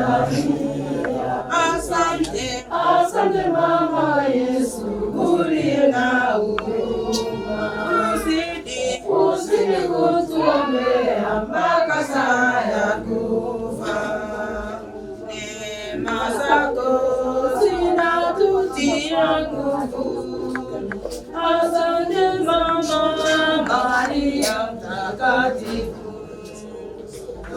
Maria. Asante, asante Mama Yesu uliye na huruma, uzidi, uzidi kutuombea mpaka saa ya kufa. Neema zako zinatutia nguvu. Asante Mama Maria Mtakatifu,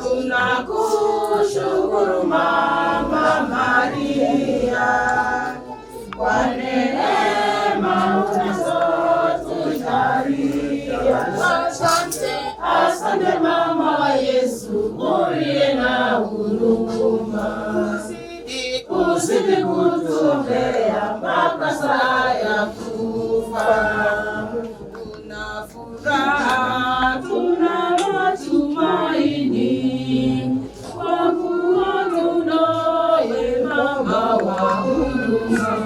tunakushukuru Mama Maria kwa neema unazotujalia. Asante, asante Mama wa Yesu uliye na huruma, uzidi, uzidi kutuombea mpaka saa ya kufa. Tuna furaha, tuna matumaini kwa kuwa tunaye mama wa huruma.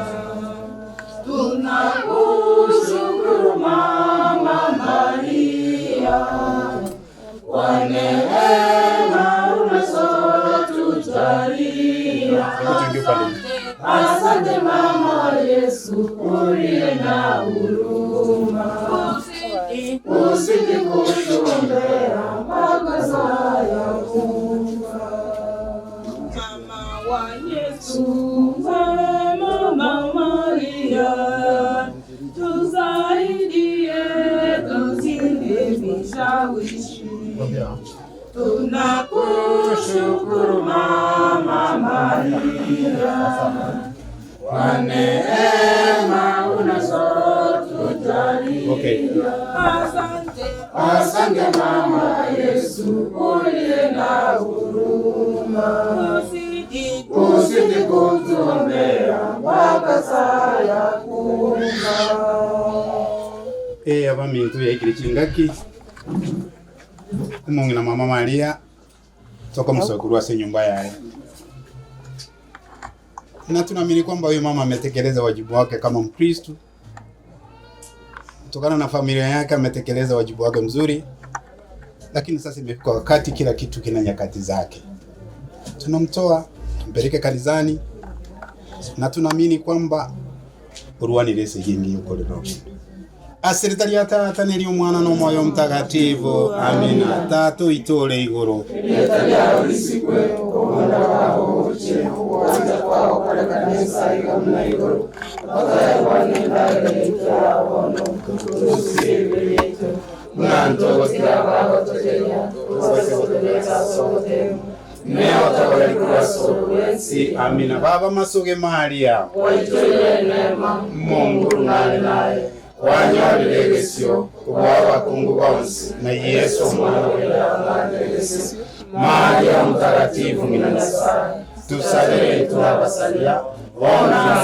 Tunakushukuru Mama Maria kwa neema unazotujalia. Asante Mama wa Yesu uliye na huruma, uzidi, uzidi kutuombea mpaka saa ya kufa. Mama wa Yesu, Mama Maria, tusaidie tusinde vishawishi. Tunakushukuru Mama Maria kwa neema unazotujalia. Asante, asante Mama Yesu uliye na huruma, uzidi, uzidi kutuombea mpaka saa ya kufa. Abamintu yaikire chingaki omong'ina Mama Maria toka msokuru ase nyumba yaye, na tunaamini kwamba huyu mama ametekeleza wajibu wake kama Mkristo kutokana na familia yake, ametekeleza wajibu wake mzuri, lakini sasa imefika wakati kila kitu kina nyakati zake. Tunamtoa tumpeleke kanisani, na tunaamini kwamba urwanire hingi yuko lero ase rita Tata nĩrĩ Mwana na Moyo Mtakatifu. Amina. Tata itũre igũrũ. Rĩĩtwa rĩao rĩsikwe, ũhonda wao ũche, kwanza kwao kale kanisa igamna igũrũ, bakaebwa n'endagera bono, tusibe yetu, mnanto bagotojeria, tubasoteleka sote, Si amina. Baba masuge Maria waitwile neema, Mungu nali naye, wanyorire gĩcio kubwa abakungu bonse na Yesu mwana Maria Mtakatifu ng'ina Nyasaye tusabire twabasalia bona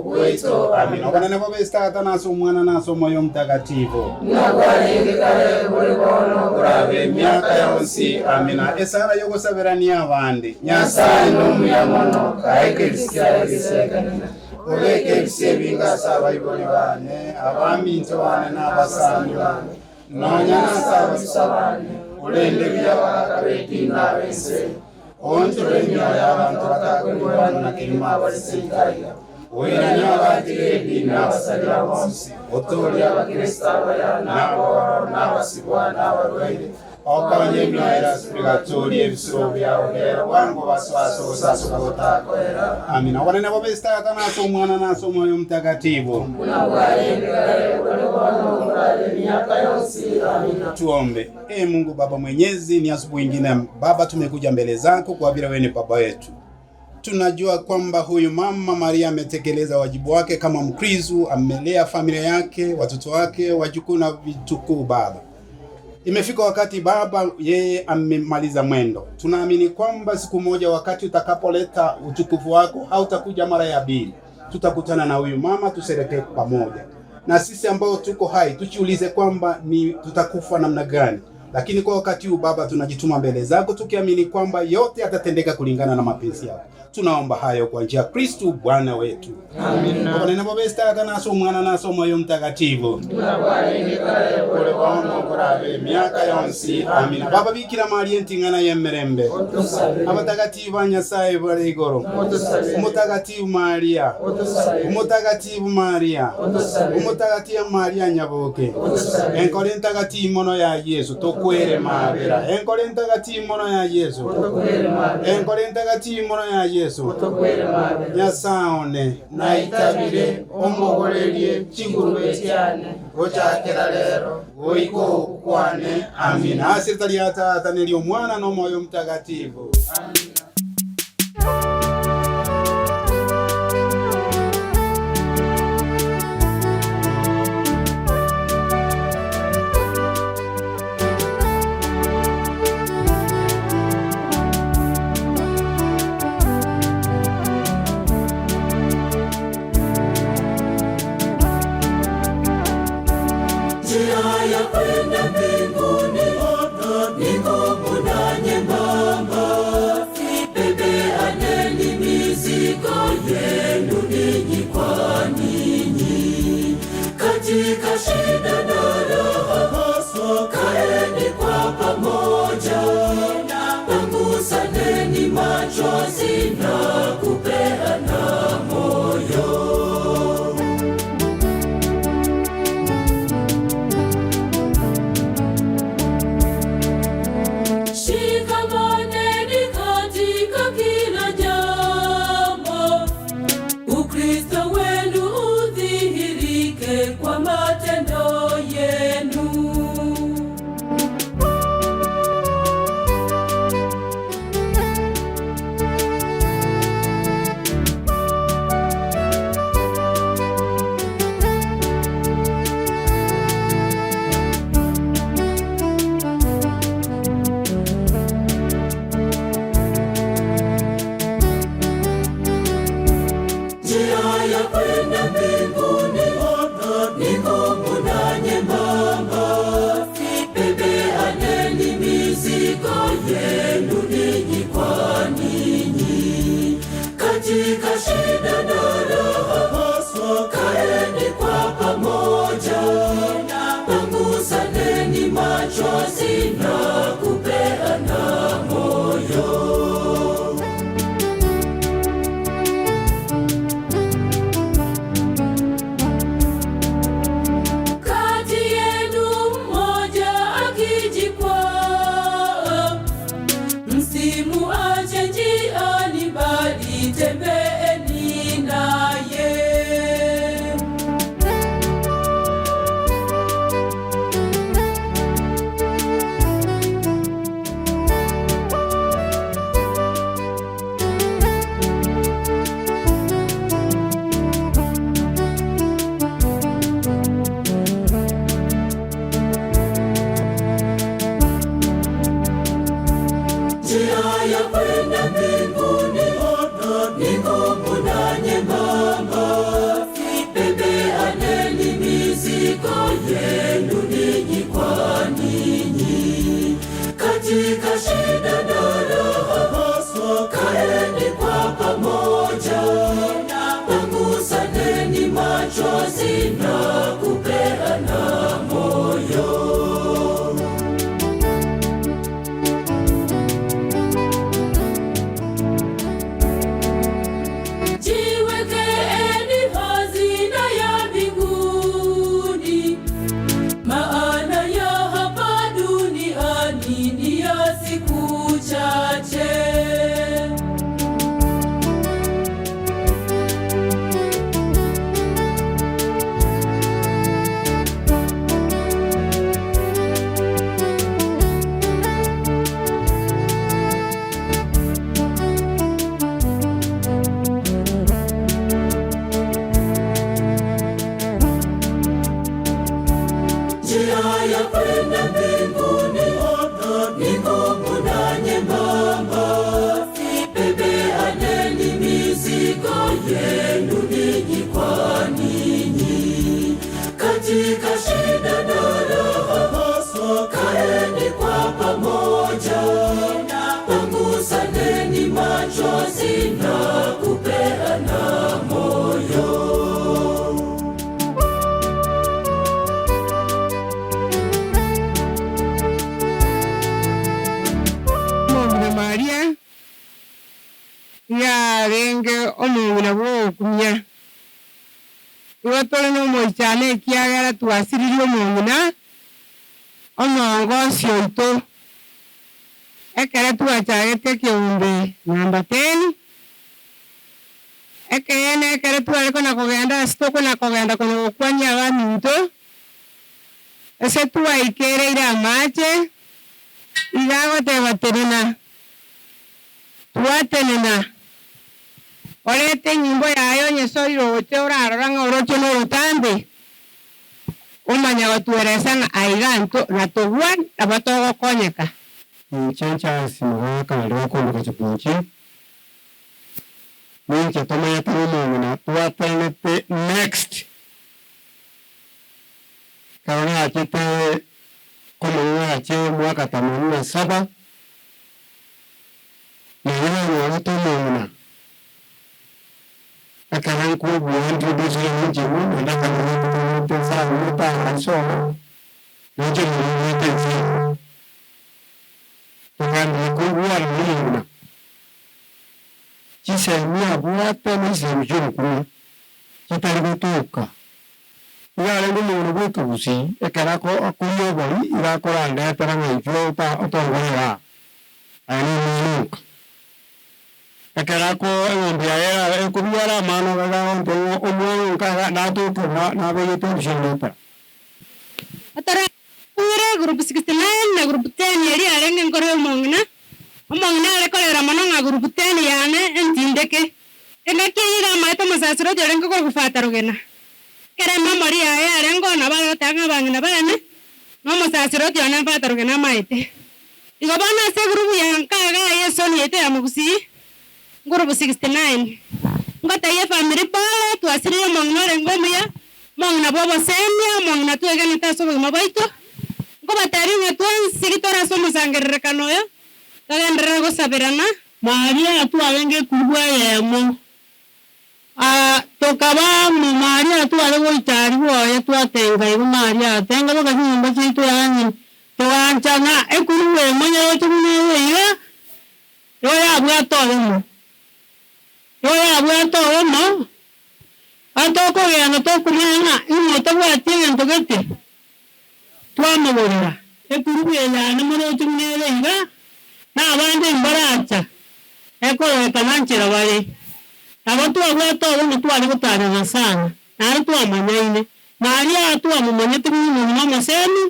kwetu. Amina. Obonene bobe Tata naso Omwana naso Omwoyo Mtakatifu nagwarengekale buli bono kurabe emyaka yonsi. Amina. Esara yogosabirania abandi. Nyasaye n'omuya mono kaekelisia egisekanene ubeke ebisi ebingasa abaibori bane abaminto bane n'abasani bane nonya nasabisa bane ulende byabakabedina bense onjure emyoyo y'abantu batakwibwana na kirima abalisikaria oirania abatire edini abasalira bonsi otoria abakristo abaya n'aboro n'abasibwa n'abarwaire okonya emyoyo erasipigatoria ebisuro byawe bera bwangu baswasa obusasuka butakwera. Amina. Obonene bobe Tata naso Omwana naso Omwoyo Mtakatifu nagwarengekale buli bono kurabe emyaka yonsi. Amina. Tuombe. E Mungu Baba Mwenyezi, ni asubuhi ingine Baba, tumekuja mbele zako kwa vile wewe ni baba yetu. Tunajua kwamba huyu mama Maria ametekeleza wajibu wake kama Mkristo, amelea familia yake, watoto wake, wajukuu na vitukuu. Baba, imefika wakati Baba, yeye amemaliza mwendo. Tunaamini kwamba siku moja wakati utakapoleta utukufu wako, hautakuja mara ya pili, tutakutana na huyu mama tusherekee pamoja. Na sisi ambao tuko hai tujiulize kwamba ni tutakufa namna gani. Lakini kwa wakati huu Baba, tunajituma mbele zako tukiamini kwamba yote yatatendeka kulingana na mapenzi yako. Tunaomba hayo kwa njia ya Kristu Bwana wetu. Amina. Baba nena baba estaka naso mwana naso moyo mtakatifu. Kule bono kurabe miaka yonsi. Amina. Baba Bikira Maria ntingana yemerembe. Abatakatifu ba Nyasaye bari igoro. Umutakatifu Maria. Umutakatifu Maria. Umutakatifu Maria Nyaboke. Enkore ntakatifu mono ya Yesu tokwere mabera. Enkore ntakatifu mono ya Yesu. Enkore ntakatifu mono ya Yesu. Nyasaone Naitabire ombogorerie chingurube chiane gochakera lero goiko okukwane. Amina. Asirta lya Tata nelyo Mwana no Moyo Mtakatifu. Amina. Njia ya kwenda mbinguni ni ngumu na nyembamba, bebeaneni mizigo yenu ninyi kwa ninyi. Katika shida na raha, kaeni kwa pamoja, pangusaneni machozi na kupeana moyo. Shikamaneni katika kila jambo, Ukristo wenu udhihirike kwa matendo yenu. Njia ya kwenda mbinguni ni ngumu na nyembamba, bebeaneni mizigo yenu ninyi kwa ninyi. Katika shida na raha, kaeni kwa pamoja, pangusaneni machozi na kupeana moyo. Kati yenu mmoja akijikwaa, msimuache njiani, bali tembeeni naye. Njia ya kwenda mbinguni ni ngumu na nyembamba, bebeaneni mizigo yenu ninyi kwa ninyi. Katika shida na raha, kaeni kwa pamoja, pangusaneni machozi na kupeana moyo. Jiwekeeni hazina ya mbinguni, maana ya hapa duniani ni ya siku chache. Mapenzi na kupeana moyo. Mongina Maria yarenge omongina bwokumia igo tore na omoichano ekiagera twasiririe omongina omongo ocio oito ekere twachagete ekeumbe namba 10 ekeene ekere tware kona kogenda ase tokona kogenda kona gokwani abaminto ase twaikereire amache igagoteba tenena twatenena orete enyimbo yayo nyesoire oche orarora ng'a oroche na orotambe omanya gotweresa ng'a aiga nto natogwa nabo togokonyeka. Nchencha simugaka leo kachipunchi ninche tomanya tano na twatenete next karona achete como ache mwaka 87 na watu mwana akaranku buandu bizi nje mu na kana pesa muta aso nje ni tezi tukandi kuwa ni chisemia bwate nisemjunku chitarigutuka yale ndi mundu bwekubusi ekerako akunyobori irakorandetera ng'aikio otongorera ani minuka ekerako eng'ombe yaye ekubiara amano gagonte omwana nkaga natuka nabegete ebishendetera. Atara ure group 69 na group 10 yeri arenge nkore omong'ina omong'ina arekorera mono ng'a group 10 yane entindeke engaki eyige amaete omosasiro jorenge korogufata rogena kere mamori yaye arengo na bagotanga bang'ina bane nomosasiro jone mfata rogena amaete igo bono ase group ya nkaga yesoni yaito ya Mugusii group 69 ngotaiye family pole twasiririe omong'ina orenge omuya mong'ina bwa obosemia omong'ina twegenete ase obogima bwaito nkobatebia ng'a twensi gitore ase omosangererekano oyo togenderere gosabirana. Maria twarenge kubwa yemo tokaba mu Maria tware goitari bwoye twatenga igo Maria atenga boka nyumba chitu yani toganchana ekuruwe monye tumunewe iga yoya bwato omo yoya bwato omo atokogenda tokumenya imo tabwati egento gete twamogorera ekuruwe yane mono tumunewe iga na abande mbaracha ekoreka nanchera bare abo twabwate obomo twari gotarana sana nari twamanyaine Maria twamumanyete muno n'omusemi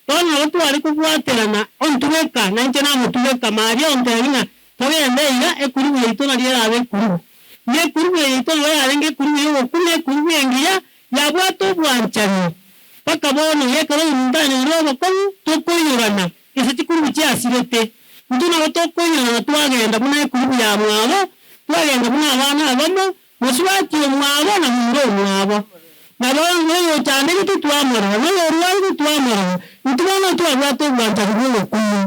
bono abo twari kobwaterana ontubeka nainche namotubeka Maria ontebi ng'a togende iga ekurubu yaito nari erabe ekurubu ne ekurubu yaito nigo yarenge ekurubu ya obokumi ekurubu engiya yabwate obwanchani mpaka bono ekero oruntane ore obokomu tokoiyorana ase chikurubu chiasirete intwe nabo tokoiyorana twagenda buna ekurubu ya mwabo twagenda buna abana abamo mosubati omwabo na mundu omwabo nabo oyo ochandegete twamorora noyo orwarire twamorora intwe bono twabwate obwanchani bwa obokumu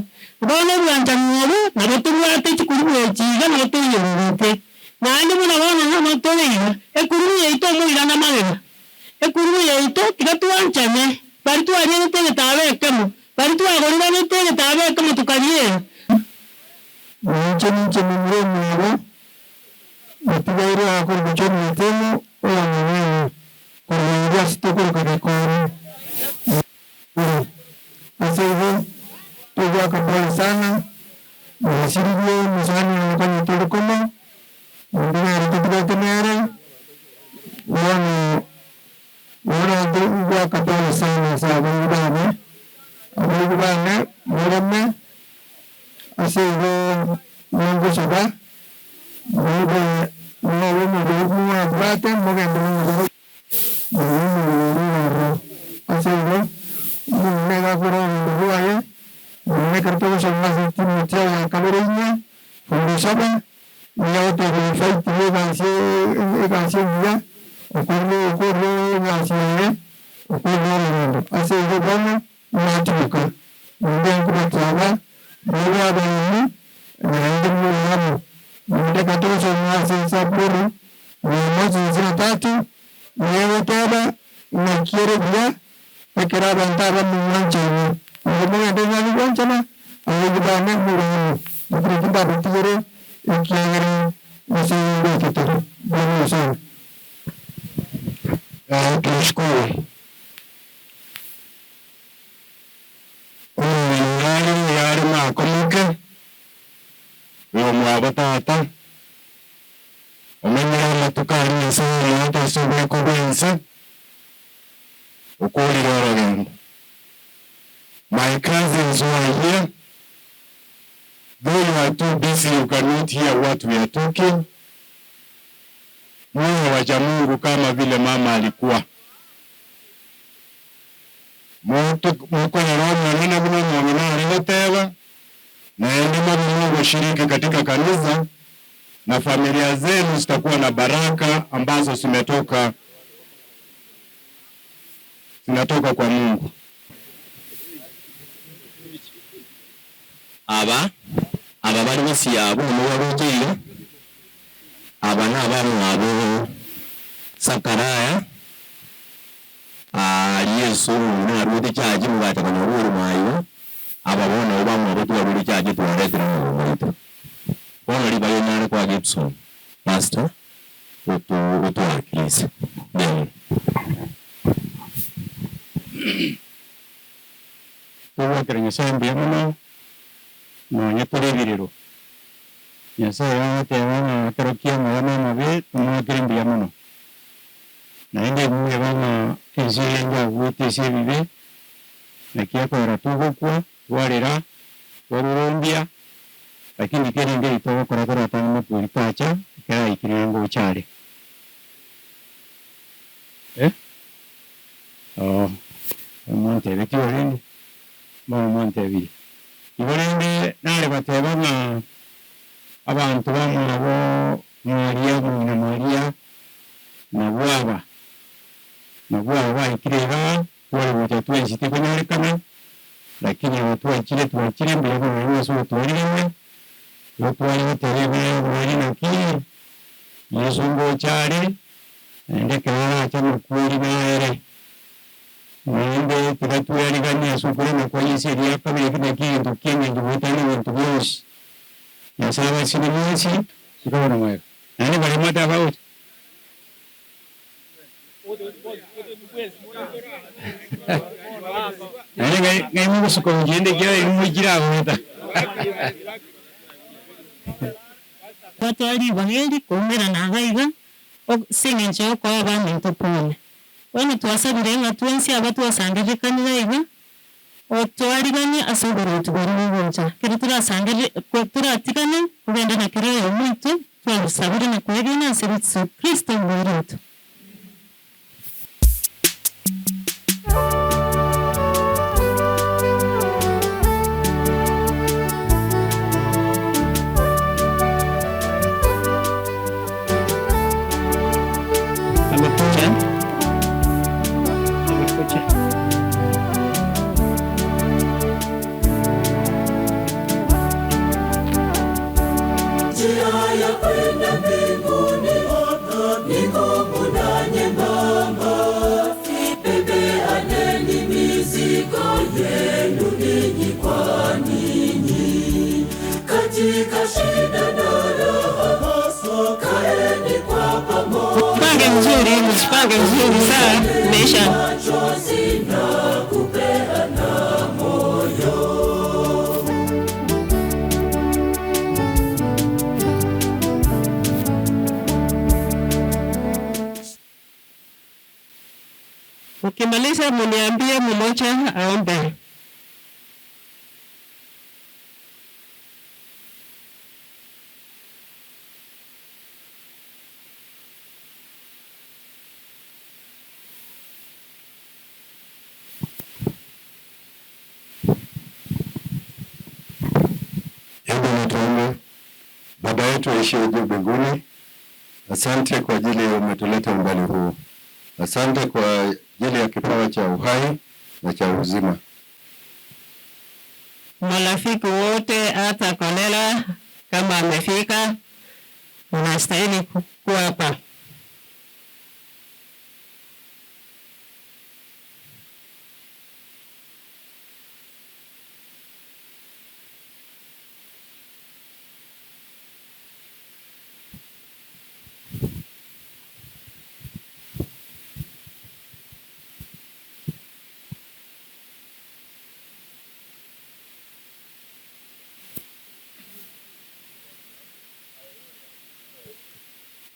bono obwanchani obo nabo tobwate chikurubu echi iga nabo toiyororete naende buna bono nabo tore iga ekurubu yaito omoirana magega ekurubu yaito tiga twanchane bari twarianete egetabo ekemo bari twagoriranete egetabo ekemo tukariera. Ninche ninche mumure mwabo matigaire akorgocho mitemo oya korgoiria sitokorokakekoro ase igo togwaka pole sana mwasiririe musani okanyetolokoma ondigaere totigakenere bono bono gwaka pole sana ase abaibori bane abaibori bane moreme ase igo nongosaba mobe mobe mobwate mogende ase igo megakora bwaye mekartogosomatimutiaya kabereinya kongosaba niagotebifaitiye egansie buya okorwo okorwo egansie okorwo ororendo ase igo bono natuboka nde nkobataba mobe abaini naende moyamo ndeka Zaburi 103 yeweteba nakiere bia ekera bantaba muwancheni ngomwe ndenya muwanchana awugibane murumu mukurinda butire ekiere musingo kitoro bwana. Tunashukuru yari makomuke uyo mwabo tata omenyera amatukari ensi ukurira orugendo. My cousins who are here, though you are too busy, you cannot hear what we are talking. Muwe wacha Mungu kama vile mama alikuwa. Na shiriki katika kanisa na familia zenu zitakuwa na baraka ambazo zinatoka kwa Mungu. Aba bali basi yabo muwarujiyo aba n'abamu abo Sakaraya Yesu n'arudi chaji mugatakana ruru mayo aba bona obamu abo tuwarudi chaji tuwaretera mu mwitu bona libayo nare kwa Gibson pastor utuwakilise then tuwakira Nyasaye mbuya muno nonya turebiriro Nyasaye watewana atarokia mwana mabe tumwakire mbuya muno naende mwe bana enzirenga gwetese bibe nakiakora tugokwa twarera twarurumbia lakini kerenge itogokora toratanga puritacha kera ikirengo uchare oh omonte betiorende monte bi iborende nare bateba na abantu bamwabo Maria na Maria na bwaba ikirega wale watu kwenyerekana lakini watu wachile tuwachile mbele kwa Yesu tuwalime watu wale terebe wale na kii Yesu ngochare ende kana cha mkweli naere nende tikatuyaligania Yesu kule kwa Yesu ya kama kile kitu kingi ndivyo ni mtu na sawa sinimisi sikaona mwe nani bali mata about nani ngai mungu suko ngende kya imujira weta Watwali bangeli kumera na gaiga singencho kwa abantu topone wano twasabire nga twensi abatu wasangirikanira iga otwarigani asobora tubarungunja kiri turasangire turatikana kugenda na kirero muntu twasabire na kwegena Yesu Kristo mwirutu. Amekuja. Njia ya kwenda mbinguni ni ngumu na nyembamba, bebeaneni mizigo yenu ninyi kwa ninyi. Katika shida na raha, kaeni kwa pamoja. Mpange mzuri saa meisha. Machozi na kupeana moyo. Ukimaliza mniambie mmoja aombe. Hebu na tuombe. Baba yetu aishiye juu mbinguni, asante kwa ajili umetuleta umbali huu. Asante kwa ajili ya kipawa cha uhai na cha uzima. Marafiki wote hata Kolela kama amefika, Unastahili kuwa hapa.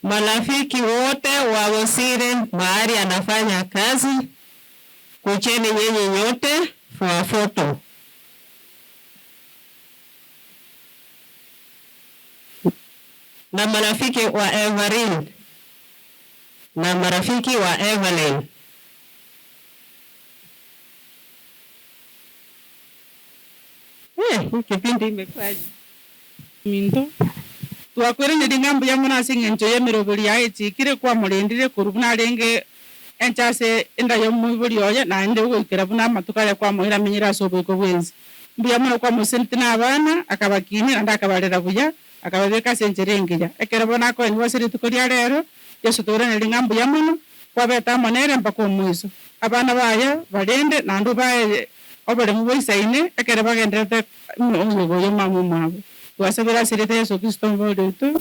Marafiki wote wa Bosire mahali anafanya kazi, kucheni nyinyi nyote for a photo. Na marafiki wa Everin na marafiki wa Evelyn. Hii kipindi imekuwaje? Minto twakwĩrĩnĩria ng'ambu ya mũno ase eng'encho ya emeroberi yaye echikire kwamorendire korwa buna arenge enche ase enda ya omoibori oye naende ogoikera buna amatuko aria kwamoira amenyere ase oboiko bwensi. Mbuya mono kwamosenete na abana akabakinia naende akabarera buya akababeka ase enchera engiya. Ekero bono akoeniwa ase rituko ria rero Yeso twairaneria ng'a mbuya mono kwabeta amo nere mpaka omwiso. Abana baye barende naende obae oboremu bwa isaine ekero bagenderete omoigo oyo mama omwabo. Twasabera ase erieta Yeso Kristo omobori oito.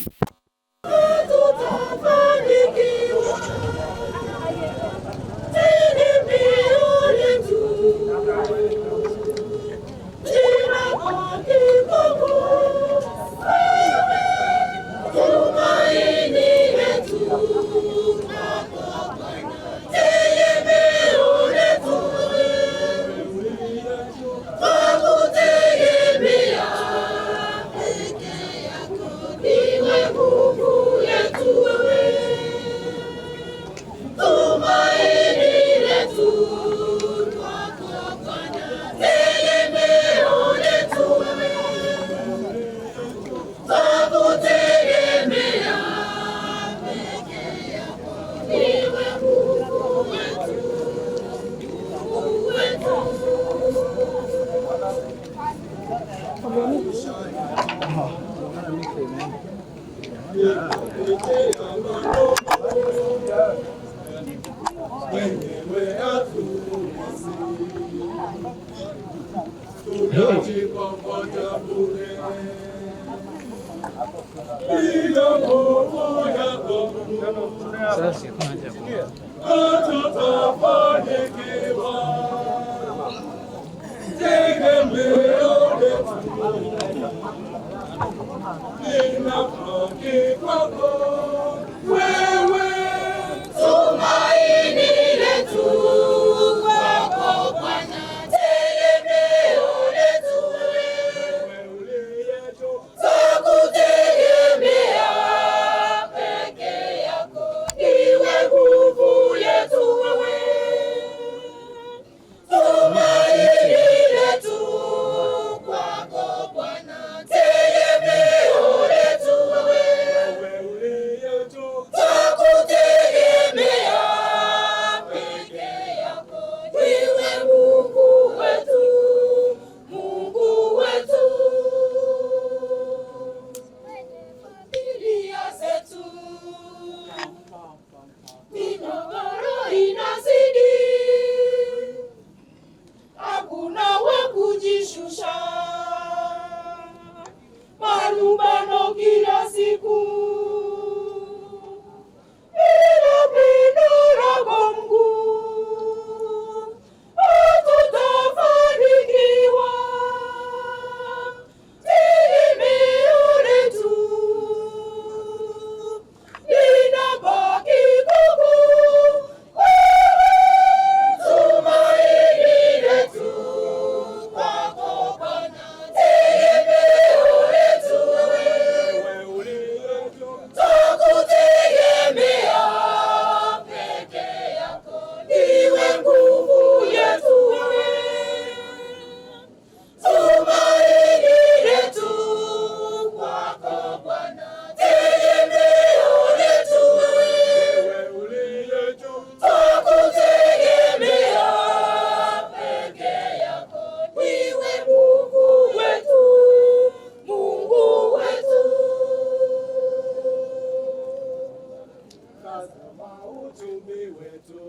uchumi wetu.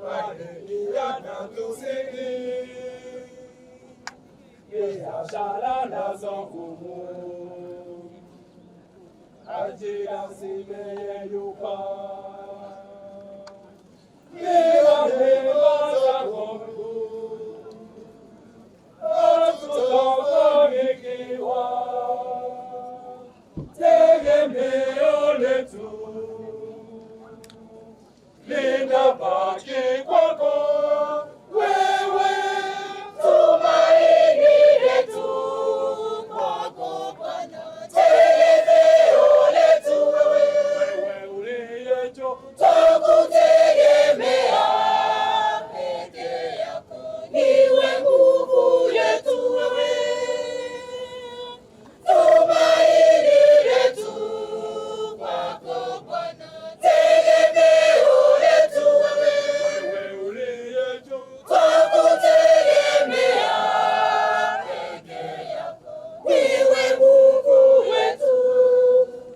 Madeni yanatuzidi, biashara nazo ngumu, ajira zimeyeyuka. Bila neema zako Mungu, hatutafanikiwa. Tegemeo letu linabaki kwako wewe, tumaini letu kwako Bwana, tegemeo letu wewe, wewe uliye juu, twakutegemea peke yako, niwe nguvu yetu wewe, tumaini letu kwako Bwana, tegemeo letu wewe, wewe uliye juu, twakutegemea peke yako, niwe Mungu wetu,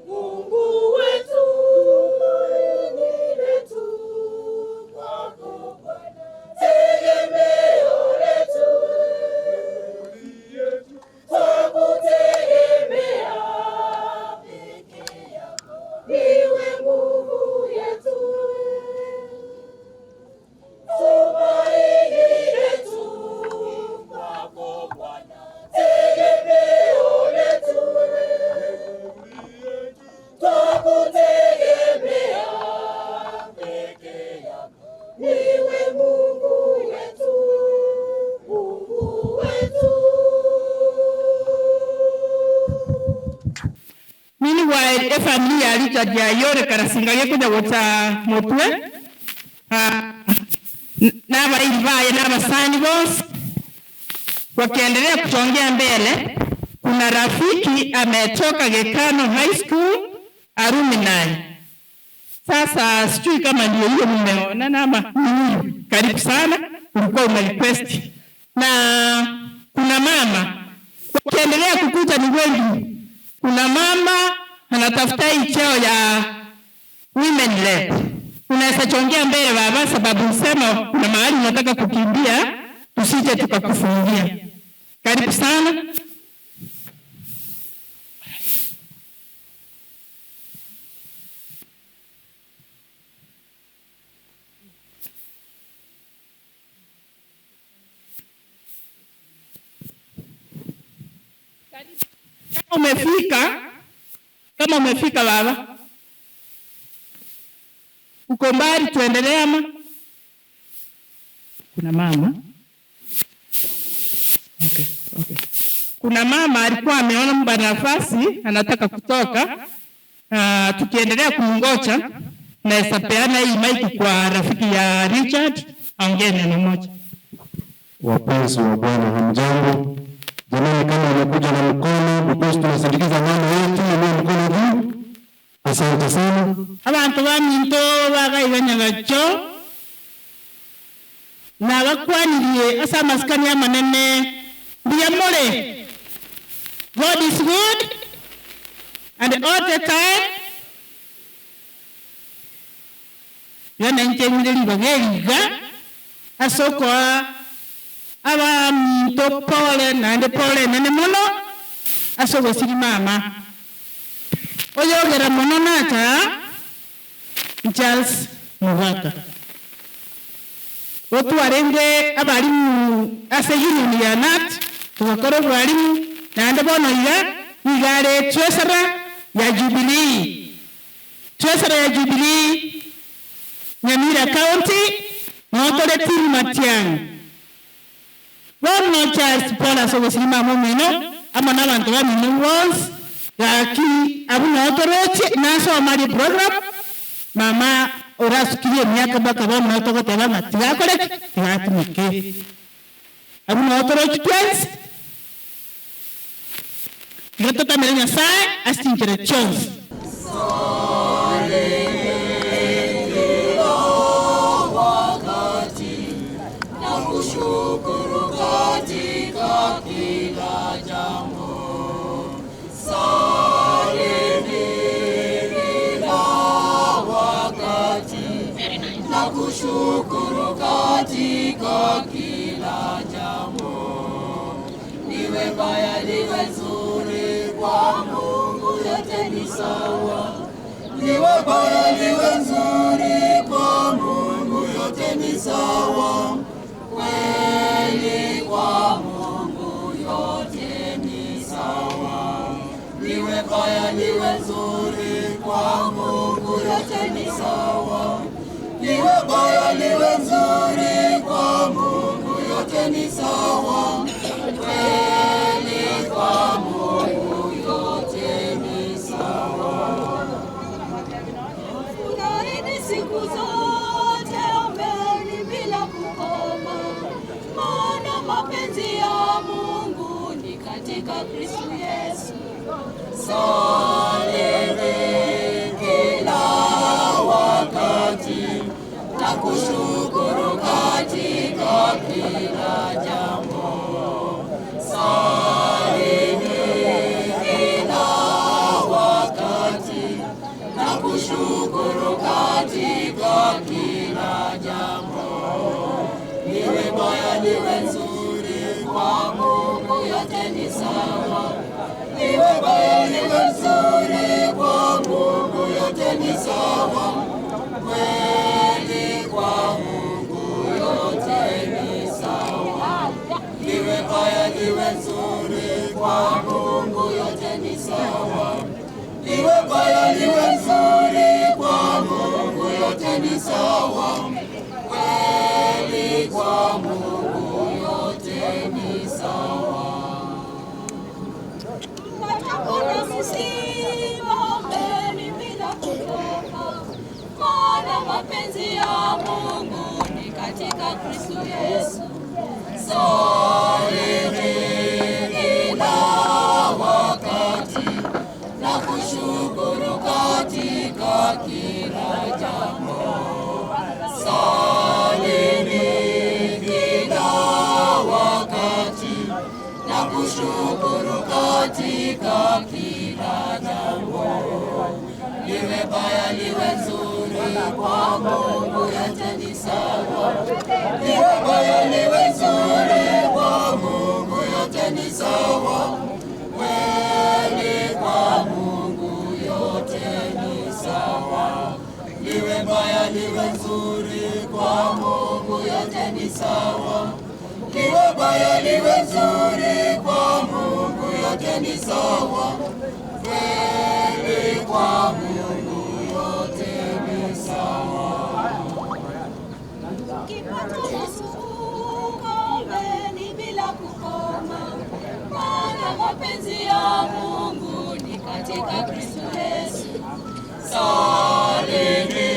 Mungu wetu, tumaini letu kwako Bwana, tegemeo letu, twakutegemea peke yako, niwe nguvu yetu, tumaini letu kwako Bwana, tegemeo letu wewe, twakutegemea peke yako, niwe Mungu wetu, Mungu wetu. Meanwhile, efamily ya Richard yayore karasinga gekuja gota mutwe n'abairi baye n'abasani bose wakiendelea kuchongea mbele. Kuna rafiki ametoka Gekano High School alumni. Sasa sijui kama ndio hiyo mmeonana ama ni huyu. Karibu sana, ulikuwa una request. Na kuna mama wakiendelea kukuja ni wengi. Kuna mama anatafuta hii cheo ya women rep. Unaweza chongea mbele baba, sababu usema kuna mahali unataka kukimbia, tusije tukakufungia. Karibu sana. Kama umefika baba, uko mbali, tuendelee ama kuna mama? Okay. Kuna mama alikuwa ameona mba nafasi anataka kutoka. Tukiendelea kumngoja, naweza peana hii mic kwa rafiki ya Richard aongee neno moja. Wapenzi wa Bwana, hamjambo? Jamani, kama umekuja na mkono, because tunasindikiza mama yetu, inua mkono juu. Asante sana. Abantu baminto bagaiganyaga nabakwaniriye ase amasikani amanene mbiyamore. God is good and all the time. Yona nchengire ribaga eriga ase okoa abaminto pole naende pole nene mono ase ogosiri mama oyogera mono nata Charles Mugaka otwarenge abarimu ase union ya NAT tugakora obwarimu naende bono iga igare treasurer ya Jubilee, treasurer ya Jubilee Nyamira County notore Tim Matiang'i. Bono Charles Paul ase ogosiri mama omino ama n'abantu bamino bonsi gaki abu notoroche nasoma program mama orasukirie emiaka mpaka bono notogoteba ng'a tigakoreki tigatumike abu notoroche twensi tiga totamere Nyasaye asinchere chonsi. Kila wakati na kushukuru katika kila jambo. Salini kila sawa. Liwe baya liwe nzuri, kwa Mungu yote ni sawa. Kweli kwa Mungu yote ni sawa. Liwe baya liwe nzuri, kwa Mungu yote ni sawa. Liwe baya liwe nzuri, kwa Mungu yote ni sawa. Kweli kwa Mungu yote ni sawa. Furahini siku zote, ombeni bila kukoma, maana mapenzi ya Mungu ni katika Kristo Yesu. Salini kila wakati na kushukuru katika kila jambo. Salini kila wakati na kushukuru katika kila jambo. Liwe baya liwe nzuri, kwa Mungu yote ni sawa. Liwe baya liwe nzuri, kwa Mungu yote ni sawa. Kweli kwa Mungu yote ni sawa. Liwe baya liwe nzuri, kwa Mungu yote ni sawa. Liwe baya liwe nzuri, kwa Mungu yote ni sawa. Kweli kwa Mungu yote ni sawa. Hakuna msiba, ombeni bila kuchoka, maana mapenzi ya Mungu ni katika Kristo Yesu. Salini kila wakati na kushukuru katika kila jambo. Salini kila wakati na kushukuru katika kila jambo. Liwe baya liwe nzuri, kwa Mungu yote ni sawa. Liwe baya liwe nzuri, kwa Mungu yote ni sawa. Kweli kwa Mungu yote ni sawa. Liwe baya liwe nzuri, kwa Mungu yote ni sawa. Liwe baya liwe nzuri, kwa Mungu yote ni sawa. Kweli kwa Mungu yote ni sawa. Ukipata masumbuko, ombeni bila kukoma, maana mapenzi ya Mungu ni katika Kristo Yesu. Salini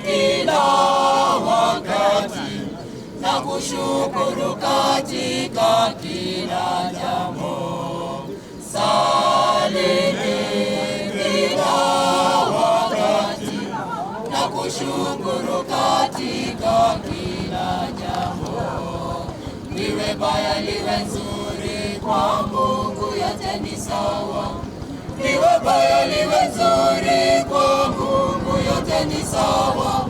kila wakati na kushukuru katika kila jambo. Salini kila wakati na kushukuru katika kila jambo. Liwe baya liwe nzuri, kwa Mungu yote ni sawa. Liwe baya liwe nzuri, kwa Mungu yote ni sawa.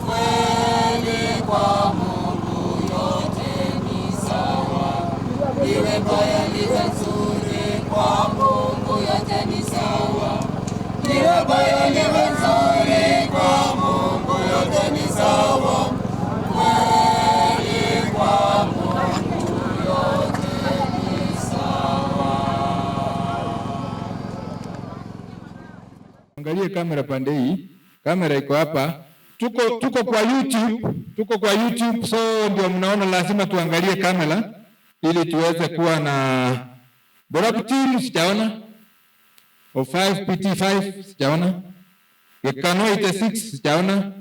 Kweli kwa Mungu yote ni sawa. Liwe baya liwe nzuri, kwa Mungu yote ni sawa. Liwe baya liwe nzuri, kwa Mungu yote ni sawa. Kweli kwa Mungu yote ni sawa. Angalie kamera pande hii, kamera iko hapa. Tuko kwa YouTube, tuko kwa YouTube, so ndio mnaona lazima tuangalie kamera ili tuweze kuwa na Borap team sijaona. O5 PT5 sijaona. Gekano 86 sijaona.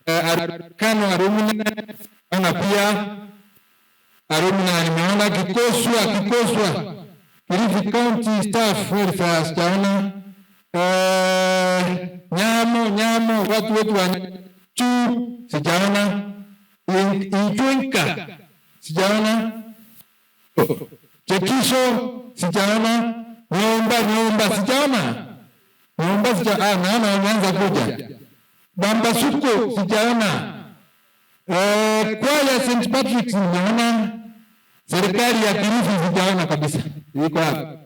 Arkano Arumina naona pia. Arumina nimeona. Kikoswa Kilifi County Staff Welfare sijaona. Nyamo watu wetu wa Chu sijaona. Inchwinka sijaona. Chekisho sijaona. Nyumba sijaona. Nyumba sijaona. Naona wameanza kuja. Bambasuko sijaona. Kwaya St. Patrick's nimeona. Serikali ya Kilifi sijaona kabisa. Iko hapa.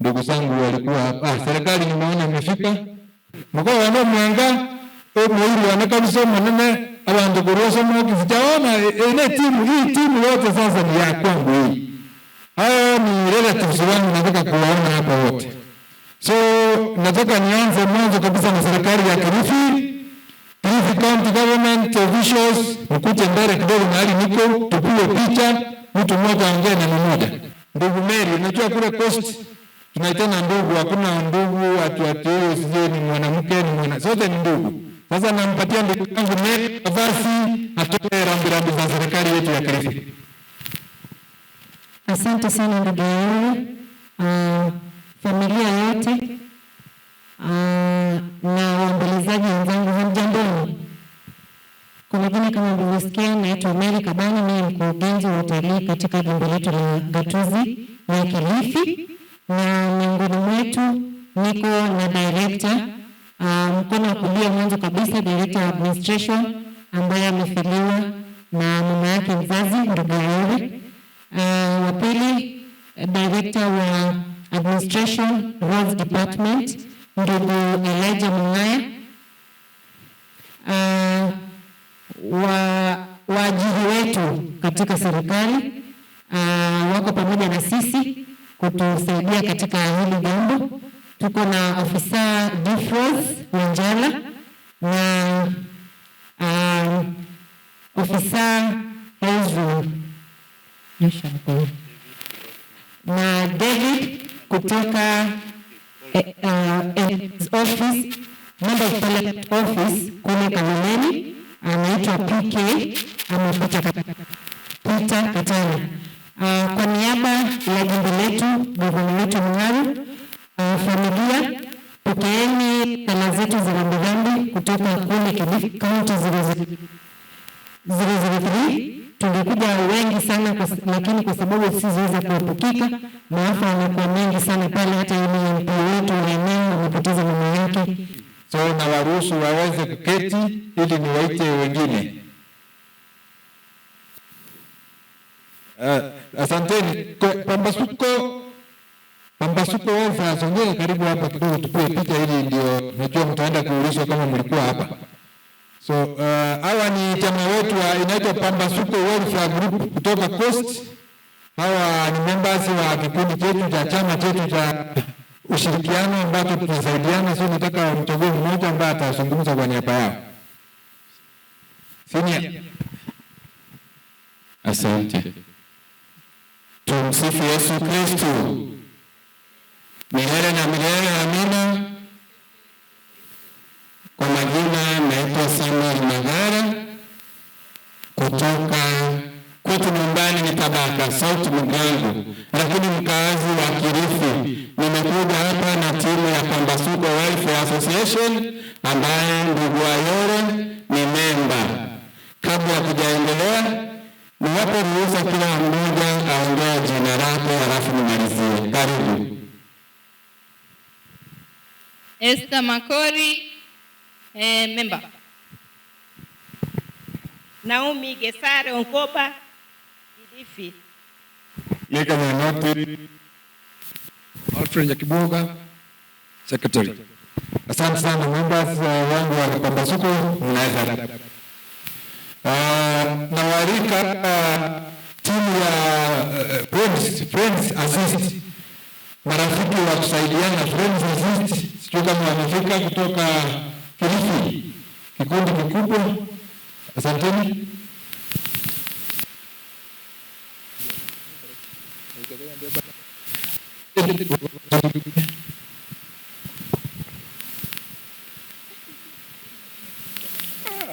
Ndugu zangu walikuwa hapa. Serikali nimeona imefika. Mkoa wa Mwenga omuiri wanakabisa manene abantu kuroso mwa sijaona ile timu hii, timu yote sasa ni ya kwangu hii. Hao ni relatives wangu, nataka kuwaona hapa wote. So nataka nianze mwanzo kabisa na serikali ya Kilifi. Kilifi County Government officials, mkuje mbele kidogo mahali niko, tupige picha, mtu mmoja aongee neno moja. Ndugu Mary, unajua kule Coast tunaitana ndugu, hakuna ndugu ati huyo sijui ni mwanamke ni mwana, sote ni ndugu. Sasa nampatia ndugu yangu Mary nafasi atoe rambirambi za serikali yetu ya Kilifi. Asante sana ndugu yangu, familia yote, na waombolezaji wenzangu, hamjamboni. Kwa majina kama mlivyosikia, naitwa Mary Kabani, mimi ni mkurugenzi wa utalii katika jimbo letu la Gatuzi la Kilifi, na miongoni mwetu niko na director, mkono wa kulia mwanzo kabisa, director wa administration ambaye amefiliwa na mama yake mzazi ndugu Ayore. Wa pili, director wa administration roads department ndugu Elijah Mungaya. Waajiri wetu katika serikali wako pamoja na sisi kutusaidia katika hili jambo. Tuko na ofisa Difros Wanjala na ofisa Hezron na David kutoka office, member of parliament office kule Kaloleni, anaitwa PK ama Peter Katana. Kwa niaba ya jimbo letu, gavana wetu Mung'aro, familia, pokeeni sala zetu za rambirambi kutoka kule Kilifi County 003. Tungekuja wengi sana lakini kwa sababu siziweza kuepukika, maafa yamekuwa mengi sana pale, hata yule MP wetu wa eneo amepoteza mama yake. So nawaruhusu waweze kuketi ili niwaite wengine. Asanteni. Pambasuko Welfare, songea karibu hapa kidogo tupige picha ili ndio najua mtaenda kuulizwa kama mlikuwa hapa. So hawa ni chama wetu inaitwa Pambasuko Welfare Group kutoka Coast. Hawa ni members wa kikundi chetu cha chama chetu cha ushirikiano ambacho tunasaidiana. So nataka mchague mmoja ambaye atazungumza kwa niaba yao. Senior. Asante. Tumsifu Yesu Kristo. Milele na milele, amina. Kwa majina naitwa Samuel Magara, kutoka kwetu nyumbani ni Tabaka, South Mugango, lakini mkazi wa Kilifi. Nimekuja hapa na timu ya Pambasuko Welfare Association ambaye ndugu Ayore ni memba. Kabla ya kujaendelea, niwape ruhusa kila mmoja aongee jina lake halafu nimalizie. Karibu. Esther Makori, member. Naomi Gesare Onkoba, Kilifi. Mika Mwanoti. Alfred Nyakiboga, secretary. Asante sana members wangu wa Pambasuko, mnaweza. Nawaalika timu ya Friends Assist, marafiki wa kusaidiana, Friends Assist, sijui kama wamefika kutoka Kilifi, kikundi kikubwa. Asanteni.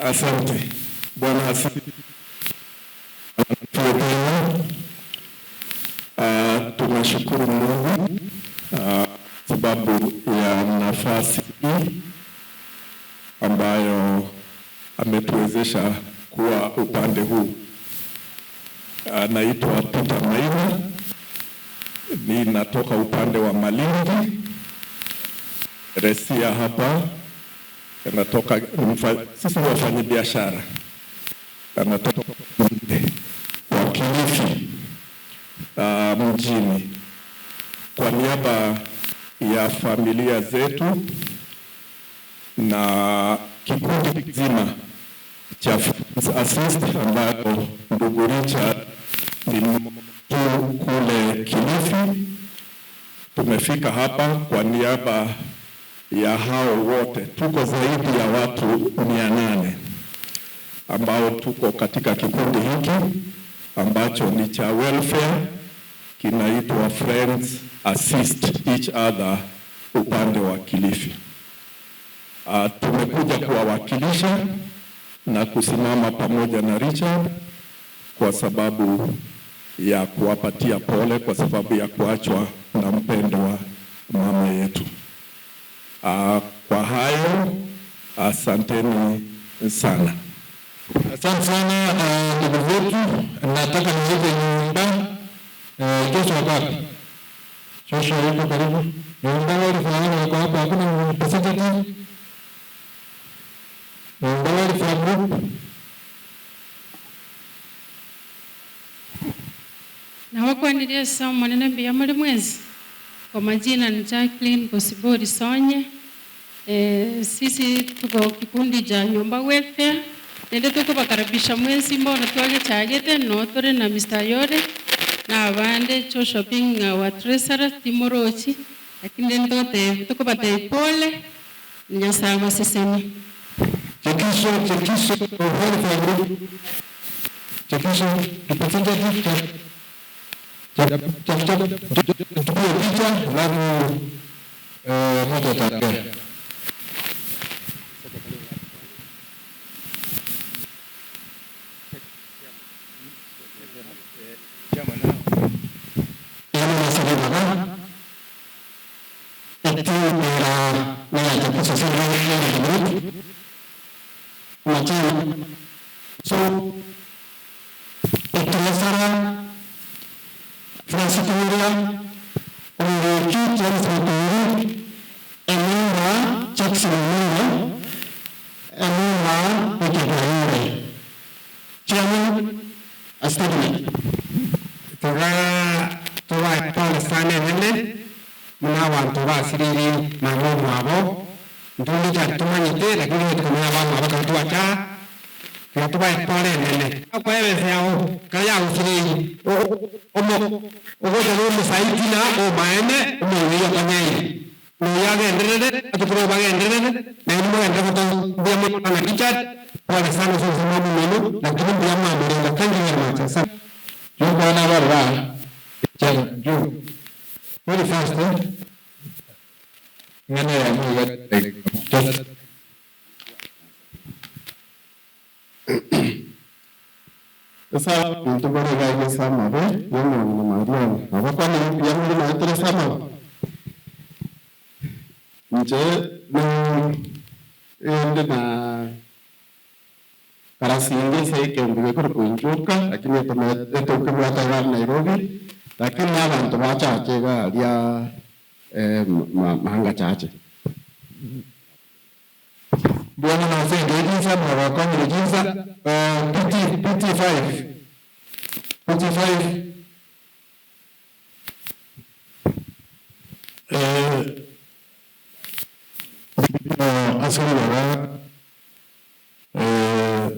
Asante Bwana asifiwe. Tunashukuru Mungu sababu ya nafasi hii ambayo ametuwezesha kuwa upande huu. Naitwa Peter Maina, ninatoka upande wa Malindi. Resia hapa anatoka, sisi ni wafanyabiashara, anatoka wa Kilifi mjini. Kwa niaba ya familia zetu na kikundi kizima cha Friends Assist ambayo ndugu Richard ni mkuu kule Kilifi. Tumefika hapa kwa niaba ya hao wote, tuko zaidi ya watu 800 ambao tuko katika kikundi hiki ambacho ni cha welfare, kinaitwa Friends Assist Each Other upande wa Kilifi. Tumekuja kuwawakilisha na kusimama pamoja na Richard kwa sababu ya kuwapatia pole kwa sababu ya kuachwa na mpendwa mama yetu. Kwa hayo asanteni sana. Asante sana ndugu zetu, nataka niweze nyumba Joshua wapi? Joshua yuko karibu. Nyumba wale fulani wako hapa, hakuna representative. Nyumba wale from group. Na wakwanirie somo nene mbia muri mwezi. Kwa majina ni Jacqueline Bosibori Sonye. Sisi tuko kikundi cha Nyumba Welfare. Nende tuko bakaribisha mwezi mbona twage chagete no tore na Mr. Yore na abande cho shopping wa treasurer Timorochi, lakini ndote tuko bate pole nyasa maseseni. Chekisho welfare group. Chekisho representative cha tupige picha alafu moja ataongea.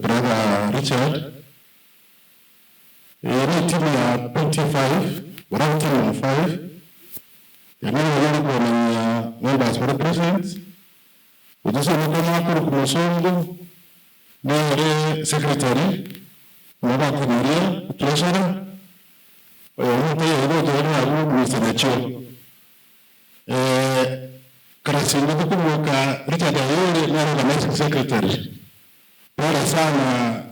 Brother Richard, ni timu ya 25, wala timu ya 5, yanayo members for the president, ujuzi mkono wako kumusongo, ni secretary, mwana kunuria, treasurer, oyo yote yote yote msenacho. Karasini kukumbuka Richard Ayole na na secretary. Pole sana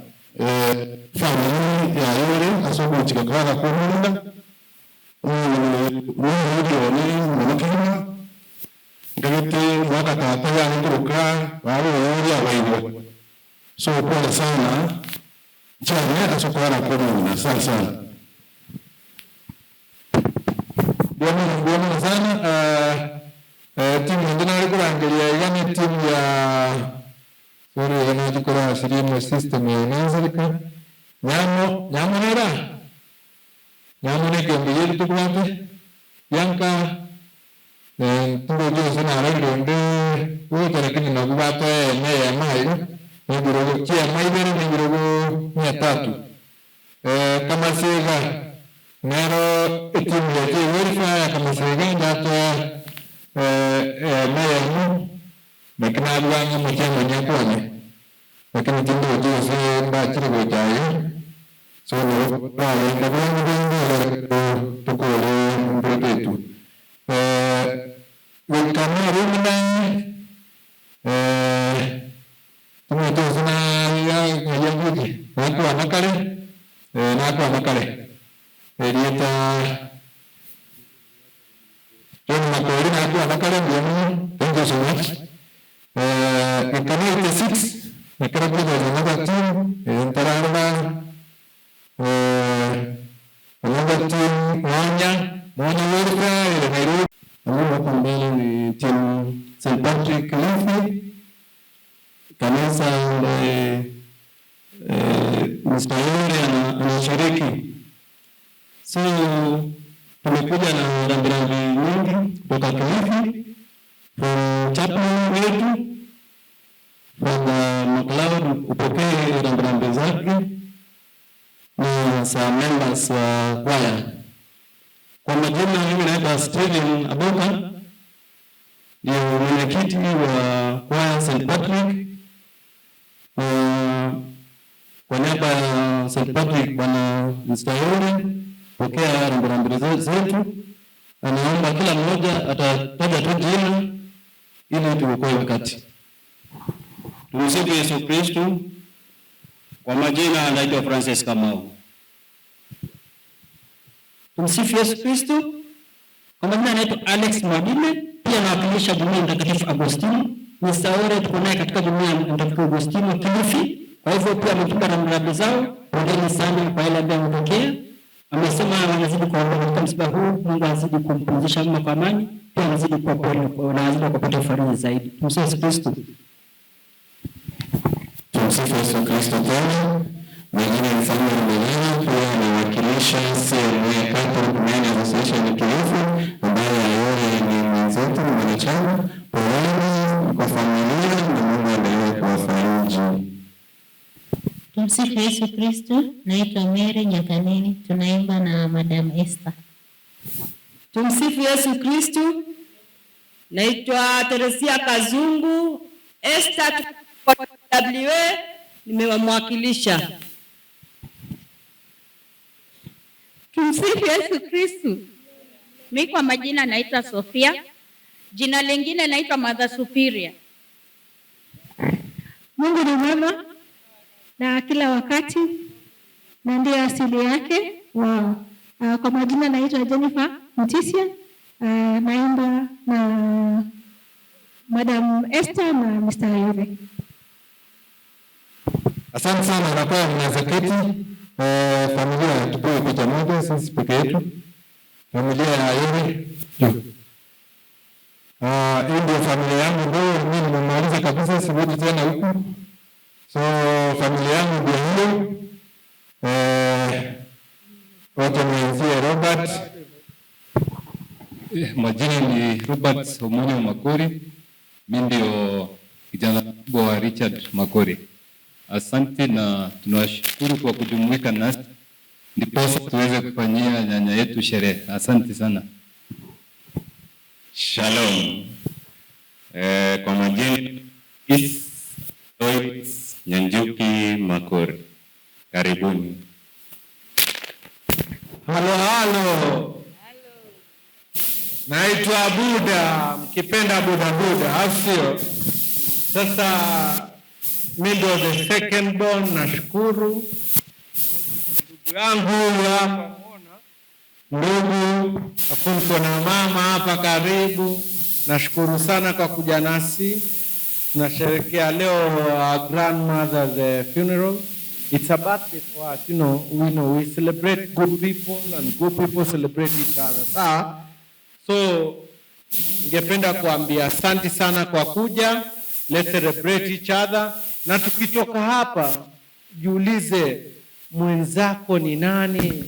familia ya Ayole asomo chikakala kumunda. Ni mwanakima. Ngati mwaka tata ya nduka wale wale abaidwa. So pole sana. Chana asokora kumunda sana sana. Bwana sana timu nyingine alikuangalia yani timu ya sorry yani jikora shirimu system ya Nanzalika nyamo nyamo nera nyamo ne kembe yetu tukwate Bianca gocha lakini nabubato eme emayo nibirogo chia maibere nibirogo 300 Kamasega nero etimu ya J Welfare ya Kamasega ndato eme lakini abuanga muchama nyakwanya lakini tindo jose mbachiri gochayo so no na na tukole mbreketu wekana rumna tumetozina ya yaguji nakwa nakale nakwa nakale erieta John Makori nakwa nakale ndio thank you so much. Wekana 86 nakara kwa another team entararba another team Mwanya Welfare ile Nairobi. Ambao mbele ni timu St. Patrick Kilifi, kanisa ambaye Mr. Yore anashiriki. So tumekuja na rambirambi nyingi kutoka Kilifi, from chaplain wetu Father McLeod, upokee rambirambi zake na some members wa kwaya. Kwa majina mimi naitwa Steven Aboka, ndio mwenyekiti wa kwaya St. Patrick. Kwa niaba ya St. Patrick, Bwana Mr. Yore, pokea rambirambi zetu. Anaomba kila mmoja atataja tu jina ili tuokoe wakati. Tumsifu Yesu Kristo. Kwa majina naitwa Francis Kamau. Tumsifu Yesu Kristo. Kwa majina naitwa Alex Mwadime, pia nawakilisha jumuiya Mtakatifu Agostino. Mr. Ore tuko naye katika jumuiya Mtakatifu Agostino Kilifi. Kwa hivyo pia ametupa rambirambi zao. Poleni sana kwa yale ambayo yametokea. Amesema wanazidi kuomba katika msiba huu, Mungu azidi kumpumzisha mema kwa amani, pia anazidi kuwa pole na azidi kupata faraja zaidi. Tumsifu Yesu Kristo. Tumsifu Yesu Kristo tena. Majina ni Samuel Melina, pia anawakilisha CMA Catholic Men Association Kilifi, ambaye yeye ni mwenzetu, ni mwanachama. Poleni kwa familia na Mungu aendelee kuwafariji. Tumsifu Yesu Kristo. Naitwa Mary Nyakanini, tunaimba na Madam Esther. Tumsifu Yesu Kristo. Naitwa Teresia Kazungu, Esther WA, nimewamwakilisha. Tumsifu Yesu Kristo. Mimi kwa majina naitwa Sofia, jina lingine naitwa Mother Superior. Mungu ni mwema na kila wakati, na ndiyo asili yake. Wow. Kwa majina naitwa Jennifer Mutisia, naimba na Madam Esther na Mr. Ayure. Asante sana na kwa mnazaketi. Familia tupige picha moja sisi peke yetu. Familia ya Ayure. Hii ndio familia yangu ndio mimi nimemaliza kabisa, sirudi tena huku. So familia yangu ndio hiyo. Wote nianzie Robert. Majina ni Robert Omonyo Makori. Mimi ndio kijana mkubwa wa Richard Makori. Asante na tunawashukuru kwa kujumuika nasi ndiposa tuweze kufanyia nyanya yetu sherehe. Asante sana. Shalom. Kwa majina is Lois Nyanjuki Makori. Karibuni. Halo halo. Naitwa Buda, mkipenda Buda Buda, au sio? Sasa mimi ndio the second born, nashukuru. Ndugu yangu huyu hapa muona. Ndugu, afuniko na mama hapa karibu. Nashukuru sana kwa kuja nasi. Tunasherehekea leo our grandmother's funeral. It's a birthday for us, you know, we know we celebrate good people and good people celebrate each other. Sawa? So ningependa kuambia asante sana kwa kuja. Let's celebrate each other. Na tukitoka hapa jiulize mwenzako ni nani,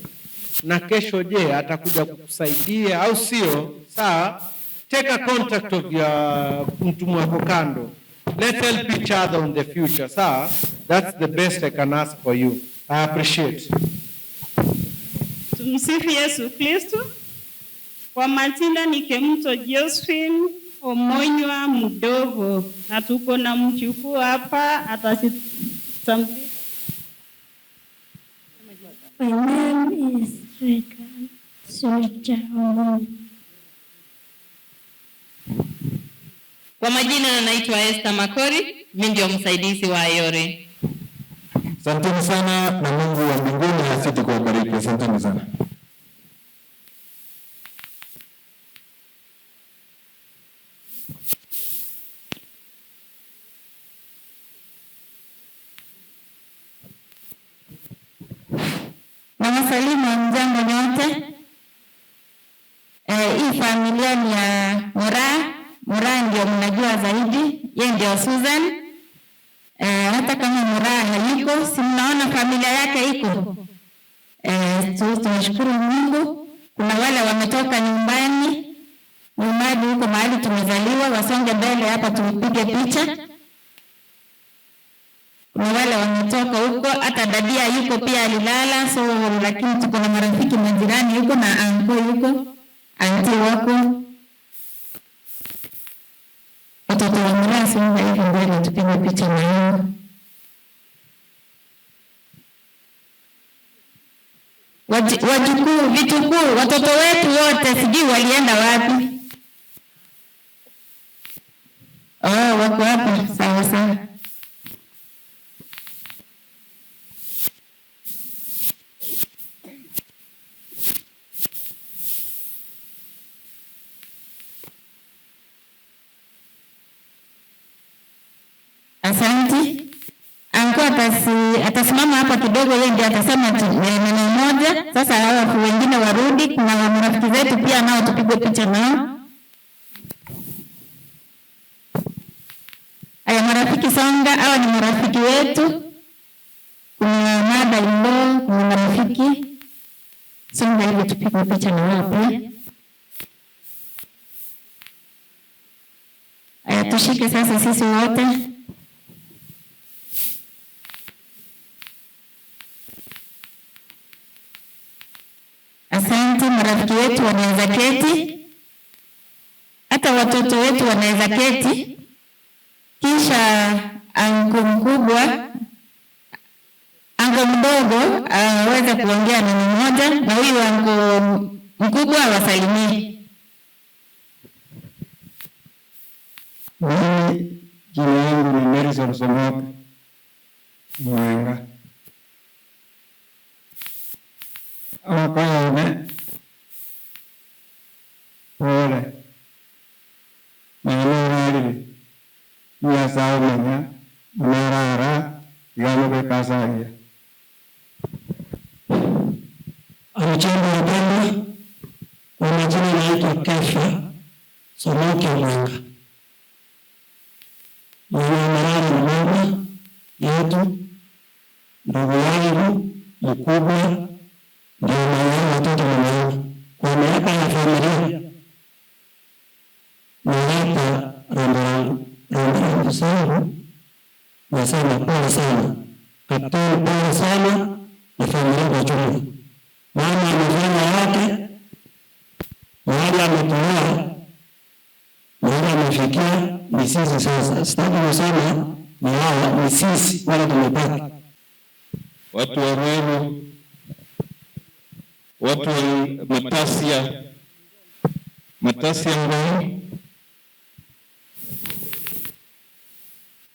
na kesho je atakuja kukusaidia au sio? Sawa? Take a contact of your mtu mwako kando. Let's help each other in the future. Sir, that's the best I can ask for you. I appreciate. Tumsifu Yesu Kristo. Kwa majina ni Kemuto Josephine Omonywa mdogo, na tuko na mjukuu hapa atasitambulisha. My name is Regan Suja Omony. Kwa majina naitwa Esther Makori, mimi ndio msaidizi wa Ayore. Asanteni sana na Mungu wa mbinguni azidi kuwabariki. Asanteni sana. Nawasalimu mjambo nyote. Hii familia ni ya Moraa. Moraa ndio mnajua zaidi, yeye ndio Susan. Hata kama Moraa hayuko, si mnaona familia yake iko. Tunashukuru Mungu. Kuna wale wametoka nyumbani huko mahali tumezaliwa, wasonge mbele hapa tupige picha. Kuna wale wametoka huko, hata dadia yuko pia alilala, so lakini tuko na marafiki majirani huko na anko yuko, anti wako. Watoto wa Moraa songa hivi mbele tupige picha na wao. Wajukuu, vitukuu, watoto wetu wote sijui walienda wapi. Oh, wako hapa, sawa sawa. Asante. Anko atasimama hapa kidogo, yeye ndiye atasema neno moja. Sasa hawa wengine warudi, kuna marafiki zetu pia nao tupigwe picha nao. Haya marafiki songa, hawa ni marafiki wetu. Kuna mada in-law, kuna marafiki. Songa hivi tupigwe picha na wao pia. Haya tushike sasa sisi wote. Asante, marafiki wetu wanaweza keti, hata watoto wetu wanaweza keti. Kisha anko mkubwa, anko mdogo aweze kuongea neno moja, na huyu anko mkubwa awasalimie. Mimi jina langu ni Nelson Somoka Mwenga. Awakayone pole maana nyasaye merara gano kasagia. Amjambo wapendwa, kwa majina naitwa Kefa Somoke Mwenga. Mwana Marara ni mama yetu, ndugu yangu mkubwa, ndio mama watoto mama yangu. Kwa miaka ya familia naleta rambirambi zangu, nasema pole sana Kapteni, pole sana na familia kwa jumla. Mama amefanya yake, mahali ametumia, mahali amefikia ni sisi sasa. Sitaki kusema ni hawa, ni sisi wale tumepata. Watu wa Ruiru, watu wa Matasia, Matasia Ngong,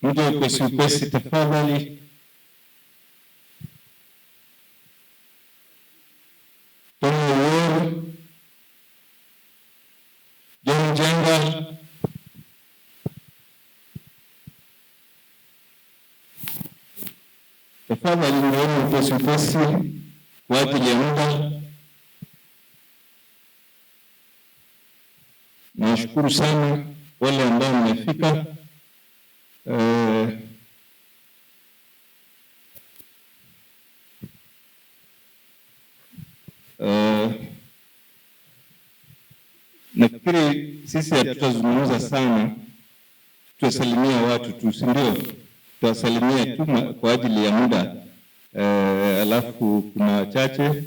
mje upesi upesi tafadhali. Tony Owuor, John Jenga, tafadhali njooni upesi upesi kwa ajili ya muda. Nashukuru sana wale ambao mmefika. Nafikiri Sisi hatutazungumza sana, tutasalimia watu tu, si ndio? Tutasalimia tu kwa ajili ya muda. Alafu kuna wachache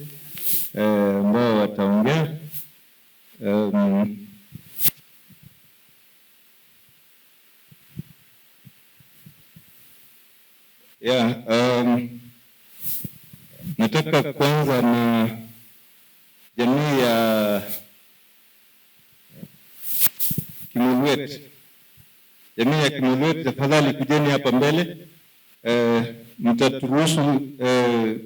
ambao wataongea. Nataka kwanza na jamii ya Kimulwet. Jamii ya Kimulwet, tafadhali kujeni hapa mbele. Mtaturuhusu,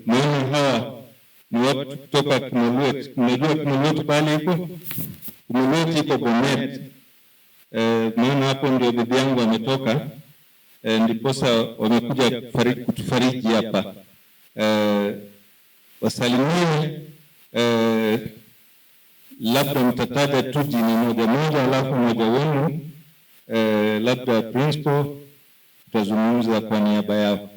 maana hawa ni watu kutoka Kimulwet. Mnajua Kimulwet pale iko? Kimulwet iko Bomet. Maana hapo ndio bibi yangu ametoka. Ndiposa wamekuja kutufariji hapa. Wasalimie, labda mtataja tu jina moja moja, alafu mmoja wenu, labda principal tutazungumza kwa niaba yao.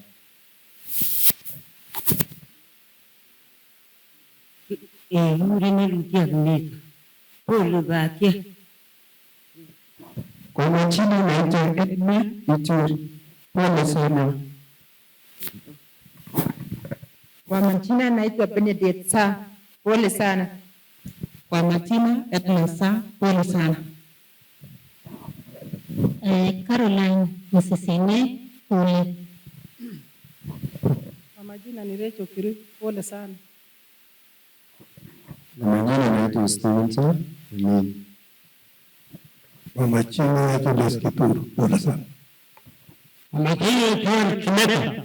Kwa majina naitwa Edna Ituri. Pole sana. Kwa majina naitwa Benedict Sa. Pole sana. Kwa majina Edna Sa. Pole sana. Caroline Msisine, pole. Kwa majina ni Rachel Kiri, pole sana. Kwa majina naitwa Stevenson. Amen. Kwa majina naitwa Julius Kituru, pole sana. Kwa majina John Kimeta.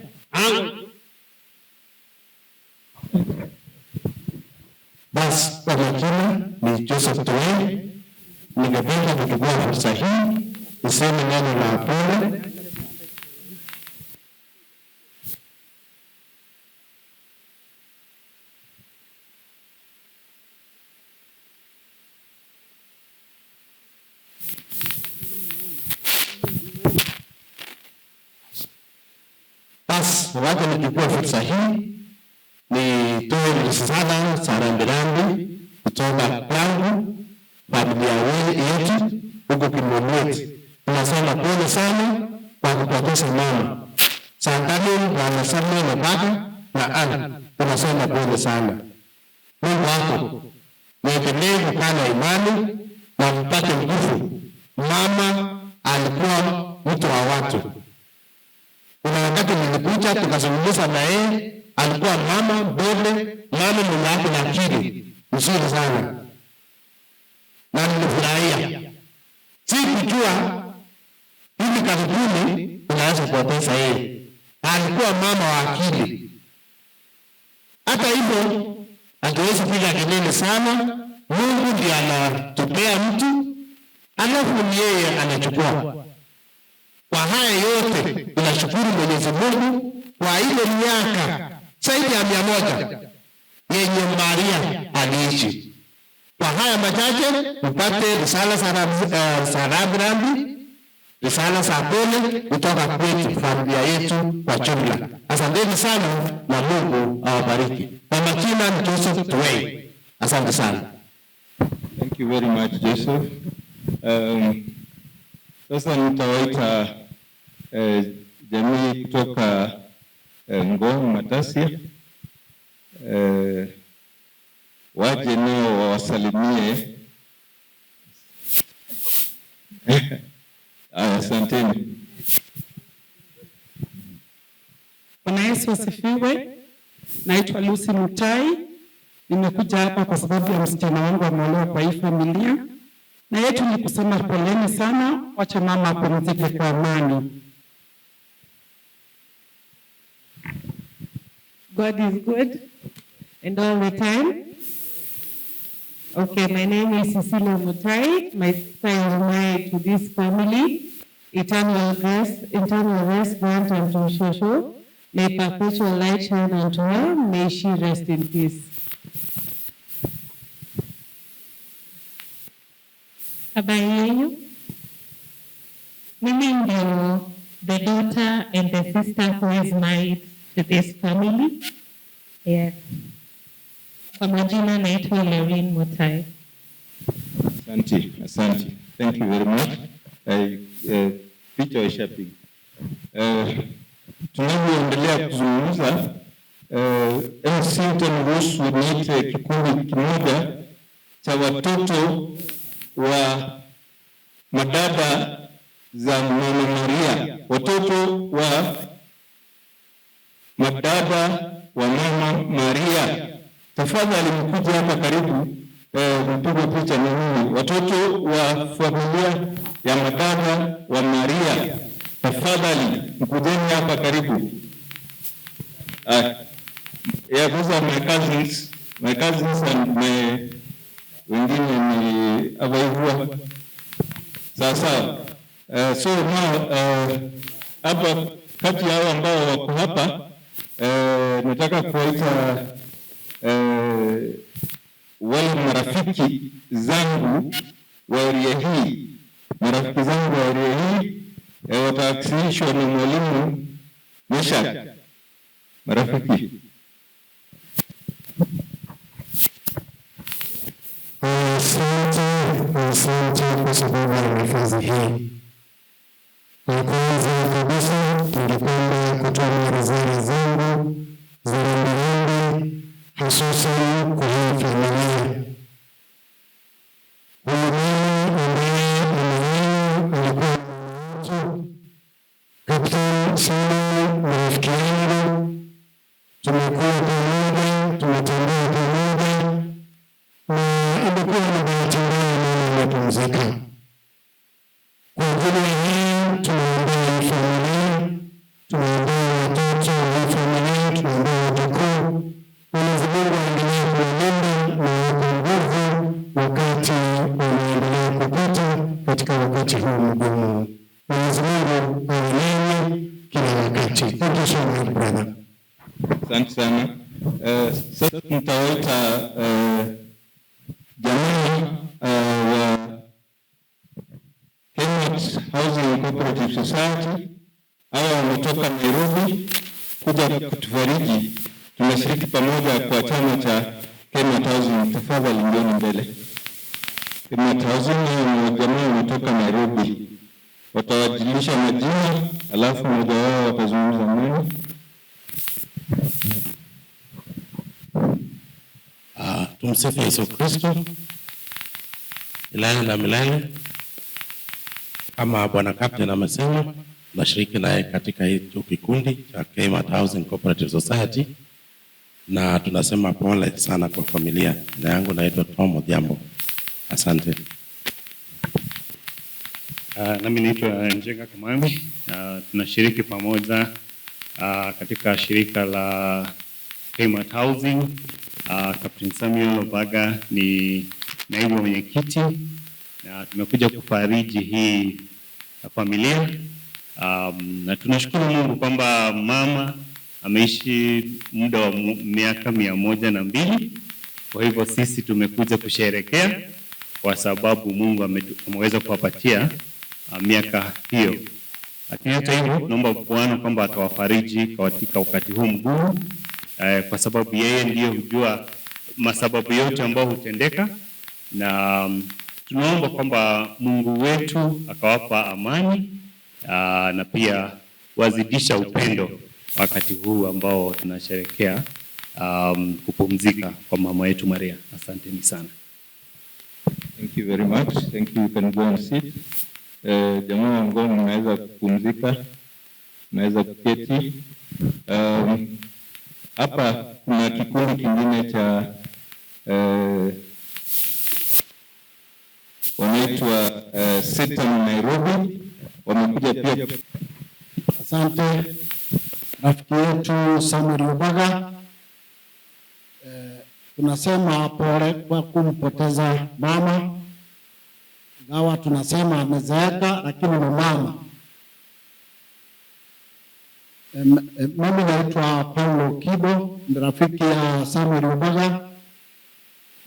Basi kwa majina ni Joseph Toei. Ningependa kuchukua fursa hii niseme neno la pole. Basi wacha nichukue fursa hii nitoe risala za rambirambi kutoka kwangu, familia yetu huko Kimulwet. Tunasema pole sana kwa kupoteza mama. Santani wanasema na baba na ana. Tunasema pole sana. Mungu wako muendelee kukaa na imani na mpate nguvu. Mama alikuwa mtu wa watu. Kuna wakati nilikuja tukazungumza na yeye, alikuwa mama mbele, mama mwenye ako na akili nzuri sana, na nilifurahia. Sikujua hivi karibuni unaweza kupoteza yeye. Alikuwa mama wa akili. Hata hivyo hatuwezi piga kelele sana. Mungu ndiye anatupea mtu, alafu ni yeye anachukua. Kwa haya yote tunashukuru Mwenyezi Mungu kwa ile miaka zaidi ya 100 yenye Maria aliishi. Kwa haya machache mpate risala za rambirambi, risala za pole kutoka kwetu, familia yetu kwa jumla. Asanteni sana na Mungu awabariki. Kwa majina ni Joseph Tuwei. Asante sana. Thank you very much, Joseph. Sasa nitawaita jamii kutoka Ngong Matasia, waje nao wawasalimie. Asanteni. Bwana Yesu asifiwe. Naitwa Lucy Mutai. Nimekuja hapa kwa sababu ya msichana wangu ameolewa kwa hii familia. Na yetu ni kusema poleni sana, wacha mama apumzike kwa amani. God is good and all the time. Okay, my name is Cecilia Mutai. My sister is married to this family. Eternal grace, eternal rest grant unto Shosho. May perpetual light shine unto her. May she rest in peace. Habari yenu. Mimi ndio the daughter and the sister who is married to this family. Yes. Kwa majina naitwa Lorraine Mutai. Asante, asante. Thank you very much. Picha ishapiga. Tunavyoendelea kuzungumza, MC utaniruhusu niite kikundi kimoja cha watoto wa madada za Mama Maria, watoto wa madada wa Mama Maria. Tafadhali mkuje hapa karibu, mpige picha na mimi. Watoto wa familia ya madada wa Maria, tafadhali mkujeni hapa karibu. Yeah, those are my cousins and my wengine ni abaivua. Sawa sawa. So now hapa kati ya hao ambao wako hapa, nataka kuwaita wale marafiki zangu wa area hii. Marafiki zangu wa area hii watawakilishwa na mwalimu Meshak. Marafiki. Asante, asante kwa sababu ya nafasi hii. Kwa kwanza kabisa ningependa kutoa risala zangu za rambirambi hususan kwa hii familia. Huyu mama ambaye ameoa alikuwa mtu Kapteni sana, marafiki yangu, tumekuwa pamoja, tumetembea pamoja na imekuwa ni bahati mbaya mama amepumzika. Kwa ajili ya hii tunaombea hii familia, tunaombea watoto wa hii familia, tunaombea wajukuu. Mwenyezi Mungu aendelee kuwalinda na kuwapa nguvu wakati wanaendelea kupita katika wakati huu mgumu. Mwenyezi Mungu awe nanyi kila wakati. Thank you so much, brother. Asante sana. Sasa nitawaita jamaa wa Kenya Housing Cooperative Society. Hawa wametoka Nairobi kuja kutufariji. Tunashiriki pamoja kwa chama cha Kenya Housing. Tafadhali njooni mbele. Kenya Housing ni jamaa wametoka Nairobi. Watawajilisha majina, alafu mmoja wao watazungumza neno. Tumsifu Yesu Kristo milele na milele. Kama Bwana Captain amesema, tunashiriki naye katika hicho kikundi cha Kmart Housing Cooperative Society, na tunasema pole sana kwa familia. Jina yangu naitwa Tom Odhiambo. Asante. Nami naitwa Njenga Kamambi. Tunashiriki pamoja katika shirika la Kmart Housing. Captain Samuel Obaga ni naibu wa mwenyekiti, na tumekuja kufariji hii familia. Na tunashukuru Mungu kwamba mama ameishi muda wa miaka 102. Kwa hivyo sisi tumekuja kusherehekea kwa sababu Mungu ameweza kuwapatia miaka hiyo. Lakini hata hivyo naomba Bwana kwamba atawafariji katika wakati huu mgumu, kwa sababu yeye ndiye hujua masababu yote ambayo hutendeka, na tunaomba kwamba Mungu wetu akawapa amani, na pia wazidisha upendo wakati huu ambao tunasherehekea kupumzika kwa mama yetu Maria. Asanteni sana. Thank you very much. Thank you. You can go and sit. Jamaa wa Ngong, mnaweza kupumzika, mnaweza kuketi. Hapa kuna kikundi kingine cha wanaitwa Setan Nairobi, wamekuja pia. Asante rafiki yetu Samuel Obaga. Tunasema pole kwa kumpoteza mama, ingawa tunasema amezeeka, lakini ni mama. Mimi naitwa Paulo Kibo, ni rafiki ya Samuel Obaga,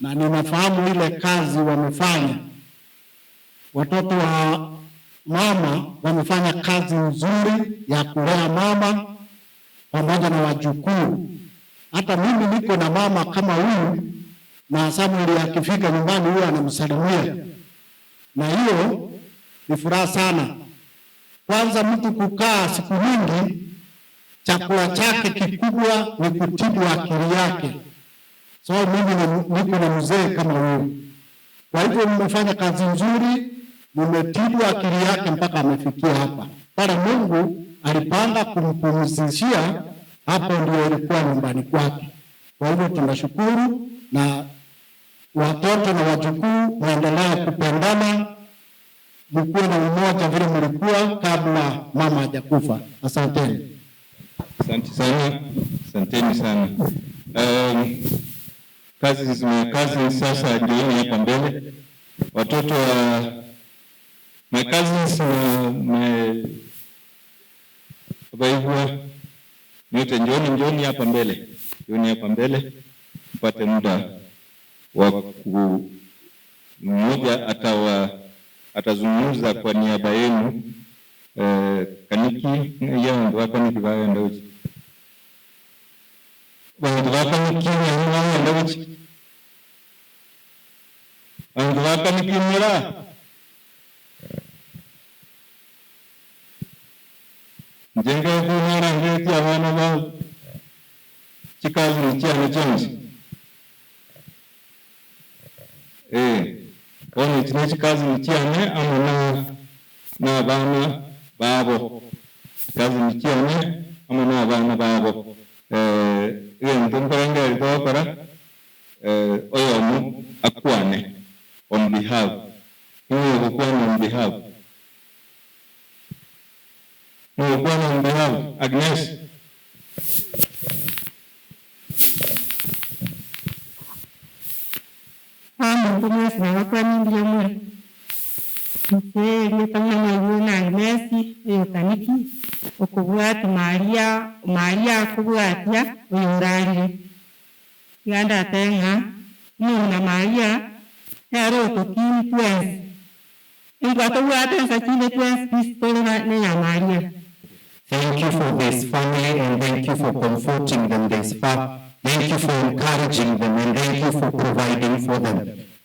na ninafahamu ile kazi wamefanya. Watoto wa mama wamefanya kazi nzuri ya kulea mama pamoja na wajukuu. Hata mimi niko na mama kama huyu, na Samuel akifika nyumbani huwa anamsalimia. Na hiyo ni furaha sana. Kwanza mtu kukaa siku nyingi, chakula chake kikubwa ni kutibu akili yake. So mimi niko na mzee kama huyu. Kwa hivyo mmefanya kazi nzuri, mmetibu akili yake mpaka amefikia hapa. Pale Mungu alipanga kumpumzishia, hapo ndio ilikuwa nyumbani kwake. Kwa hivyo tunashukuru, na watoto na wajukuu muendelee kupendana, mkuwe na umoja vile mlikuwa kabla mama hajakufa. Asanteni. Asante sana, asanteni sana. Kazi sasa njooni hapa mbele. Watoto wa my cousins na my abaihwa nyote njooni hapa mbele. Njooni hapa mbele mpate muda wa ku mmoja atazungumza kwa niaba yenu. Kaniki yangu wakaniki baenda uchi. Bantu bakaniki yangu baenda uchi. Bantu bakaniki mura. Njenga kunyara ngeti abana ba chikazi ni chonzi. Ono chine chikazi ni chiane ama na abana babo. Kazi ni chiane ama na abana babo. Ile ntomparanga ilitokora oyomu akwane on behalf. Iwe kukwana on behalf. Kukwana on behalf Agnes. Maria kubwatia uyurarire ganda tenga na Maria yaro tokini twens ingwa tobwate nsakine twens pistol na ya Maria. Thank you for this family, and thank you for comforting them this far. Thank you for encouraging them, and thank you for providing for them.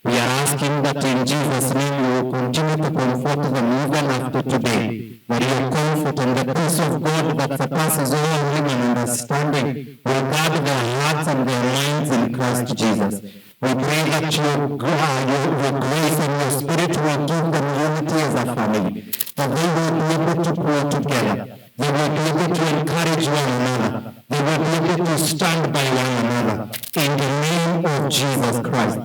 We are asking that in Jesus' name you will continue to comfort them even after today. That your comfort and the peace of God that surpasses all human understanding will guard their hearts and their minds in Christ Jesus. We pray that your grace and your spirit will give them unity as a family, that they will be able to pray together, they will be able to encourage one another, they will be able to stand by one another. In the name of Jesus Christ.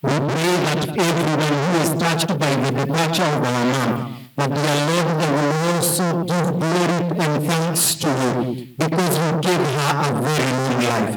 We pray that everyone who is touched by the departure of our mom, that dear Lord, they will also give glory and thanks to you, because you gave her a very long life.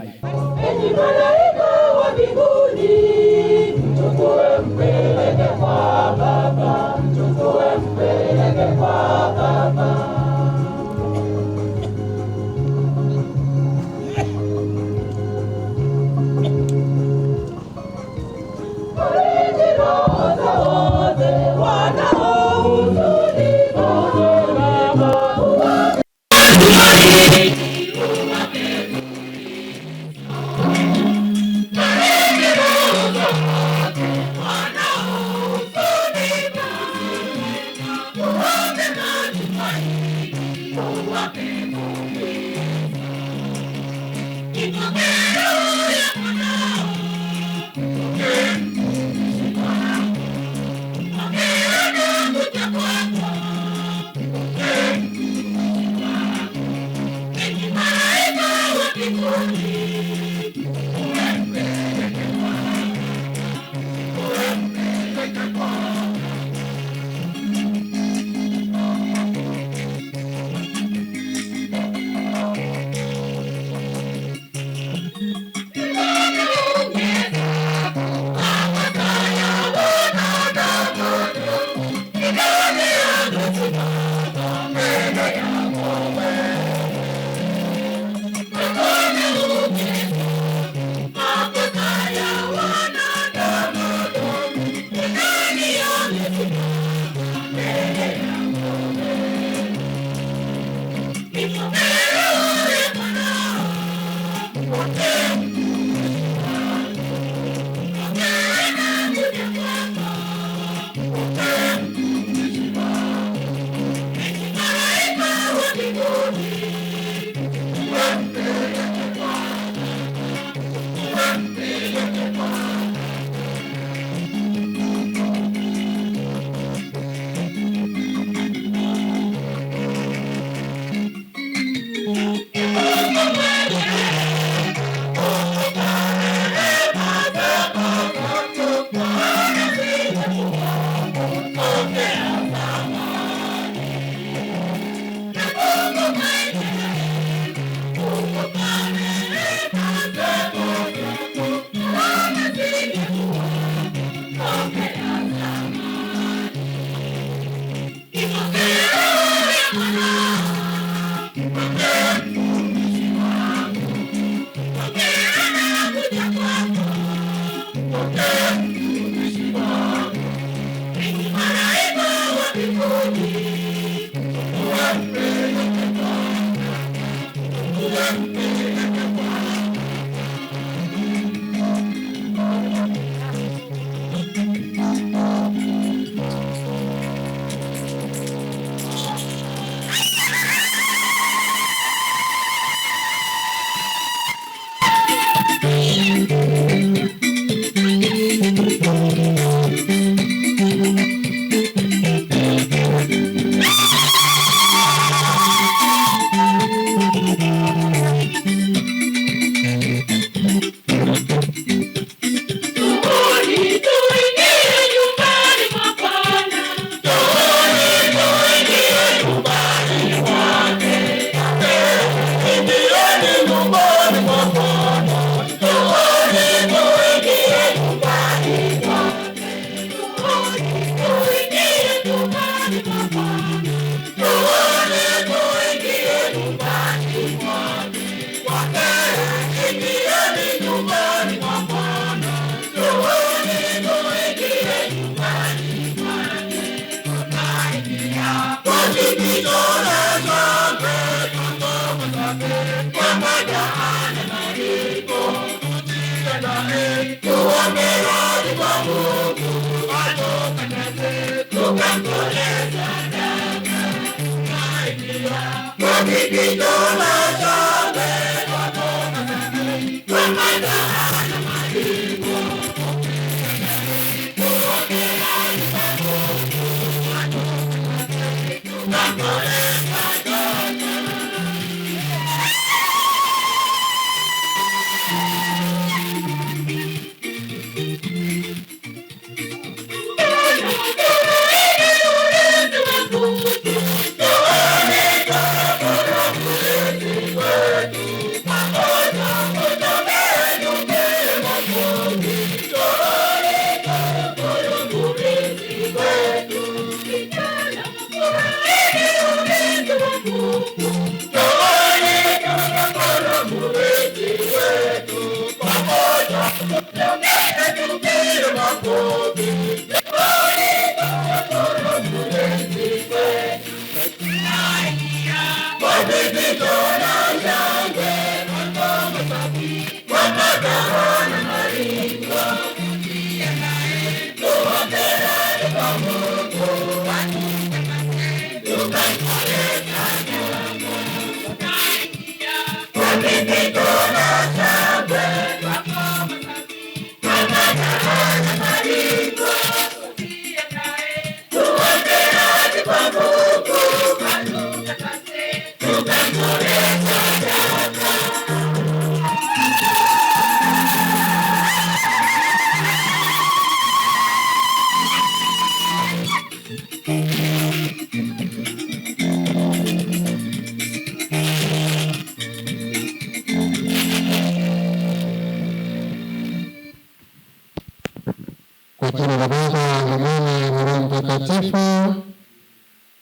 Kwa jina la Baba na Mwana na Roho Mtakatifu.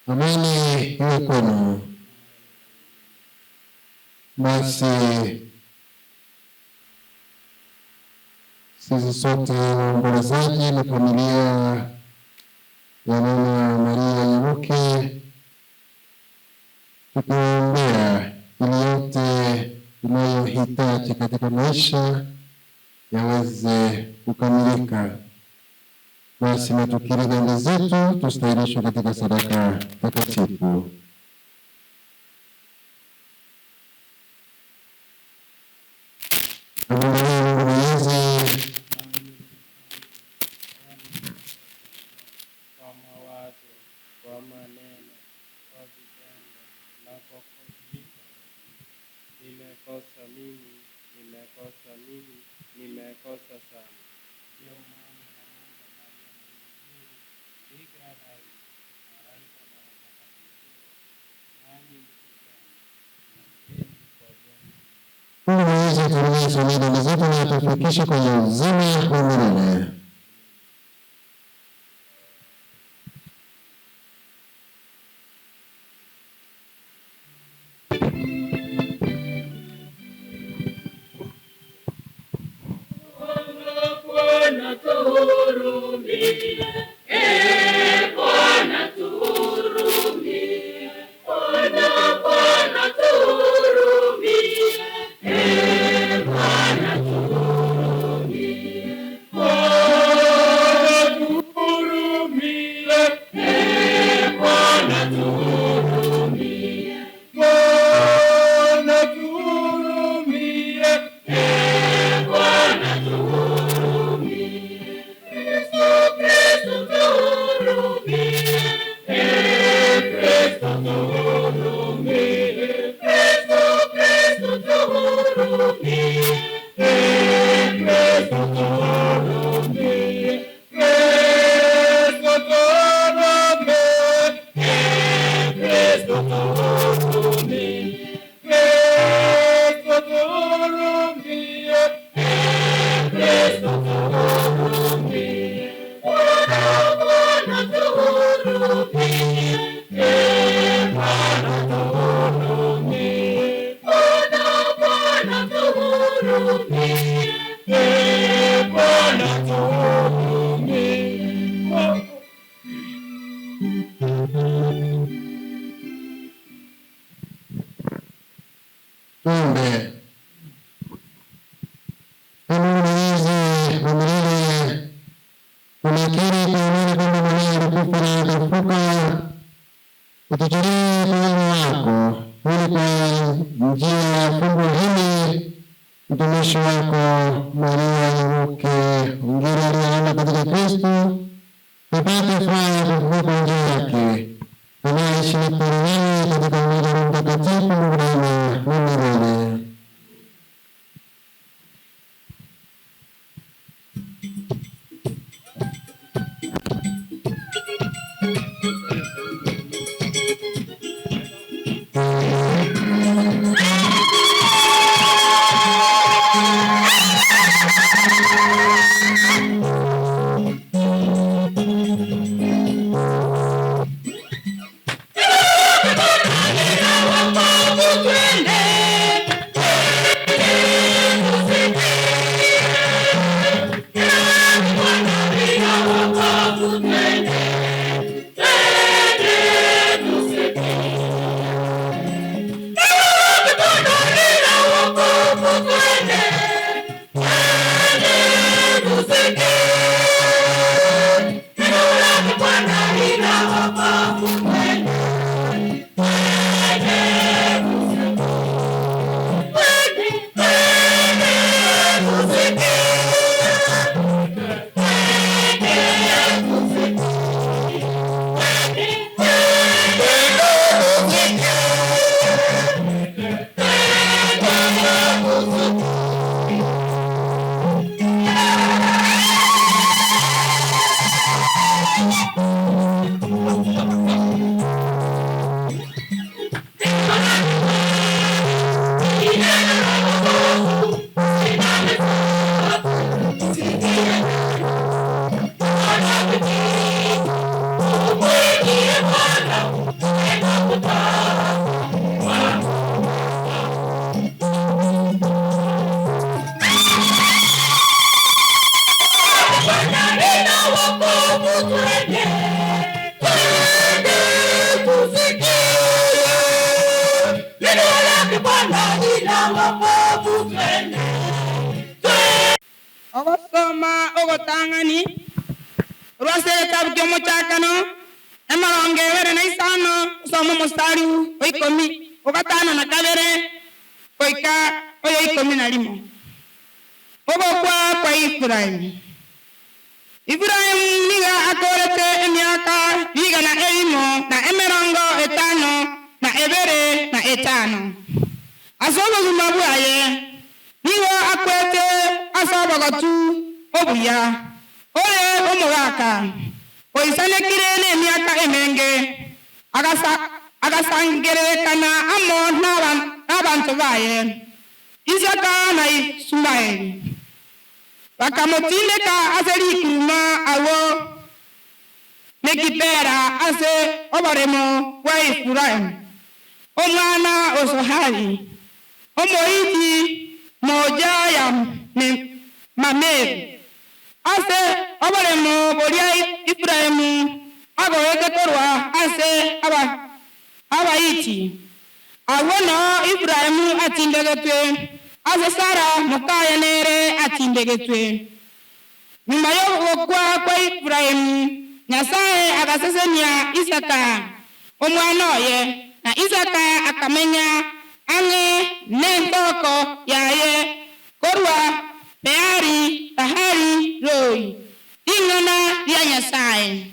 Amani iwe kwenu. Basi sisi sote waombolezaji na familia ya Mama Maria Nyamuke tukuombea ili yote tunayohitaji katika maisha yaweze kukamilika. Basi na tukiri dhambi zetu tustahilishwe katika sadaka takatifu. Mungu Mwenyezi. Kwa mawazo, kwa maneno, kwa vitendo na kwa kuandika. Nimekosa mimi, nimekosa mimi, nimekosa sana. Ndio maana namuomba Maria mwenye heri, Bikira daima, malaika na watakatifu, nanyi ndugu zangu, niombeni kwa Bwana. Mungu Mwenyezi atuhurumie, tusamehe dhambi zetu na atufikishe kwenye uzima wa milele. Bwana tuhurumie, ee Bwana tuhurumie, Bwana Bwana tuhurumie, ee Bwana tuhurumie, Bwana tuhurumie, ee Bwana tuhurumie, Bwana tuhurumie, ee Bwana tuhurumie. Kristo, Kristo tuhurumie, ee Kristo tuhurumie, Kristo, Kristo tuhurumie, ee Kristo tuhurumie, Kristo tuhurumie, ee Kristo tuhurumie, Kristo tuhurumie, ee Kristo tuhurumie. Bwana, Bwana tuhurumie, ee Bwana tuhurumie, Bwana, Bwana tuhurumie, ee Bwana tuhurumie. Tuombe. Ee Mungu Mwenyezi wa milele, tunakiri kwa imani kwamba mwanao alikufa na akafufuka, utujalie kwa wema wako, ili kwa njia ya fumbo hili mtumishi wako Maria mke ngiri aliyelala katika Kristo apate furaha ya kufufuka kwa njia yake, anayeishi na kutawala katika umoja wa Roho Mtakatifu, Mungu daima na milele. Ogosoma ogotang'ani rwase gĩtabu kĩa mũchakano emirongo ĩbere na isano gũsoma mũstari wa ikũmi ũgatano na kabere goika oyo ikũmi na rimo. Ogokwa kwa Ibrahim. Ibrahim niga akorete emiaka igana erimo na emerongo etano na ebere na etano. Ase obogima bwaye nigo akwete ase obogotu obuya oye omogaka oisanekire n'emiaka emenge agasangererekana amo n'abantu baye Isaka na Ismaeli bakamutindeka ase rikuruma awo Mekipera ase oboremo bwa Efuraimu omwana Osohari omoiti moja ya Mameri ase oboremo boria Efuraimu agoete korwa ase abaiti awono Ibrahimu atindegetwe ase Sara mukaya nere atindegetwe. Nyuma y'ogokwa kwa Ibrahimu Nyasaye agasesenia Isaka omwana oye na Isaka akamenya ang'e n'entoko yaye korwa Beari Tahari Roi ring'ana ria Nyasaye.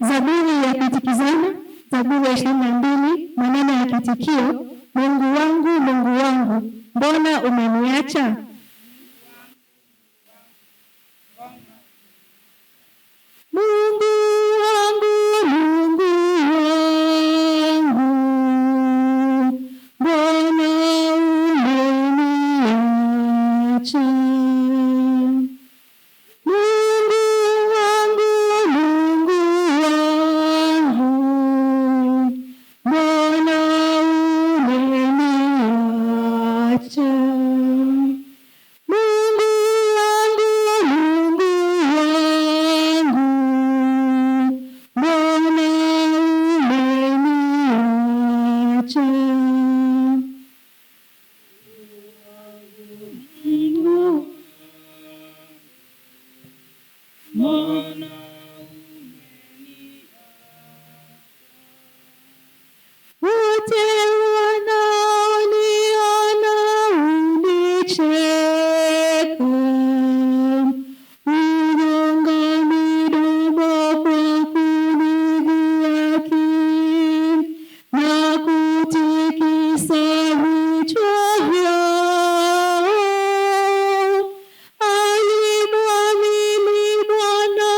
Zaburi ya kuitikizana, Zaburi ya 22, maneno ya kiitikio: Mungu wangu, Mungu wangu, mbona umeniacha? Mungu wangu, Mungu wangu, mbona umeniacha? Mungu wangu, Mungu wangu, mbona umeniacha? Mungu wangu, Mungu wangu, mbona umeniacha? Mungu Mbona wote wanaoniona hunicheka, hugonga midomo kwa kunidhihaki na kutikisa vichwa vyao. Alimwamini Bwana,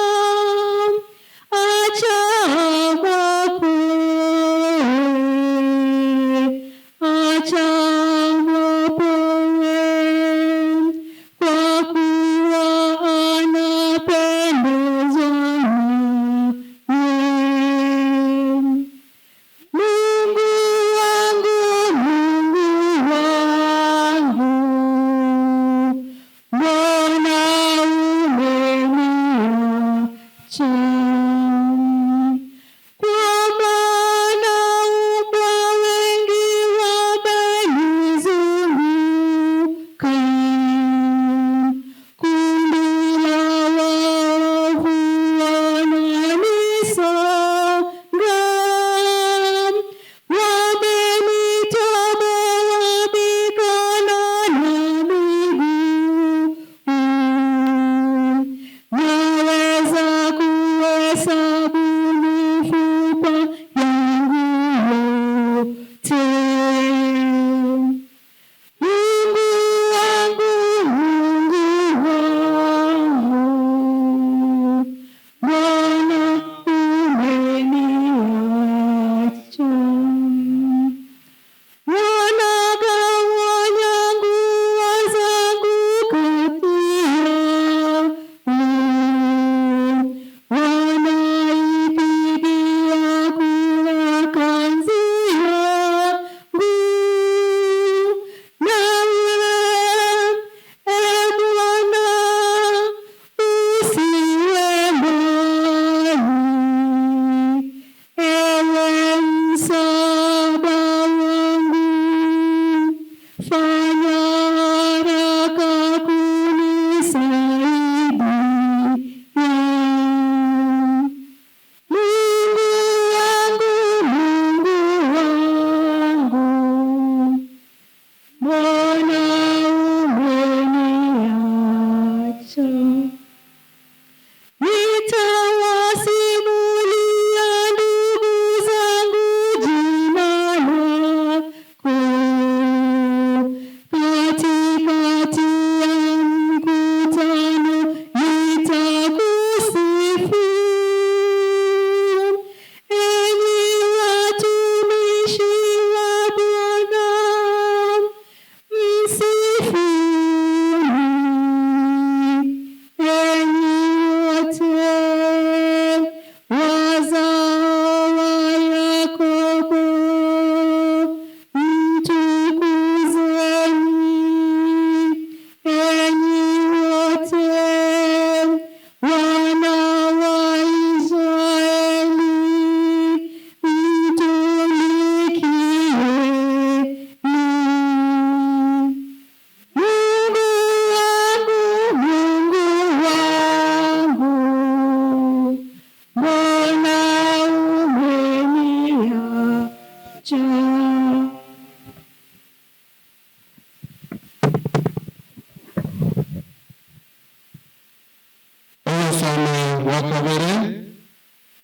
Ogosoma gwa kabere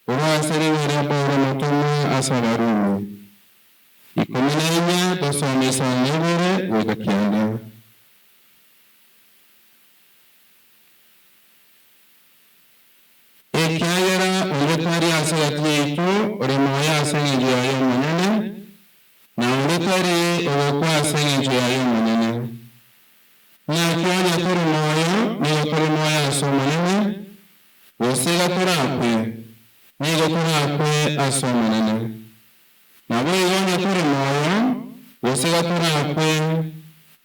orwasere Paulo mutumwa ase Abarumi 14 tusome 52 goika 9. Ekiagera onde tari ase gati yaitu ore moyo ase eng'encho yaye omonene, na onde tari ogokwa ase eng'encho yaye omonene. Naki onye tore moyo, nigo tore moyo ase omonene, gose iga torakwe, nigo torakwe ase omonene. Nabo igo onye tore moyo, gose iga torakwe,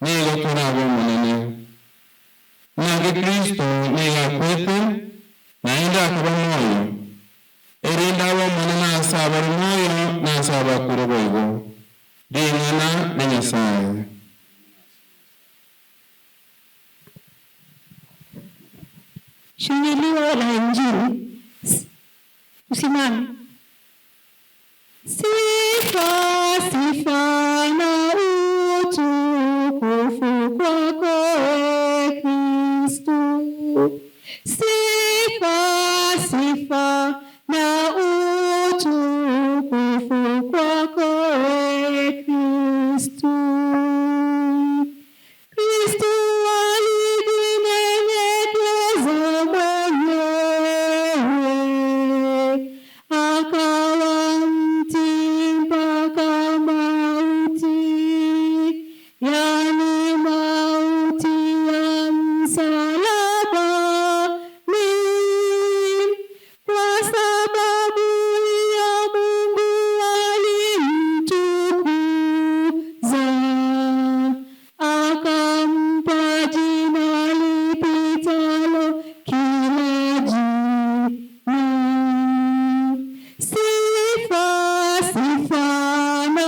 nigo torabe omonene. Naki Kristo nigo akwete, naende akaba moyo, erinde abe omonene ase abare moyo na ase abakure boigo. Ring'ana na Nyasaye. Shangilio la Injili. Usimame. Sifa, sifa na utukufu kwako e Kristo. Sifa, sifa na utukufu kwako e Kristo. Kristo alijinyenyekeza mwenyewe, akawa mtii mpaka mauti, yaani mauti ya msalabani. Kwa sababu ya Mungu alimtukuza, akampa jina lipitalo kila jina. Sifa, sifa na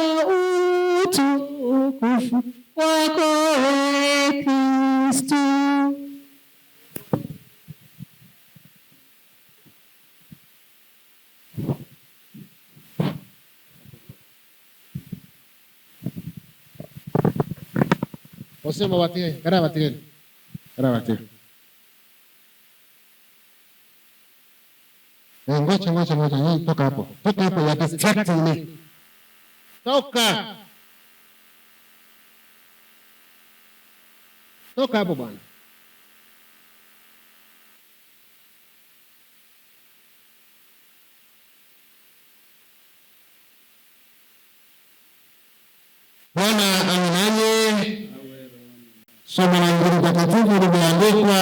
utukufu kwako e Kristo. Osema batige, gara batige. Gara batige. Ngoja ngoja ngoja, hii toka hapo. Toka hapo, ya distracting me. Toka. Toka hapo bwana. Bwana awe nanyi. Somo la Injili takatifu limeandikwa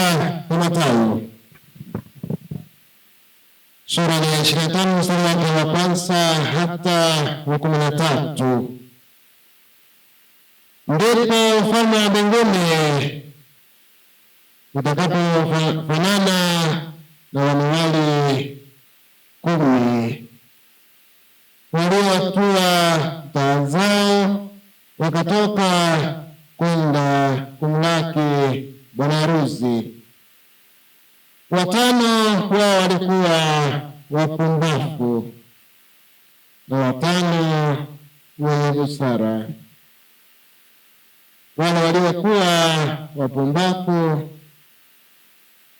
na Mathayo sura ya 25 mstari wake wa kwanza hata wa 13. Ndipo ufalme wa mbinguni utakapofanana na wanawali 10 waliotua taa zao wakatoka kwenda kumlaki bwana harusi. 5 wao walikuwa wapumbavu na 5 wenye busara. Wale waliokuwa wapumbavu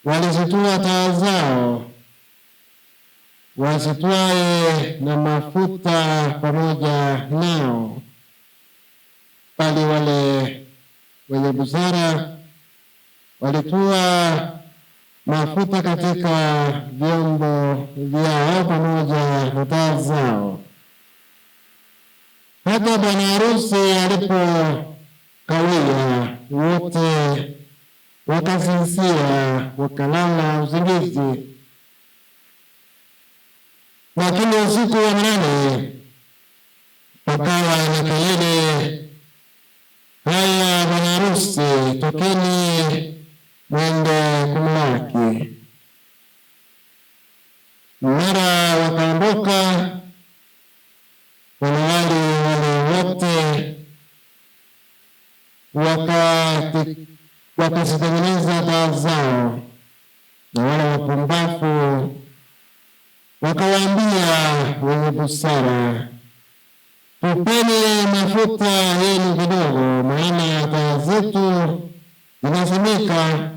walizitwaa taa zao, wazitwae na mafuta pamoja nao, bali wale wenye busara walitwaa mafuta katika vyombo vyao pamoja na taa zao. Hata bwana harusi alipokawia, wote wakasinzia wakalala usingizi. Lakini usiku wa manane pakawa na kelele, haya bwana harusi, tokeni mwende kumlaki. Mara wakaondoka wanawali wale wote, wakazitengeneza taa zao, na wale wapumbavu wakawaambia wenye busara, tupeni mafuta yenu kidogo, maana taa zetu zinazimika.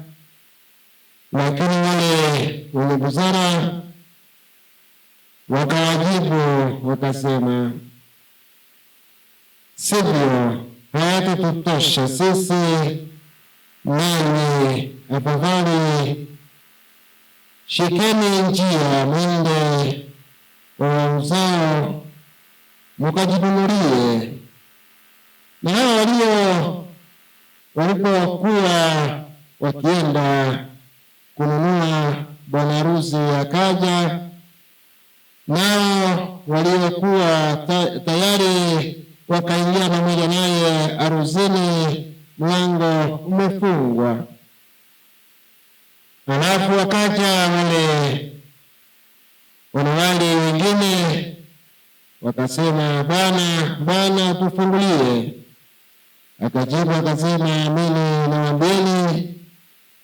Lakini wale wenye busara wakawajibu wakasema, sivyo, hayatatutosha sisi nanyi, afadhali shikeni njia mwende kwa wauzao mkajinunulie. Na hao walipokuwa wakienda kununua, bwana harusi akaja, nao waliokuwa tayari wakaingia pamoja naye harusini, mlango umefungwa. Halafu wakaja wale wanawali wengine wakasema, Bwana, Bwana, tufungulie. Akajibu akasema, amini nawaambieni,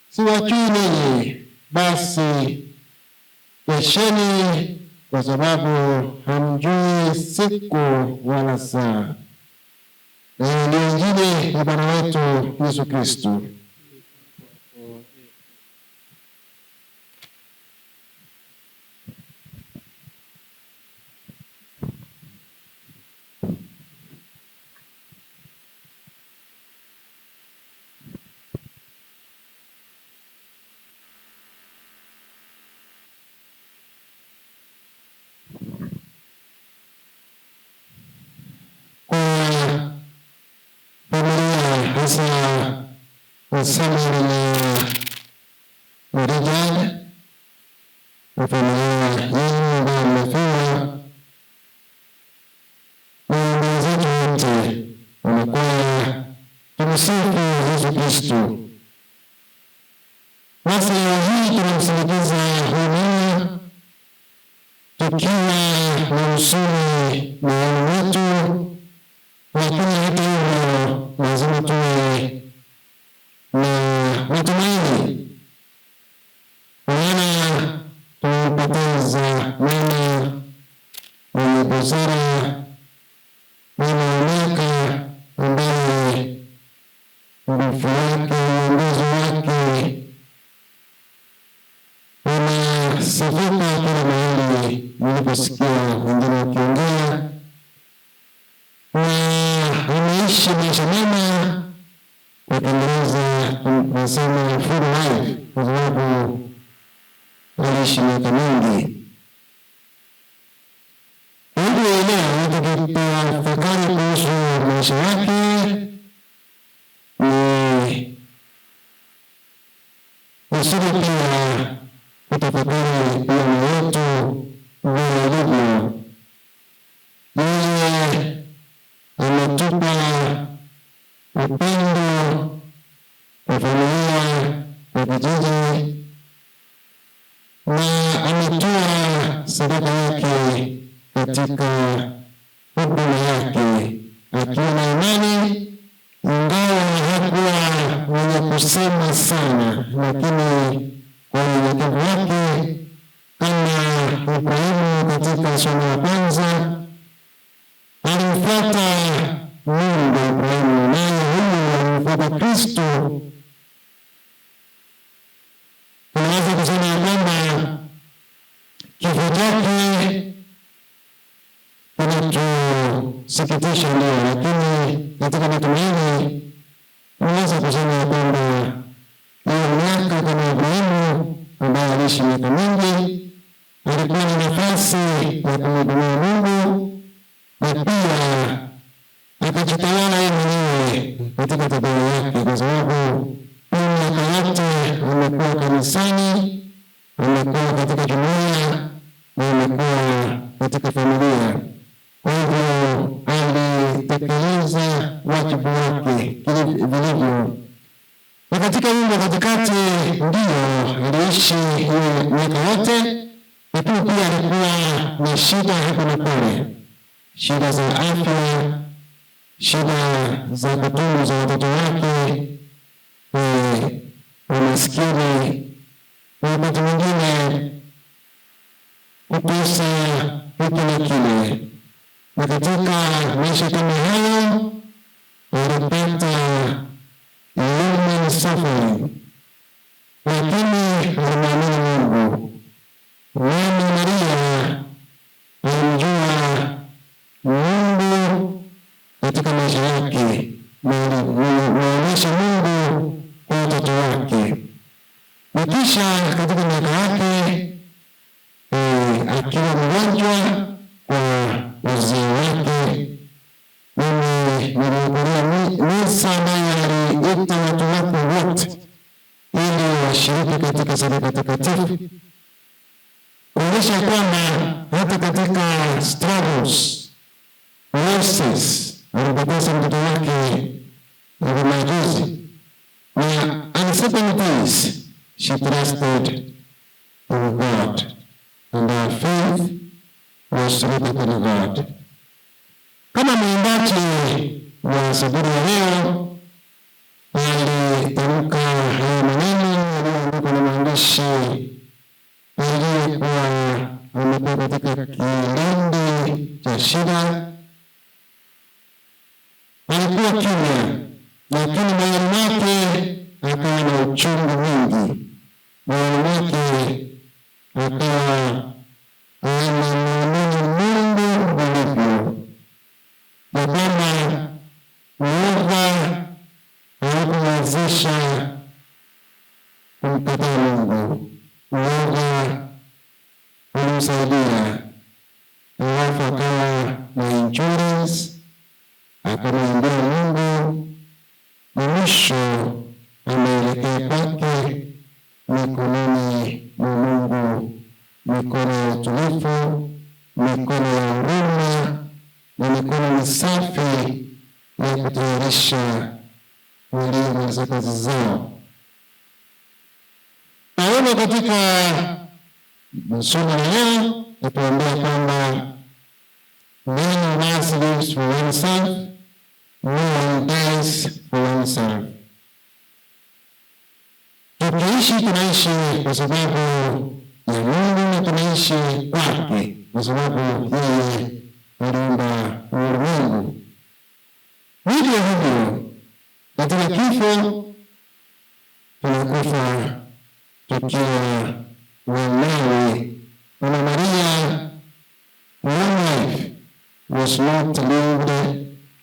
siwajui ninyi. Basi kesheni, kwa sababu hamjui siku wala saa. Na hiyo ndiyo Injili ya Bwana wetu Yesu Kristo. Samuel na Richard na familia yenu ambayo mmefiwa na ndugu zetu wote wanakwaya, tumsifu Yesu Kristo. Basi leo hii tunamsindikiza huyu mama tukiwa na huzuni moyoni mwetu, lakini hata hivyo lazima tuwe na matumaini, maana tumempoteza mama mwenye busara, mama wa miaka ambaye nguvu yake, uongozi wake unasifika kila mahali niliposikia wengine wakiongea, na ameishi maisha mema. Kwa Kiingereza tunasema full life, kwa sababu aliishi miaka mingi. Kwa hivyo leo tukitafakari kuhusu maisha yake, ni vizuri pia kutafakari imani yetu vile ilivyo. Yeye ametupa upendo wa familia, wa kijiji, na ametoa sadaka yake katika huduma yake akiwa na imani, ingawa hakuwa mwenye kusema sana, lakini kwa unyenyekevu wake kama Ibrahimu katika somo la kwanza alimfuata Mungu Ibrahimu, naye huyu alimfuata Kristo. Tunaweza kusema ya kwamba kifo chake kinatusikitisha, ndio, lakini katika matumaini tunaweza kusema ya kwamba hiyo miaka kama Ibrahimu ambaye aliishi miaka mingi alikuwa na nafasi ya kumhudumia Mungu na pia akajitawala yeye mwenyewe katika tabia yake, kwa sababu miaka yote amekuwa kanisani, amekuwa katika jumuiya na amekuwa katika familia. Kwa hivyo alitekeleza wajibu wake vilivyo. Na katika nyumba katikati ndiyo aliishi hiyo miaka yote, lakini pia alikuwa na shida hapa na pale, shida za afya, shida za kutunza watoto wake umaskini, na wakati mwingine kukosa hiki na kile. Na katika maisha kama hayo alipata human suffering, lakini Inaonyesha kwamba hata katika struggles, losses, alipoteza mtoto wake hivi majuzi na uncertainties, she trusted in God and her faith was rooted in God. Kama mwimbaji wa Zaburi ya leo alitamka haya maneno yaliyoandikwa na mwandishi aliyekuwa amekuwa katika kilindi cha shida. Alikuwa kimya, lakini moyoni mwake akawa na uchungu mwingi. Moyoni mwake akawa anamwamini Mungu vilivyo, na kwamba uoga haukumwezesha kumkataa Mungu. Uoga ulimsaidia, alafu akawa na insurance, akamwambia Mungu, mwisho ameelekea kwake mikononi mwa Mungu, mikono ya utulivu, mikono ya huruma na mikono misafi ya kutayarisha waliomaliza kazi zao. Naona katika somo la leo natuambia kwamba none of us lives for oneself, no one dies for oneself. Tukiishi tunaishi kwa sababu ya Mungu na tunaishi kwake kwa sababu yeye aliumba ulimwengu. Vivyo hivyo katika kifo tunakufa tukiwa wanawe. Mama Maria, one life was not lived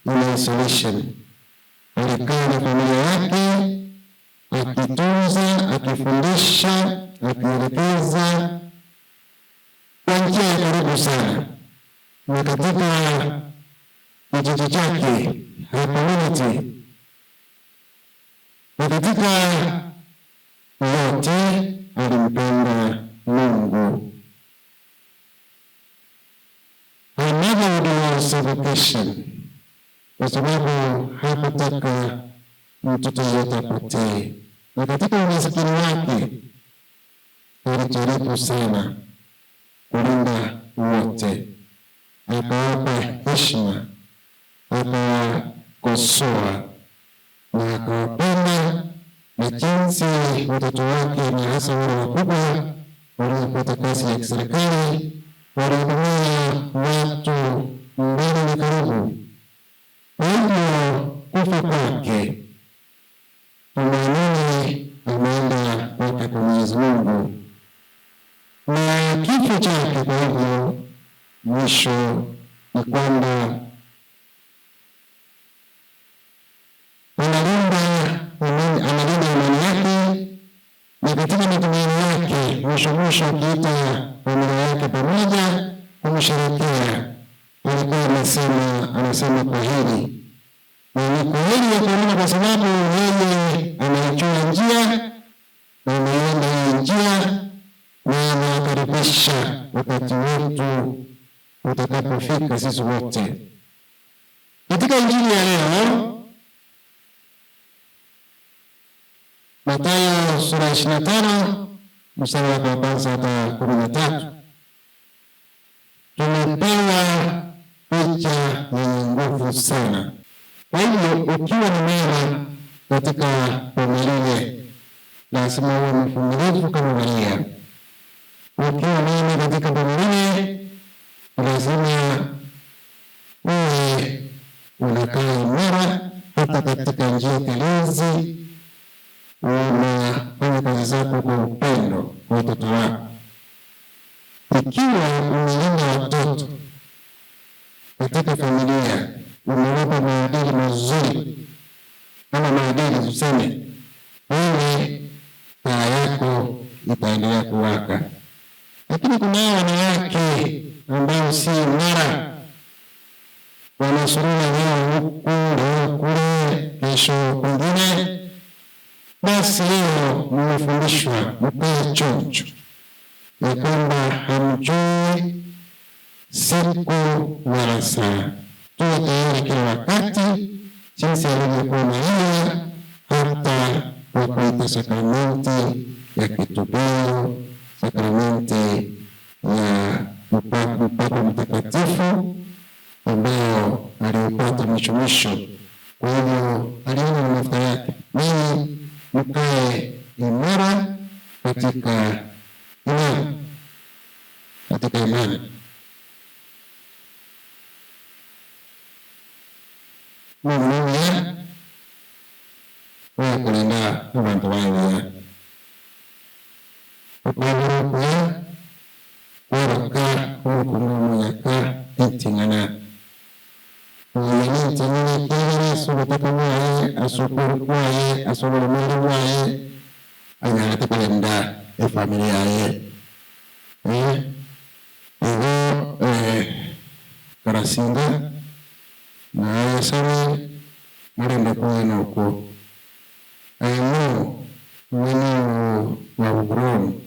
in isolation. Alikaa na familia yake akitunza, akifundisha, akielekeza kwa njia ya karibu sana, na katika kijiji chake, her community, na katika yote alimpenda Mungu. Her motherhood was a vocation, kwa sababu hakutaka mtoto yeyote apotee, na katika umasikini wake alijaribu sana kulinda wote, akawapa heshima, akawakosoa na akawapenda, na jinsi watoto wake na hasa wale wakubwa waliopata kazi ya kiserikali walihudumia watu mbali na karibu. Kwa hivyo kufa kwake tunaamini ameenda kwake kwa Mwenyezi Mungu, na kifo chake kwa hivyo mwisho ni kwamba analinda imani yake, na katika matumaini yake mwisho mwisho akiita familia yake pamoja kumsherehekea, alikuwa anasema kwaheri. Na ni kwaheri ya kuonana kwa sababu yeye anaijua njia na ameenda hii njia na anakaribisha wakati wetu utakapofika sisi wote. Katika Injili ya leo Mathayo sura 25 mstari wa kwanza hadi 13, tumepewa picha yenye nguvu sana. Kwa hivyo ukiwa ni mama katika familia, lazima uwe mvumilivu kama Maria. Ukiwa mama katika familia, lazima uwe unakaa imara hata katika njia telezi, unafanya kazi zako kwa upendo kwa watoto wako. Ikiwa umelinda watoto katika familia, umewapa maadili mazuri, ama maadili tuseme, wewe taa yako itaendelea kuwaka. Lakini kuna wanawake ambao si imara, wanasurura leo huku leo kule, kesho kwingine. Basi leo mmefundishwa mkae chonjo ya kwamba hamjui Hamjui siku wala saa. Tuwe tayari kila wakati, jinsi alivyokuwa Maria, hata kwa kuita sakramenti ya kitubio, sakramenti ya upako mtakatifu ambao aliupata mwisho mwisho. Kwa hivyo aliona na mafuta yake. Ninyi mkae imara katika imani, katika imani. Mungu oyo kulinda abantu bawe okwabura kworeka omukumumuyaka entingana oyo n'entingana ekebera asobotaka bwaye asokoro bwaye asobola omwenda bwaye anyarate kulinda efamily yaye igo karasinga naye sabe mulinde kuwena okwo. I know when you were grown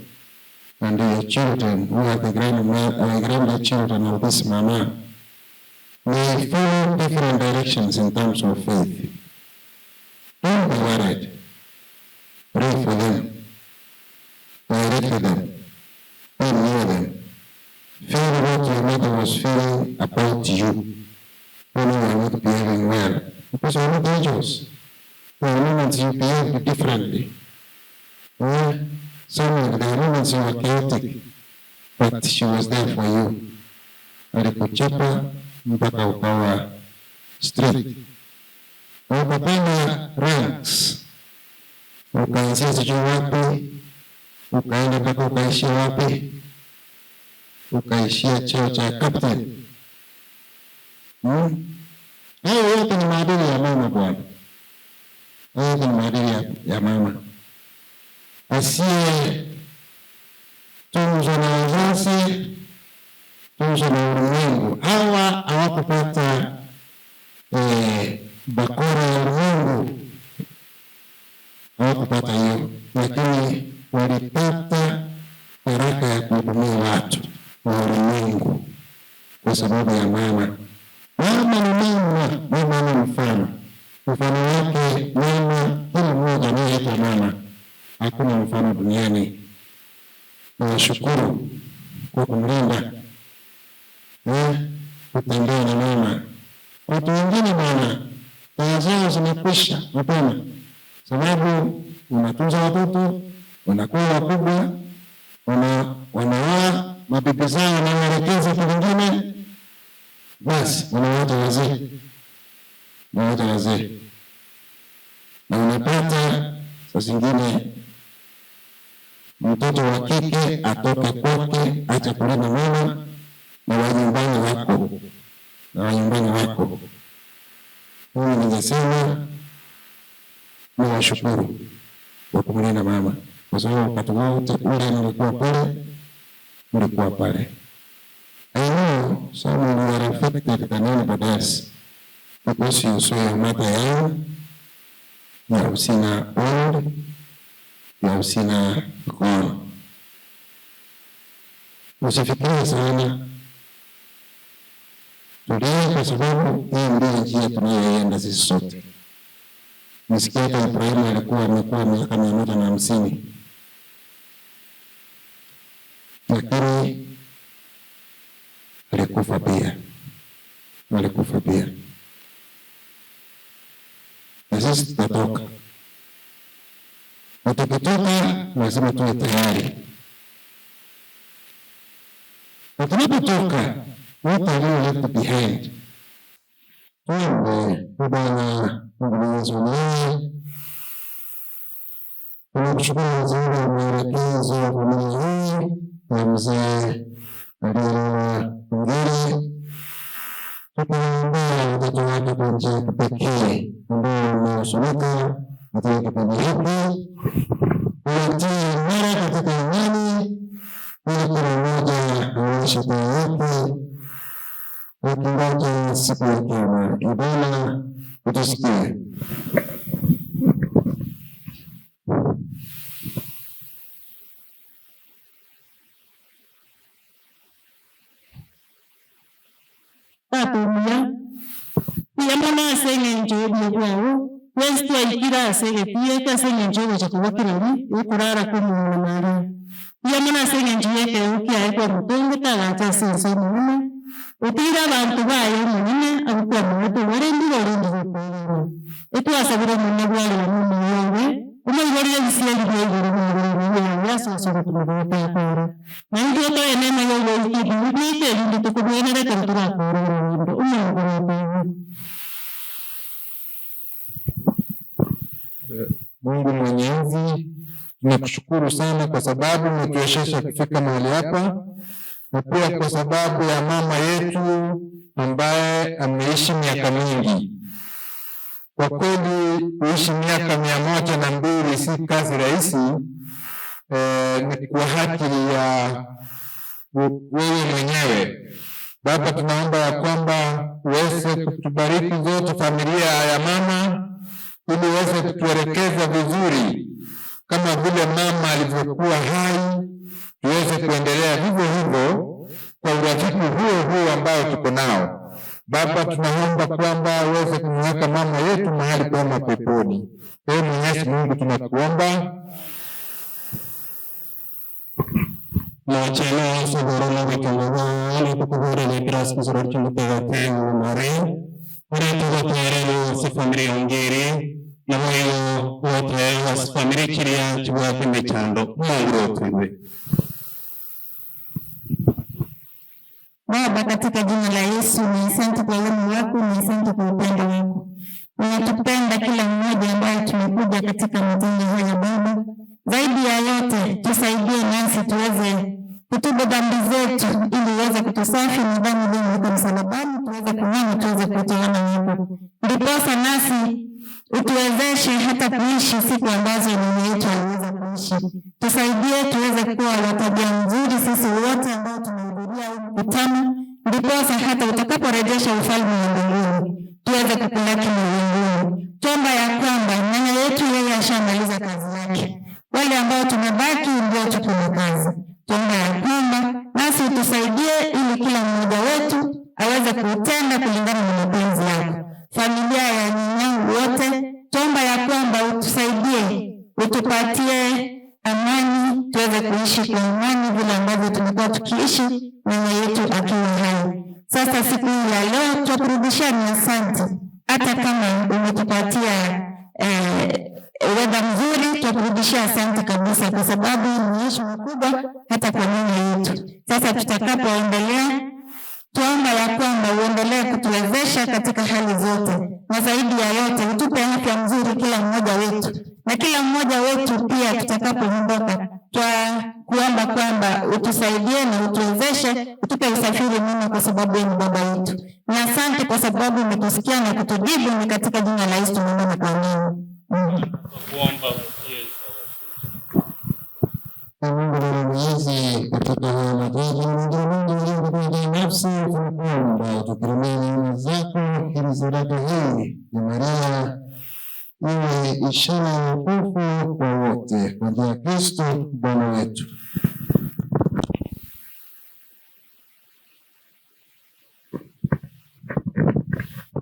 and your children, who are the grandchildren of this mama, may follow different directions in terms of faith. Don't be worried. Pray for them. Direct them. Be near them. Feel what your mother was feeling about you when you were not behaving well. Because you are not angels. There are moments you behave differently. Some of the moments you were chaotic, but she was there for you. Alikuchapa mpaka ukawa straight. Ukapanda ranks. Ukaanzia sijui wapi, ukaenda mpaka ukaishia wapi, ukaishia cheo cha captain. Hayo yote ni maadili ya mama bwana. Hayo ni maadili ya mama. Asiye tunzwa na wazazi, tunzwa na ulimwengu. Hawa hawakupata bakora ya ulimwengu, hawakupata hiyo, lakini walipata baraka ya kuhudumia watu wa ulimwengu kwa sababu ya mama. Mama ni mama, mama ni mfano. Mfano wake mama, kila mmoja anayeitwa mama. Hakuna mfano duniani. Nawashukuru kwa kumlinda kutembea na mama. Watu wengine bwana, taa zao zimekwisha mapema, sababu unatunza watoto, wanakuwa wakubwa, wanaoa, mabibi zao wanaelekeza kwingine, basi wanawacha wazee, wanawacha wazee, na unapata saa zingine mtoto wa kike atoke kwake acha kulinda mama na wanyumbani wako, na wanyumbani wako. Mimi ningesema niwashukuru kwa kumlinda mama, kwa sababu wakati wote ule nilikuwa pale, nilikuwa pale. I know some of you are affected than anybody else because you saw your mother young, you have seen her old, you have seen her gone. Usifikirie sana, tulie, kwa sababu hii ndio njia tunayoenda sisi sote. Nisikia hata Ibrahimu alikuwa amekuwa miaka 150, lakini alikufa pia, alikufa pia. Na sisi tutatoka, na tukitoka lazima tuwe tayari. Na tunapotoka, what are you left behind? Tuombe. Bwana Mungu Mwenyezi mwenyewe, tunakushukuru Mwenyezi Mungu kwa maelekezo ya familia hii na mzee aliyelala mwingine. Tunaombea watoto wake kwa njia ya kipekee ambao wamehuzunika katika kipindi hiki, uwatie imara katika imani, ili kila mmoja aonyeshe taa yake wakingoja siku ya Kiyama. Bwana utusikie. Tatumia iya mono ase eng'encho obuya bwago bwensi twaikire ase egetieka ase eng'encho ogocha koba kirori okorara kwa omong'ina Maria. Iya mono ase eng'encho ya ekeego kiaye kwa omotongete agacha ase ense omonene oteire abanto baye omonene abwo kwamanyete obarendire orendire okoegena. Etwasabire omonene bwarire omoyo owe omoiborire ebisieri bia igoro buna igoro yawe ase ase obogima bwotakora. Na intwe toe neema ya ogoika ebibe biaito erinde tukobwenere ekero torakora orogendo omongo bwoteigwe. Mungu Mwenyezi, tunakushukuru sana kwa sababu umetuwezesha kufika mahali hapa, na pia kwa sababu ya mama yetu ambaye ameishi miaka mingi. Kwa kweli kuishi miaka 102 si kazi rahisi. Ni kwa haki ya wewe mwenyewe. Baba, tunaomba ya kwamba uweze kutubariki zote familia ya mama, ili uweze kutuelekeza vizuri kama vile mama alivyokuwa hai, tuweze kuendelea vivyo hivyo kwa urafiki huo huo ambao tuko nao. Baba, tunaomba kwamba uweze kumweka mama yetu mahali pema peponi. Ee Mwenyezi Mungu, tunakuomba. Mwachana sogorona wikangana tukubure ni pras kuzuror chumutega teo mare ore tugo tere no se familia ongere na moyo wote wa familia kiria chibwa kimechando Mungu otwe. Baba, katika jina la Yesu, ni asante kwa wema wako, ni asante kwa upendo wako. Unatupenda kila mmoja ambaye tumekuja katika matendo haya Baba. Zaidi ya yote, tusaidie nasi tuweze kutubu dhambi zetu ili uweze kutusafi na damu yako msalabani, tuweze kung'aa, tuweze kutoana wako. Ndiposa nasi utuwezeshe hata kuishi siku ambazo mama yetu aliweza kuishi. Tusaidie tuweze kuwa wa tabia nzuri sisi wote ambao tumehudhuria huu mkutano, ndiposa hata utakaporejesha ufalme wa mbinguni tuweze kukulaki mbinguni. Tuomba ya kwamba mama yetu yeye ashamaliza kazi yake, wale ambao tumebaki ndio tuko na kazi. Tuomba ya kwamba nasi utusaidie ili kila mmoja wetu aweze kutenda kulingana na mapenzi yako. Familia ya nyanyangu wote, tuomba ya kwamba utusaidie, utupatie amani, tuweze kuishi kwa amani vile ambavyo tumekuwa tukiishi mama yetu akiwa hai. Sasa siku hii ya leo tutakurudishia ni asante, hata kama umetupatia weather mzuri, tutakurudishia asante kabisa, kwa sababu ni heshima kubwa hata kwa mama yetu. Sasa tutakapoendelea, tuomba ya kwamba uendelee kutuwezesha katika hali zote, na zaidi ya yote utupe afya nzuri kila mmoja wetu, na kila mmoja wetu pia tutakapoondoka, kuomba kwamba utusaidie na utuwezeshe, utupe usafiri mwema, kwa sababu ni baba yetu. Na asante kwa sababu umetusikia na kutujibu, ni katika jina la Yesu tunaomba na kuamini. Kuomba Mungu Mwenyezi, katika haya majaji mengine nafsi tunakuomba utukirimie neema zako ili sadaka hii ya Maria iwe ishara ya wokovu kwa wote, kwa njia ya Kristo Bwana wetu.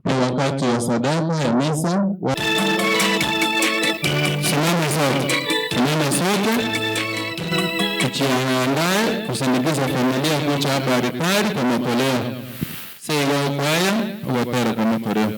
Ni wakati wa sadaka ya misa. Simama sote, simama sote, tujiandae kusindikiza familia kuja hapa altari kwa matoleo. Seiga kwaya uwatera kwa matoleo.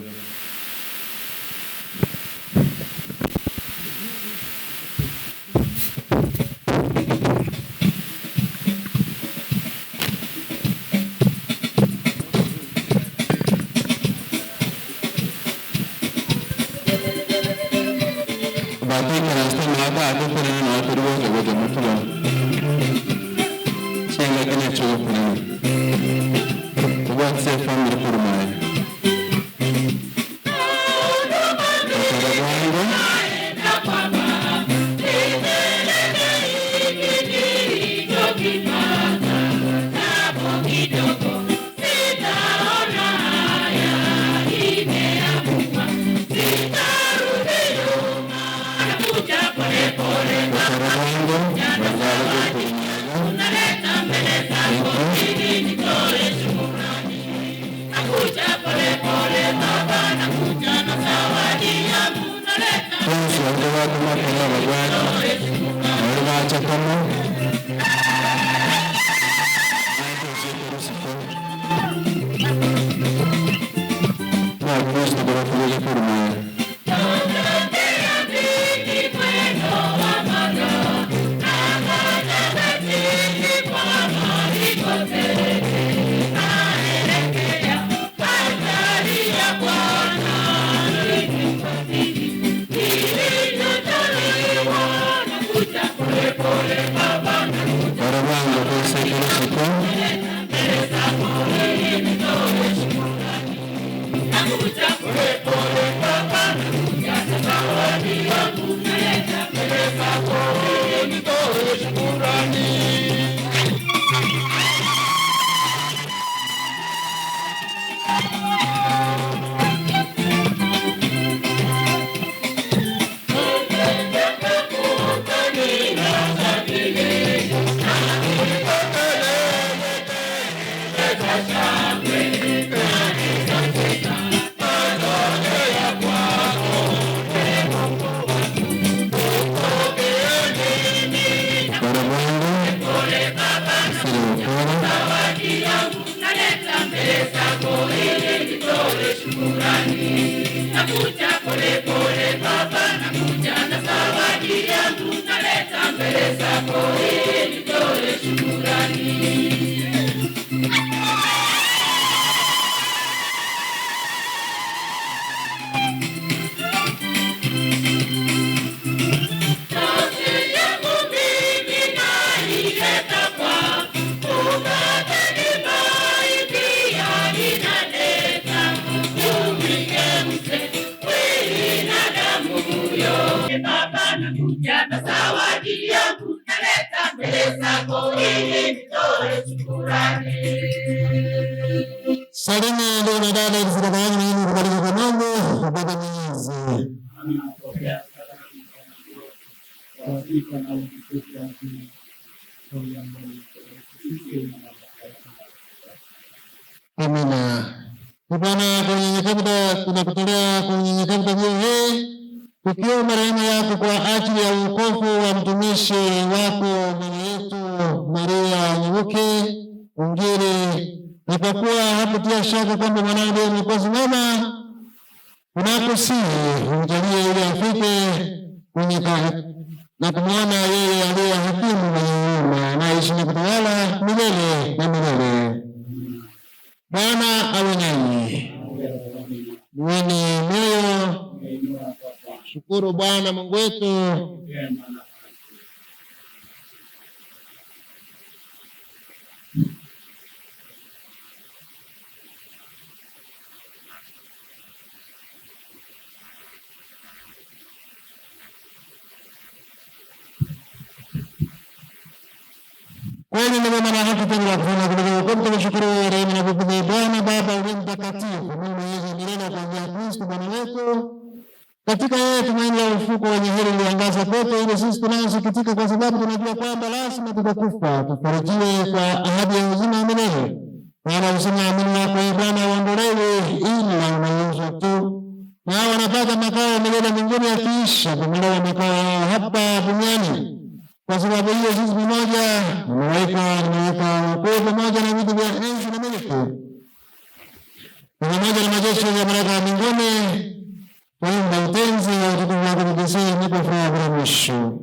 Omuchakano. Kristo tunakuja kurumia. Barabara kwa sasa. Salimu ndugu na dada, sadaka yangu na yenu kubariki kwa Mungu Baba Mwenyezi. Amina. Bwana, kwa unyenyekevu tunakutolea kwa unyenyekevu dhabihu hii, tukiomba rehema yako kwa ajili ya wokovu wa mtumishi wako mama yetu Maria Nyeuke Ungiri, na kwa kuwa hakutia shaka kwamba mwanawe ndiye Mwokozi mwema, tunakusihi umjalie ili afike kwenye na kumwona yeye aliye hakimu mwenye huruma, anayeishi na kutawala milele na milele. Bwana awe nanyi. Mweni moyo. Shukuru Bwana Mungu wetu. Kweli ni mwema na haki tendo la kufanya kuliko wokovu. Tumshukuru rehema na kukubariki Bwana Baba uliye mtakatifu, Mungu mwenyezi milele, kwa njia ya Kristo Bwana wetu. Katika yeye tumaini la ufufuko wenye heri liliangaza kwetu, ili sisi tunaosikitika kwa sababu tunajua kwamba lazima tutakufa, tufarijiwe kwa ahadi ya uzima wa milele. Maana usema amini wako ee Bwana uondolewe, ila unauzwa tu, nao wanapata makao ya milele mbinguni, yakiisha kubomolewa makao yao hapa duniani. Kwa sababu hiyo sisi pamoja na malaika wakuu pamoja na vitu vya enzi na milki pamoja na majeshi ya malaika wa mbinguni tuimba utenzi wa utukufu wako tukisihi ni kwa furaha bila mwisho.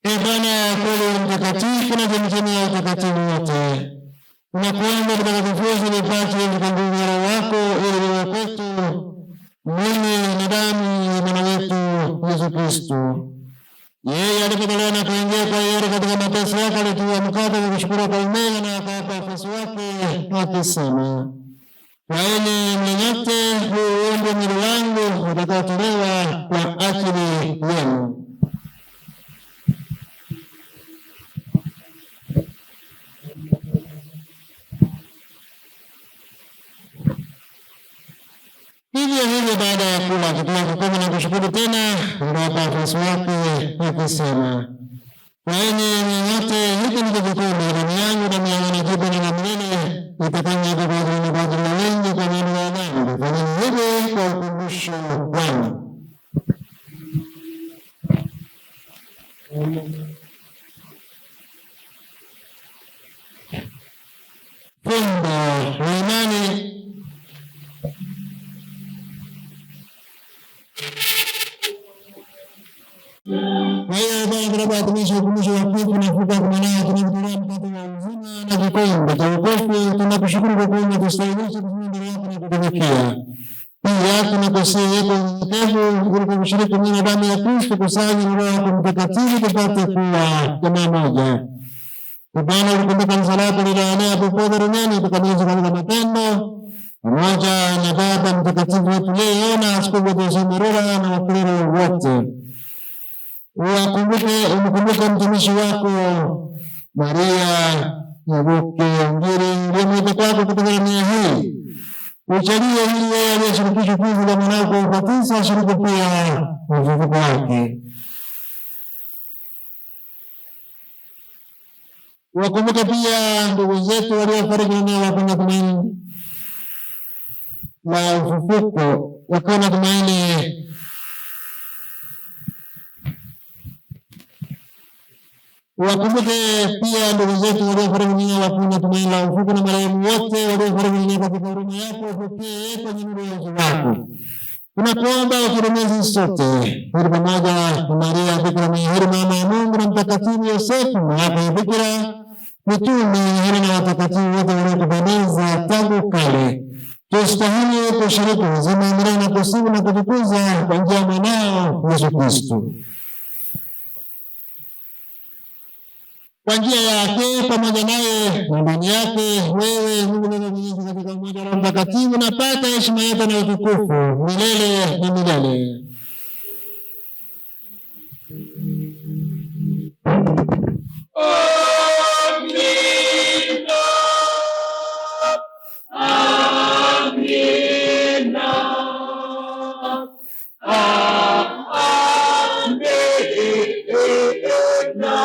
Ee Bwana kweli mtakatifu na chemchemi ya utakatifu wote, tunakuomba vitakatifu vipate kwa nguvu ya Roho wako ili viwe kwetu mwili na damu ya Bwana wetu Yesu Kristo. Yeye alipotolewa na kuingia kwa hiari katika mateso yake, alitoa mkate kwa kushukuru kwa umega na akawapa wafuasi wake akisema, twaeni mle nyote, huu ndio mwili wangu utakaotolewa kwa ajili yenu. Vivyo hivyo baada ya kula, akitwaa kikombe na kushukuru tena, aliwapa wafuasi wake akisema, twaeni mle nyote, hiki ndicho kikombe, damu yangu, damu ya agano jipya na la milele, itakayomwagwa kwa ajili kwa ajili ya wengi kwa maondoleo ya dhambi. Fanyeni hivi kwa ukumbusho wangu. Fumbo la imani. Kwa hiyo Bwana, tunapoadhimisha ukumbusho wa kifo na ufufuko wa Mwanao, tunakutolea mkate wa uzima na kikombe cha wokovu. Tunakushukuru kwa kuwa umetustahilisha kusimama mbele yako na kukutumikia. Pia tunakusihi kwa unyenyekevu ili kwa kushiriki mwili na damu ya Kristo kusanya na Roho yako Mtakatifu tupate kuwa jamaa moja. Bwana, ulikumbuka kanisa lako lililoenea popote duniani, tukamilishe katika mapendo pamoja na Baba Mtakatifu wetu Leo na Askofu wetu Jose Merula na waklero wote. Uwakumbuke, umkumbuke mtumishi wako Maria Nyabuke Ngiri uliyemwita kwako kutoka dunia hii. Ujalie ili yeye aliyeshirikishwa kifo cha mwanao kwa ubatizo ashiriki pia ufufuko wake. Wakumbuke pia ndugu zetu waliofariki dunia wakiwa na tumaini la ufufuko, wakiwa na tumaini Wakumbuke pia ndugu zetu waliofariki dunia wakiwa na tumaini la ufufuko na marehemu wote waliofariki dunia katika huruma yako, upokee kwenye nuru ya uso wako. Tunakuomba uturehemu sisi sote, heri pamoja na Maria Bikira mwenye heri, mama ya Mungu, na Mtakatifu Yosefu mama Bikira, mitume heri na watakatifu wote waliokupendeza tangu kale, tustahili kushiriki uzima wa milele na kusifu na kutukuza kwa njia ya mwanao Yesu Kristo. Kwa njia yake pamoja naye na ndani yake, wewe Mungu Baba Mwenyezi, katika umoja wa Roho Mtakatifu, napata heshima yote na utukufu milele na milele. Amina. Amina. Amina.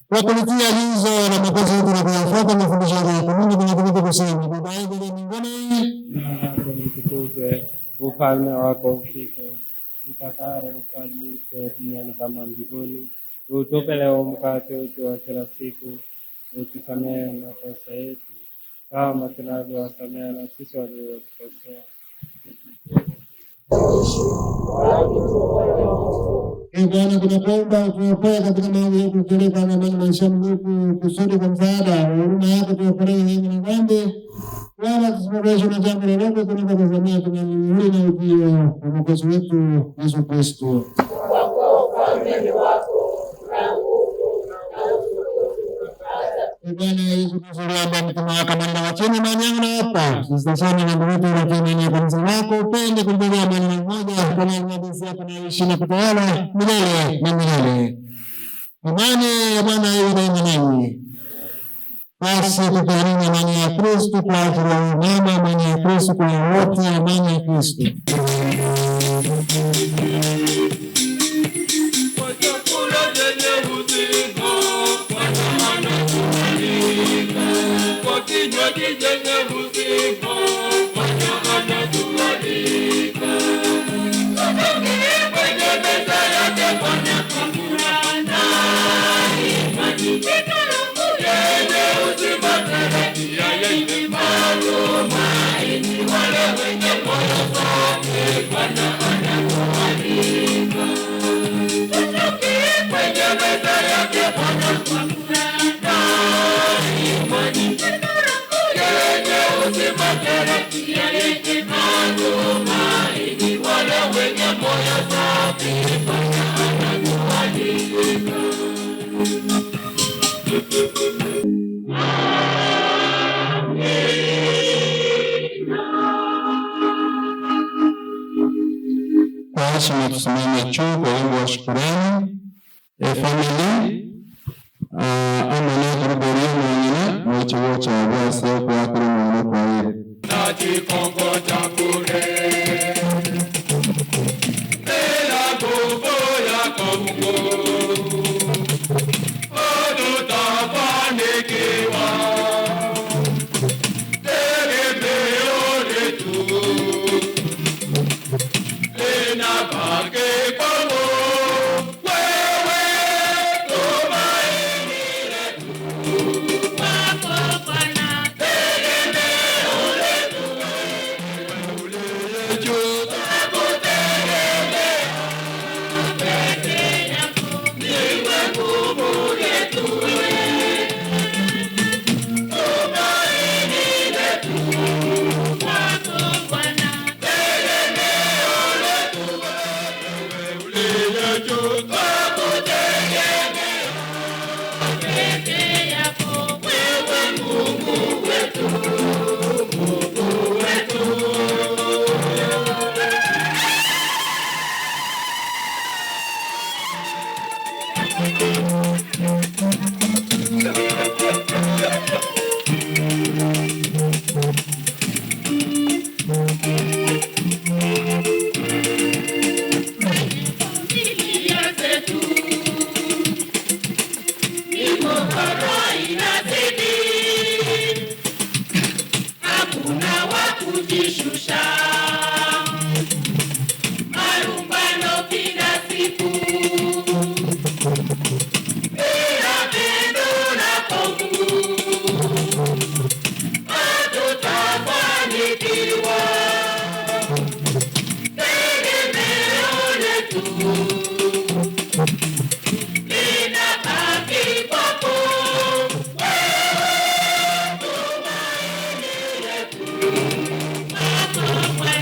Kwa kulitia agizo la Mwokozi wetu na kuyafuata mafundisho yake ya Mungu, tunakumbuka kusema: Baba yetu uliye mbinguni, Jina lako litukuzwe, ufalme wako ufike, utakalo ufanyike duniani kama mbinguni. Utupe leo mkate wetu wa kila siku, utusamehe makosa yetu kama tunavyowasamehe na sisi waliotukosea. Ee Bwana, tunakuomba utuokoe katika maovu yetu, utuweke na amani maishani mwetu, kusudi kwa msaada wa huruma yako tuokolewe wengi na dhambi, wala tusipotezwe na jambo lolote tunapotazamia tumaini hili na ujio wa Mwokozi wetu Yesu Kristo. Bwana Yesu Kristo aliambia mtume wako, amani nawacheni, amani yangu nawapa. Usitazame mambo yetu, lakini ni kanisa lako, upende kulijalia amani na umoja, kama jinsi yako naishi na kutawala milele na milele. Amani ya Bwana iwe daima nanyi. Basi tupeaneni amani ya Kristo kwa ajili ya mama, amani ya Kristo kwa wote, amani ya Kristo. Kwa kinywaji chenye uzima, Bwana anatualika. Kwenye meza yake Bwana furaha na imani. Yenye uzima tele, yenye matumaini. Wale wenye moyo safi, Bwana anatualika. Kwenye meza yake Bwana furaha na imani. Yenye uzima tele, yenye matumaini. Wale wenye moyo safi, Bwana anatualika. Kwa heshima tusimame juu kwa wimbo wa shukurani. Family ama neturugorie mwenyine mwichiwo cha bwase kwakuri mwana kwa ye. Najikongoja bure bila nguvu yako Mungu, hatutafanikiwa. Tegemeo letu linabaki kwako wewe, tumaini letu kwako Bwana, tegemeo letu wewe uliye juu, tunakutegemea peke yako, ndiwe nguvu yetu tumaini letu kwako Bwana, tegemeo letu wewe uliye juu, tunakutegemea peke yako, wewe Mungu wetu, Mungu wetu. Familia zetu migogoro inazidi, hakuna wa kujishusha, malumbano kila siku, bila pendo lako Mungu hatutafanikiwa. Tegemeo letu linabaki kwako wewe, tumaini letu kwako Bwana.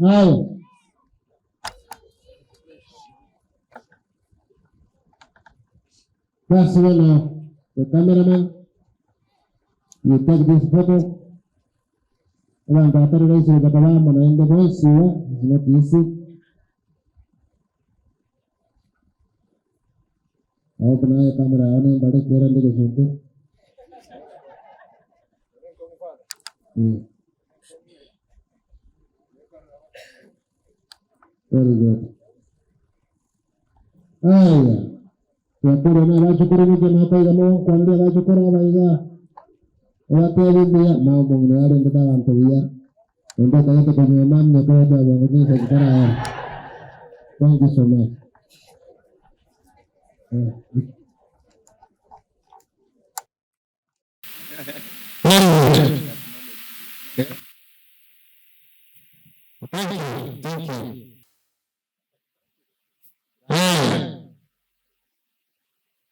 Haya. Basi bwana, the cameraman, you take this photo. Abantu atari rahisi kukatabamba naenda voice, it's not easy. Au kuna kamera yaone mbele kera ndiko zote. Very good. Haya. Tuyakure na bachukuru muje mapaiga mo kwambia bachukuru abaiga. Obatebithia mambo ngino yale ndaba ntabia. Ndo kayete kwenye mama kwa kwa kwa kwa. Thank you so much. Thank you. Thank you.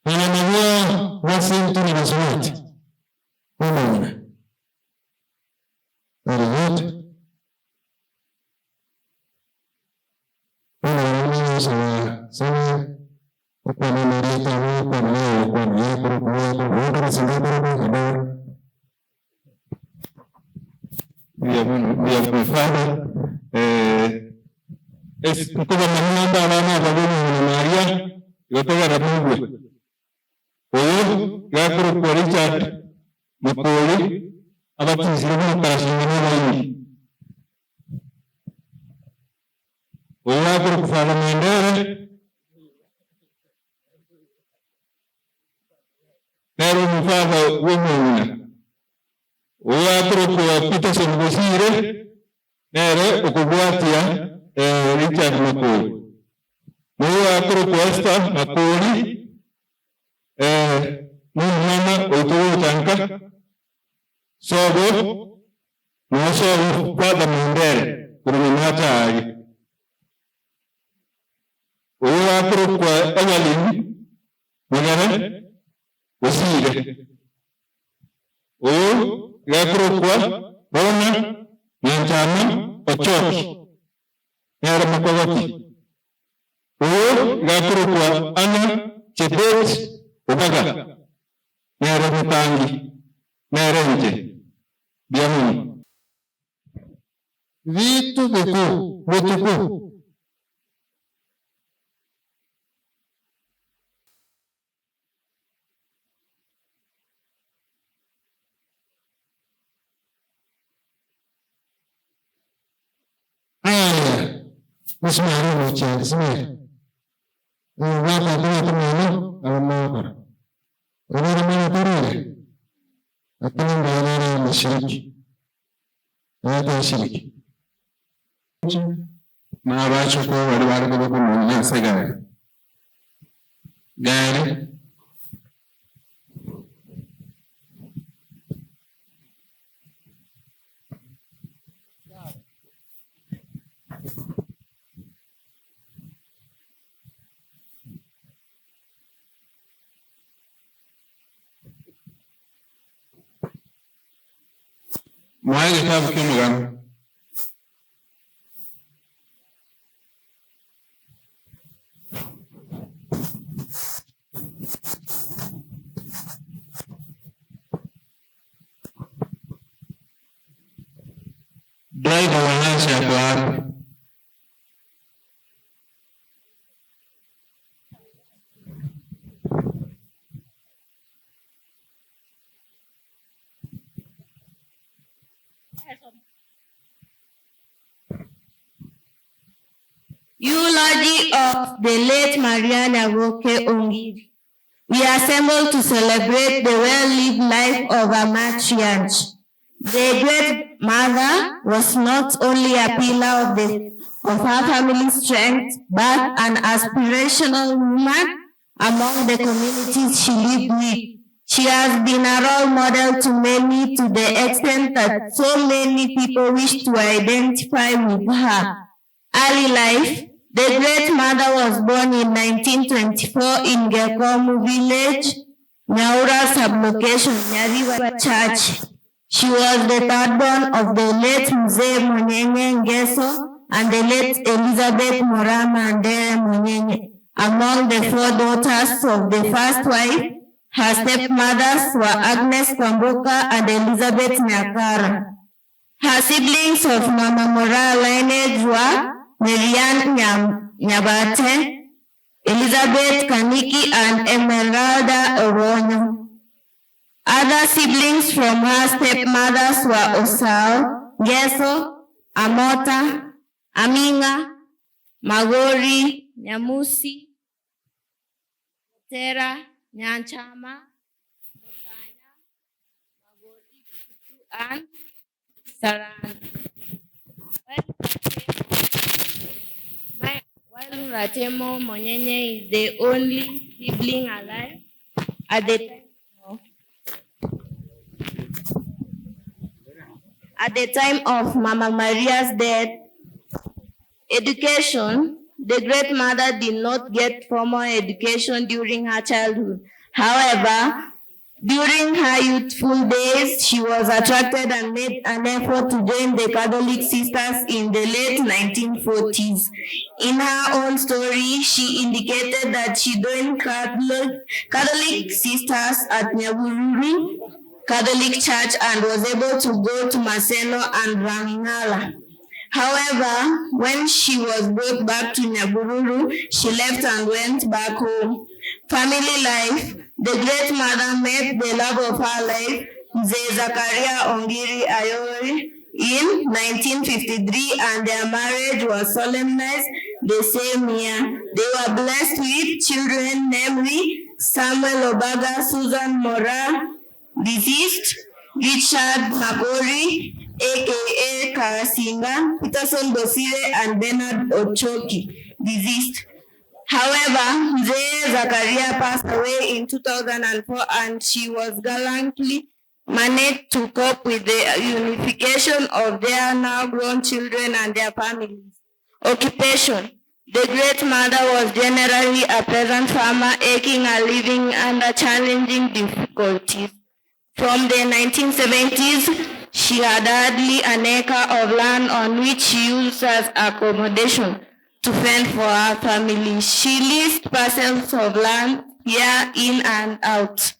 Ninamwambia Washington ni wote. Umeona? Wale wote. Unaona sana sana kwa nini nileta kwa nini kwa nini kwa nini kwa nini Vya mfano es kuba manamba abana babone na Maria yotoga na Mungu oyo yakuru kwa Richard Mukoli abatizire mu karashinga n'abandi oyo yakuru kufana Mendere nero mufafa w'omuna oyo yakuru kwa Peterson Bosire nere okubwatia Richard Makoli oyo yakuru kwa Esther Makoli n'omwana otuwutanka sobo nosobo kwada Mendere kurumimataali oyo yakuru kwa Evelyn Munyere Osire oyo yakuru kwa Bona Nyanchama Ochoki nere Makogoti oyo yakuru kwa Anna Chebet Obaga nere Mutangi nere nje Biamuni vitu vikuu vitukuu. Haya, msimamo cha simama. Wapa kwa tumeno alamokora. Unara mwana torore. Lakini ndio mshiriki. Wote washiriki. Na bacho kwa wale wale kwa kumwonyesha gari. Gari mwae kitabu ky'omugano. Driver wa Lancha yako wapi? Eulogy of the late Mariana Roque Ongiri. We assemble to celebrate the well-lived life of a matriarch. The great mother was not only a pillar of her family's strength, but an aspirational woman among the communities she lived with. She has been a role model to many to the extent that so many people wish to identify with her. Early life, the great mother was born in 1924 in Gekomu village, Nyaura sublocation, Nyariwa Church. She was the third born of the late Mzee Monyenye Ngeso and the late Elizabeth Morama Andere Monyenye. Among the four daughters of the first wife, her stepmothers were Agnes Kwamboka and Elizabeth Nyakara. Her siblings of Mama Mora lineage were Marianne Nyabate, Elizabeth Kaniki, and Emeralda Oronyo. Other siblings from her stepmothers were Osao, Ngeso, Amota, Aminga, Magori, Nyamusi, Tera, Nyanchama, Motanya, Magori, and Saran. While Ratemo Monyenye is the only sibling alive at the time of Mama Maria's death. Education, the great mother did not get formal education during her childhood. However, during her youthful days, she was attracted and made an effort to join the Catholic Sisters in the late 1940s. In her own story, she indicated that she joined Catholic Sisters at Nyahururu Catholic Church and was able to go to Maseno and Rangala. However, when she was brought back to Nyahururu, she left and went back home. Family life, the great mother met the love of her life, Mzee Zakaria Ongiri Ayori, in 1953, and their marriage was solemnized the same year. They were blessed with children, namely Samuel Obaga, Susan Mora, deceased, Richard Makori, aka Karasinga, Peterson Bosire, and Bernard Ochoki, deceased. However, Mzee Zakaria passed away in 2004, and she was gallantly managed to cope with the unification of their now grown children and their families. Occupation. The great mother was generally a peasant farmer, eking a living under challenging difficulties. From the 1970s, she had hardly an acre of land on which she used as accommodation to fend for her family. She leased parcels of land here in and out,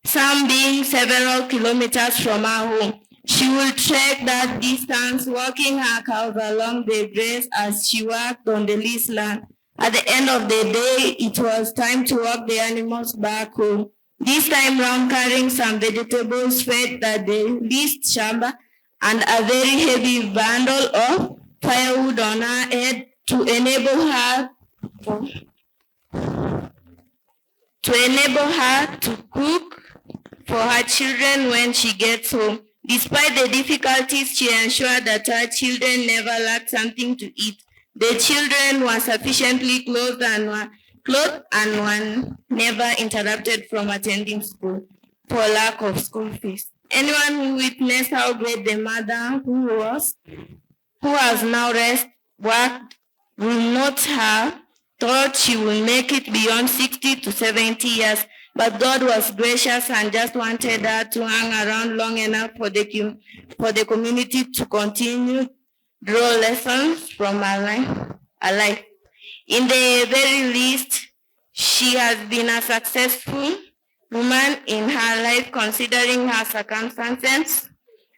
some being several kilometers from her home. She would trek that distance, walking her cows along the grass as she worked on the leased land. At the end of the day, it was time to walk the animals back home. This time round, carrying some vegetables fed at the leased shamba and a very heavy bundle of firewood on her head to enable her to cook for her children when she gets home. Despite the difficulties, she ensured that her children never lacked something to eat. The children were sufficiently clothed and were never interrupted from attending school for lack of school fees. Anyone who witnessed how great the mother who has now worked will not have thought she will make it beyond 60 to 70 years. But God was gracious and just wanted her to hang around long enough for the community to continue draw lessons from her life. In the very least, she has been a successful woman in her life, considering her circumstances.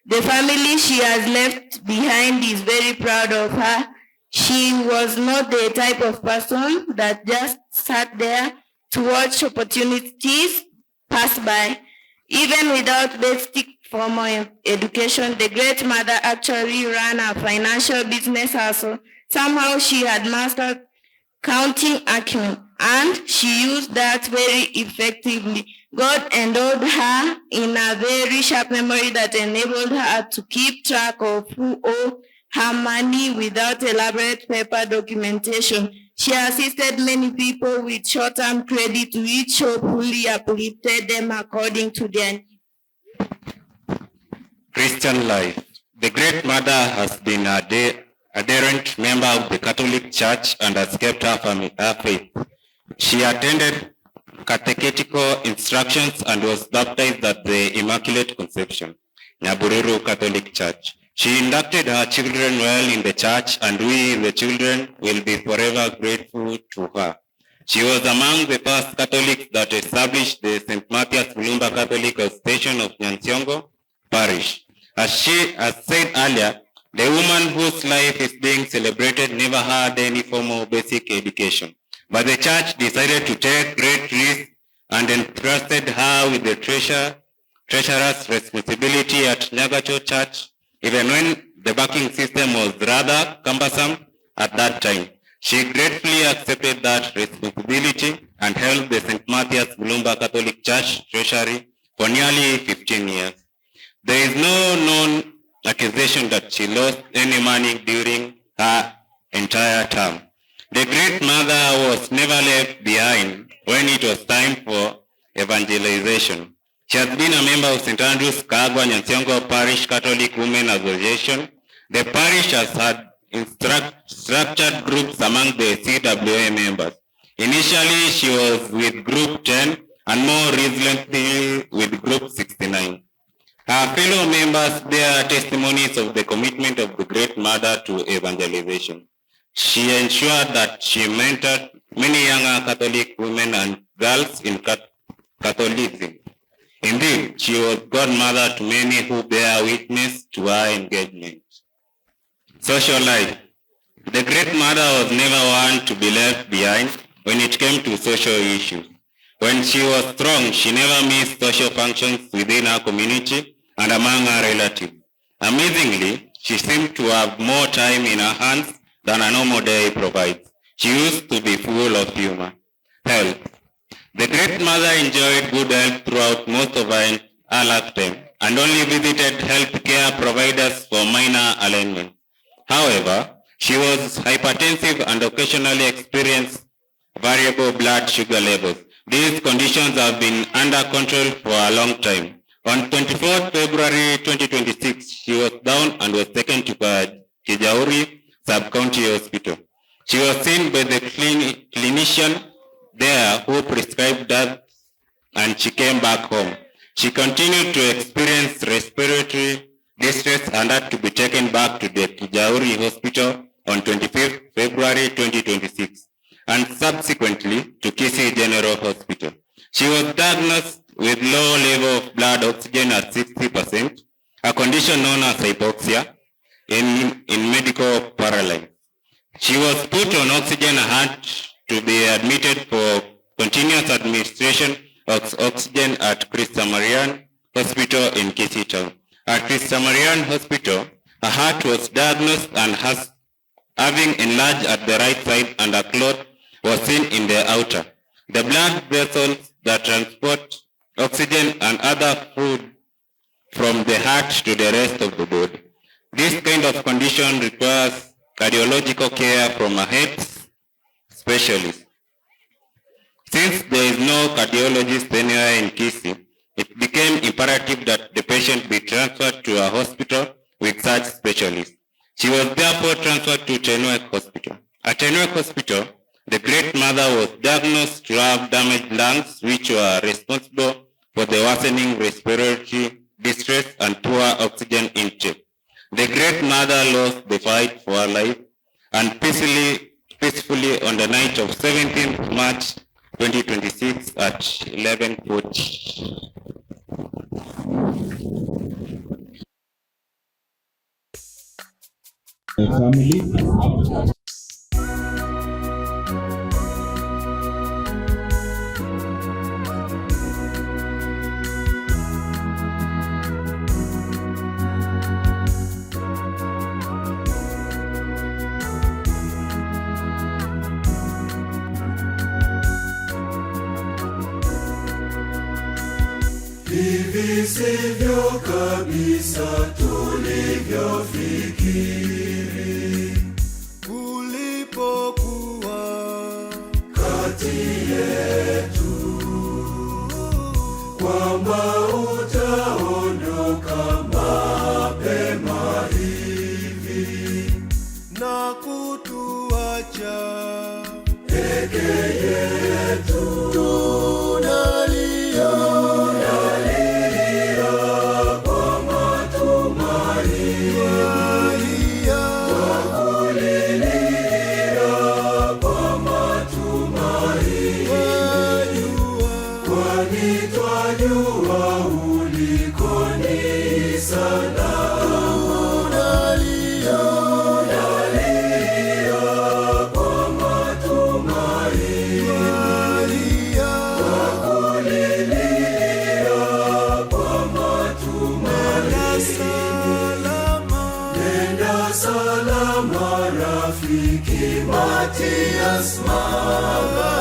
The family she has left behind is very proud of her. She was not the type of person that just sat there to watch opportunities pass by. Even without basic formal education, the great mother actually ran a financial business hustle. Somehow she had mastered counting acumen, and she used that very effectively. God endowed her in a very sharp memory that enabled her to keep track of who owed her money without elaborate paper documentation. She assisted many people with short-term credit, which hopefully uplifted them according to their needs. Christian life. The Great Mother has been a adherent member of the Catholic Church and has kept her faith. She attended catechetical instructions and was baptized at the Immaculate Conception, Nyabururu Catholic Church. She inducted her children well in the church, and we, the children, will be forever grateful to her. She was among the first Catholics that established the St. Matthias Mulumba Catholic Station of Nyansiongo Parish. As she has said earlier, the woman whose life is being celebrated never had any formal basic education. But the church decided to take great risks and entrusted her with the treasurer's responsibility at Nyagacho Church, even when the banking system was rather cumbersome at that time. She gratefully accepted that responsibility and held the St. Matthias Mulumba Catholic Church Treasury for nearly 15 years. There is no known accusation that she lost any money during her entire term. The Great Mother was never left behind when it was time for evangelization. She has been a member of St. Andrew's Kagwa Nyansiongo Parish Catholic Women Association. The parish has had structured groups among the CWA members. Initially, she was with Group 10 and more recently with Group 69. Her fellow members bear testimonies of the commitment of the Great Mother to evangelization. She ensured that she mentored many younger Catholic women and girls in Catholicism. Indeed, she was godmother to many who bear witness to her engagement. Social life. The Great Mother was never one to be left behind when it came to social issues. When she was strong, she never missed social functions within her community and among her relatives. Amazingly, she seemed to have more time in her hands than a normal day provides. She used to be full of humor. Health. The Great Mother enjoyed good health throughout most of her lifetime and only visited healthcare providers for minor ailments. However, she was hypertensive and occasionally experienced variable blood sugar levels. These conditions have been under control for a long time. On 24th February 2026, she was down and was taken to Kijauri Sub-County Hospital. She was seen by the clinician there who prescribed drugs, and she came back home. She continued to experience respiratory distress and had to be taken back to the Kijauri Hospital on 25th February 2026 and subsequently to Kisii General Hospital. She was diagnosed with low level of blood oxygen at 60%, a condition known as hypoxia in medical parlance. She was put on oxygen and had to be admitted for continuous administration of oxygen at Christamarian Hospital in Kisii Town. At Christamarian Hospital, her heart was diagnosed and has having enlarged at the right side and a clot was seen in the outer. The blood vessels that transport oxygen and other food from the heart to the rest of the body. This kind of condition requires cardiological care from a head specialist. Since there is no cardiologist anywhere in Kisii, it became imperative that the patient be transferred to a hospital with such specialists. She was therefore transferred to Tenwek Hospital. At Tenwek Hospital, the Great Mother was diagnosed to have damaged lungs, which were responsible for the worsening respiratory distress and poor oxygen intake. The Great Mother lost the fight for her life and peacefully on the night of 17th March 2026 at 11:40. Family. Hivi sivyo kabisa tulivyofikiri. kutuacha peke yetu. Tunalia, tunalia kwa matumaini, twakulilia kwa matumaini, kwani twajua uliko ni salama. Tunalia, tunalia kwa matumaini, twakulilia kwa matumaini. Nenda salama rafiki Matias Maganga.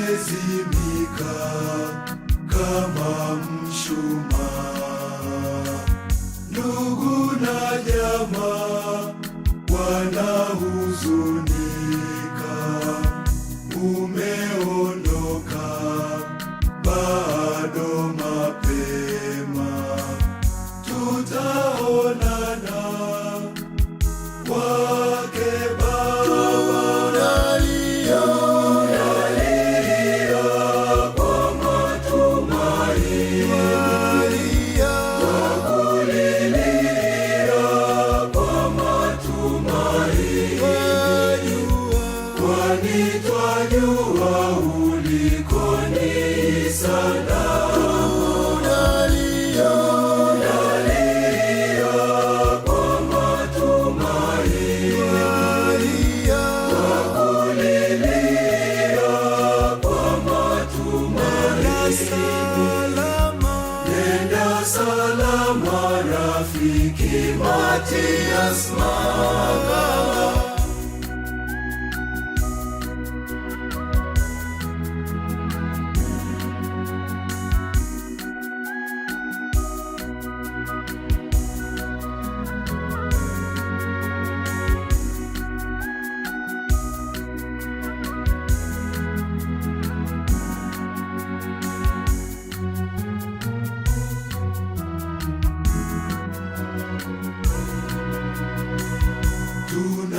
Umezimika kama mshumaa, ndugu na jamaa wanahuzunika. Umeondoka bado mapema, tutaonana kwake Baba. Tunalia, tunalia kwa matumaini, twakulilia kwa matumaini, kwani twajua uliko ni salama. Tunalia, tunalia kwa matumaini, twakulilia kwa matumaini. Nenda salama rafiki Matias Maganga.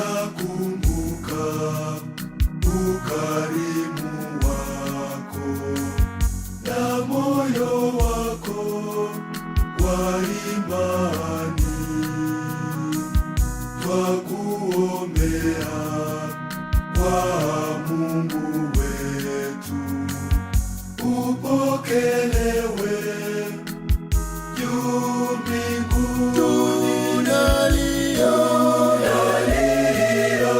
Tunakumbuka ukarimu wako na moyo wako wa imani, twakuombea kwa Mungu wetu, upokelewe juu mbinguni. Tunalia, tunalia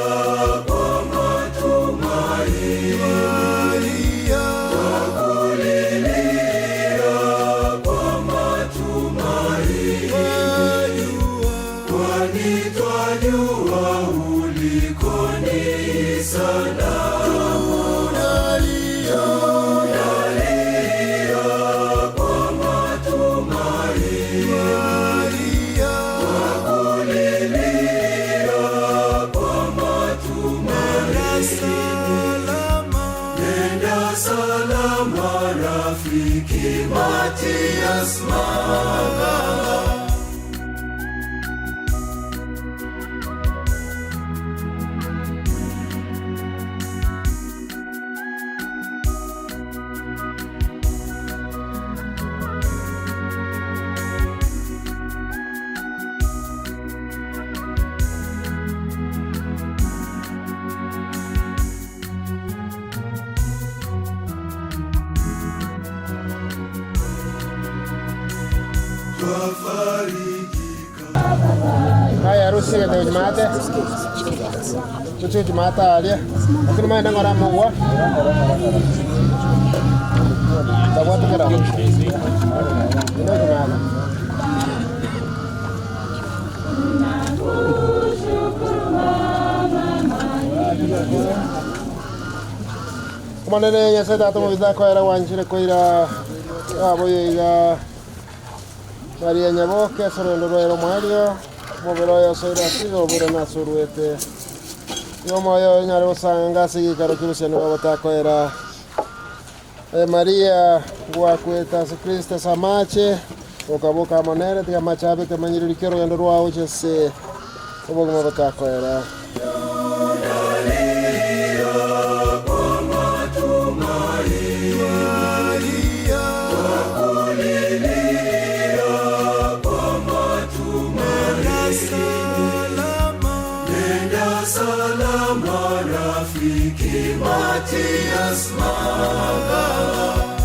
kwa matumaini, twakulilia kwa matumaini, kwani twajua uliko ni salama. Tunalia, tunalia kwa matumaini, twakulilia kwa matumaini. Nenda salama rafiki Matias Maganga. Haya harusi ya Jumate. Tutu Jumate alia. Lakini maana ngora mwa. Tabwa tukera. Ndio Jumate. Omonene Nyasaye tata mobithako era wanchire koira aboyo iga Maria Nyaboke ase orogendo rwaye omwario omobere oyo osoire ase obere nase oruete igo omoyo oyo onyare gosanga ase egekaro kia obusiani bwa botakoera. Maria gwakwete ase Kristo ase amache okaboka amonere tiga amache abe kemanyereri kia orogendo rwao ase obogima botakoera. Salama rafiki Matias Magala.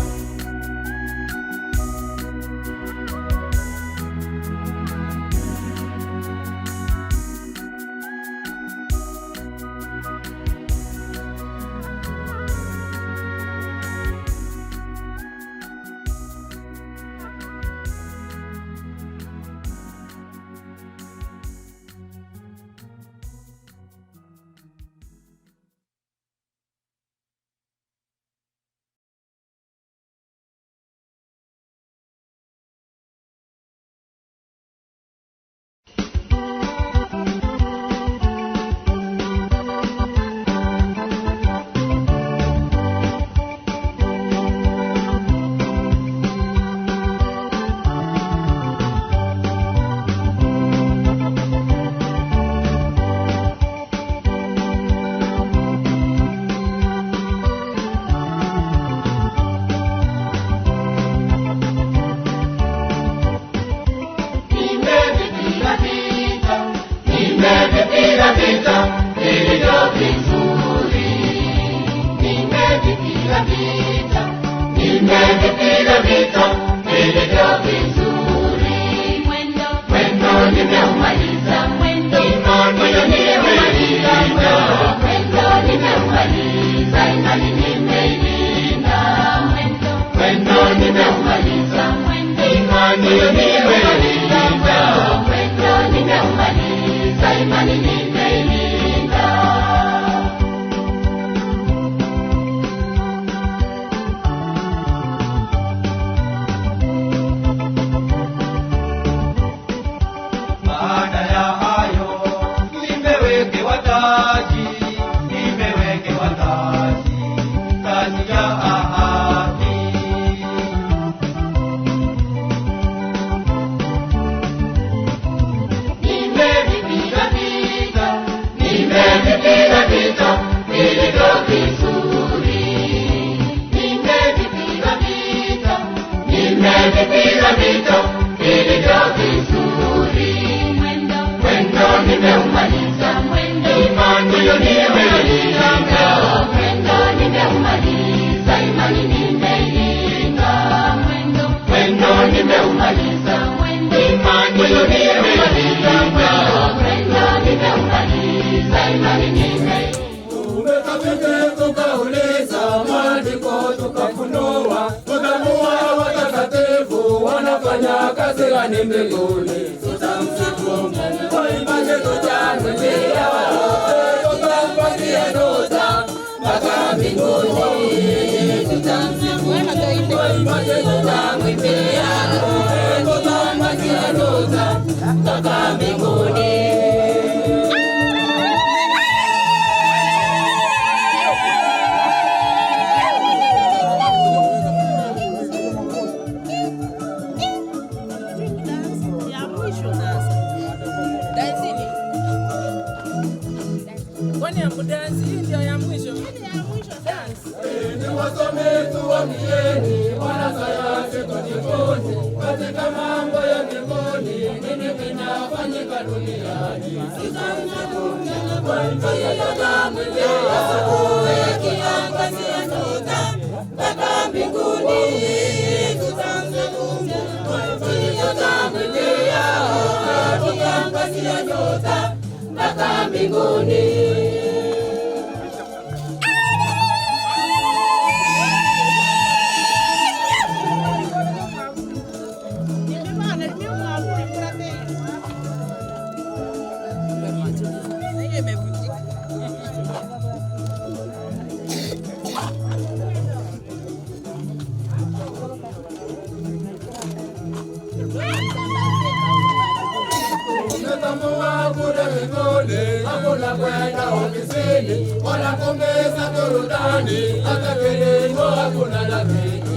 mbinguni, hakuna kwenda ofisini wala kumeza turudani, hata kilimo hakuna na kitu.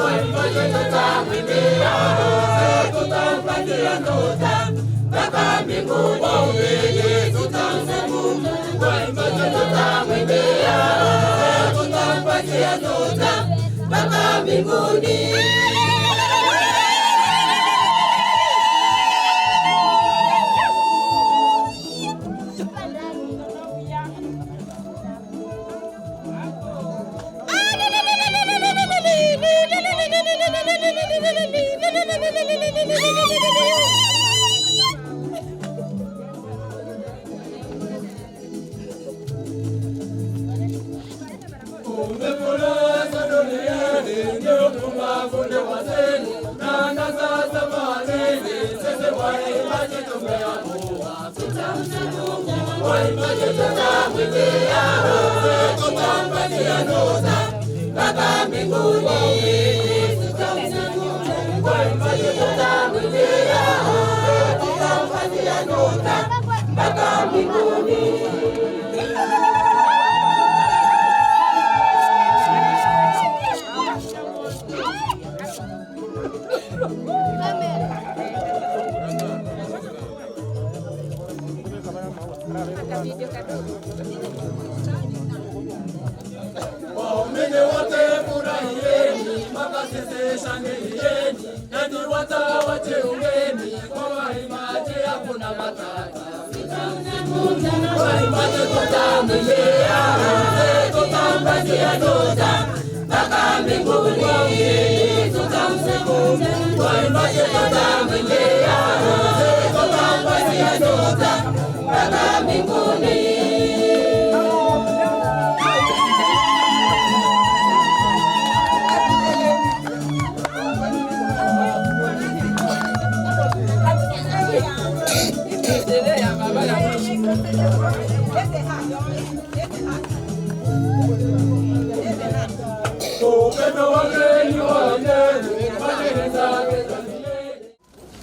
Waimbaji tutamwimbia, tutampatia nota mpaka mbinguni. Waumini tutamsifu, waimbaji tutamwimbia, tutampatia nota mpaka mbinguni. Waumini wote furahieni, makasisi shangilieni, nanyi watawa jiungeni, kwa waimbaji hakuna matata. Waimbaji tutamwimbia, tutampatia nota mpaka mbinguni. Tutamsifu, waimbaji tutamwimbia, tutampatia nota mpaka mbinguni.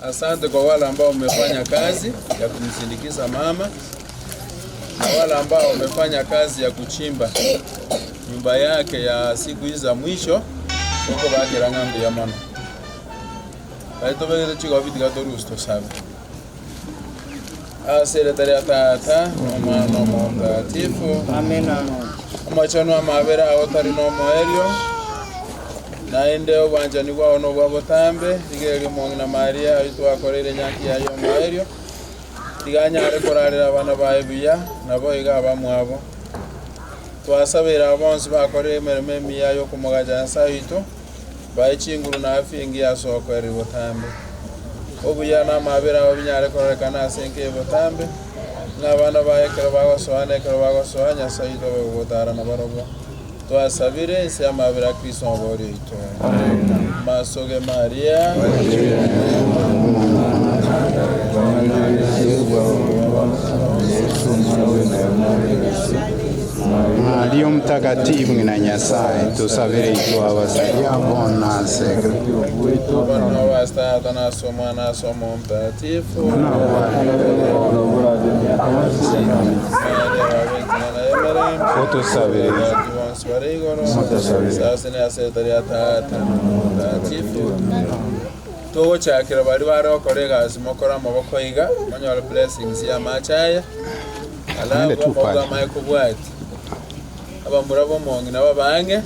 Asante kwa wale ambao wamefanya kazi ya kumsindikiza mama na wale ambao wamefanya kazi ya kuchimba nyumba yake ya siku hizi za mwisho huko bakira ng'ambi ya mama. Baitobere chiko bitika torusto sabe. Asere tare tata omwana Mtakatifu. Amena. Omachano amabera awotari no moerio. Naende obwanchani bwao nobwa botambe rigeri omong'ina Maria oitwakoreire nyanki yaye omoerio tiganyare korarera abana baye buya nabo iga abamwabo twasabira abonsi bakorire emeremo emiya yokomogacha Nyasaye oito bae chinguru na afya engiya ase okoeria botambe obuya na amabera abo binyare kororekana ase enka ya botambe ng'a abana baye ekero bagosoa na ekero bagosoa Nyasaye oito abe gogotara nabarobwo. Twasabire ensi amabera Kristo obori oito. Masoge Maria. Maria Mtakatifu na Nyasaye tusabire itwe abasaria bona seka. Bwana wa Tata Mwana Roho Mtakatifu. Utusabire. Tugochakira bari barokora egasi mokora amaboko iga manyora blessings ya machaya alafu amaboko amaye kubwati abamura bomong'ina babange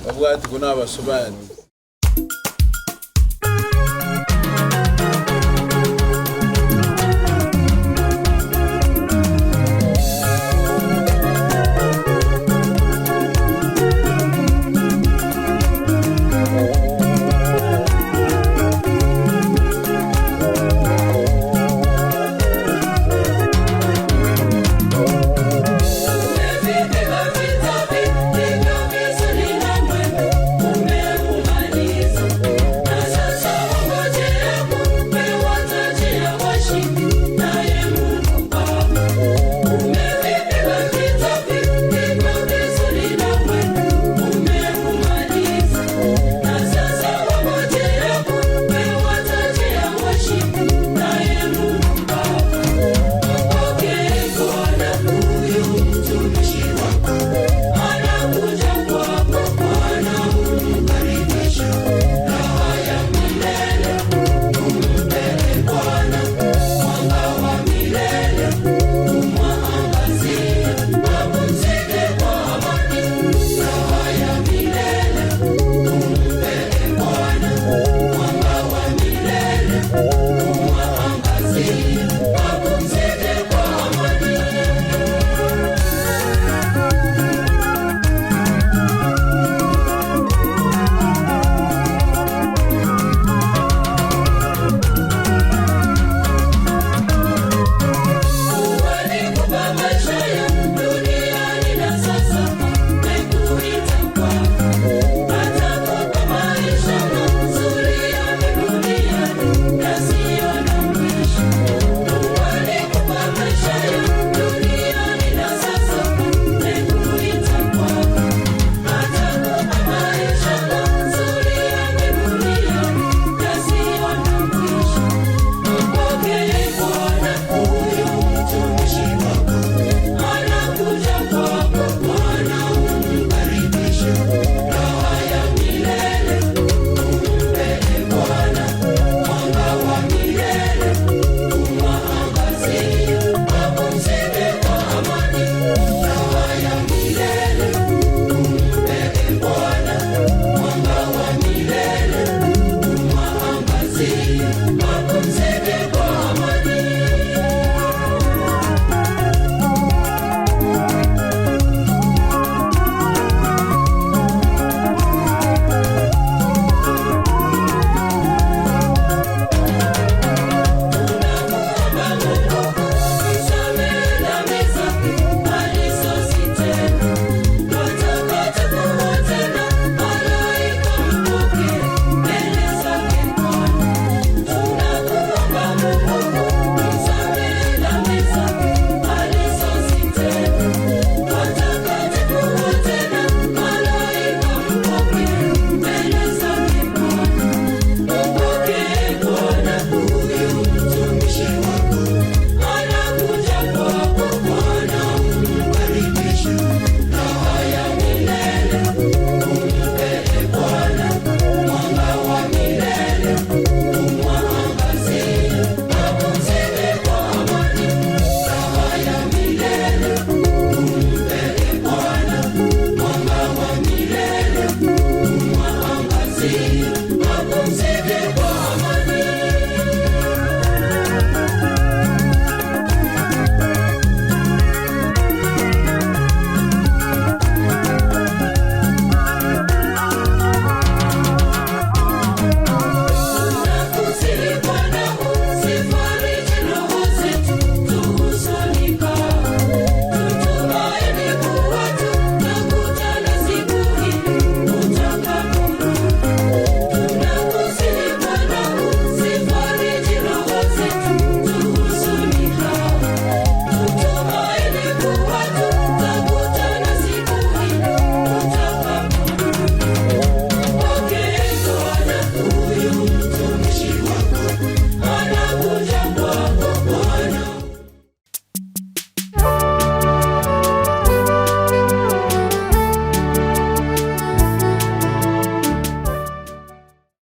babwati kuna abasubani.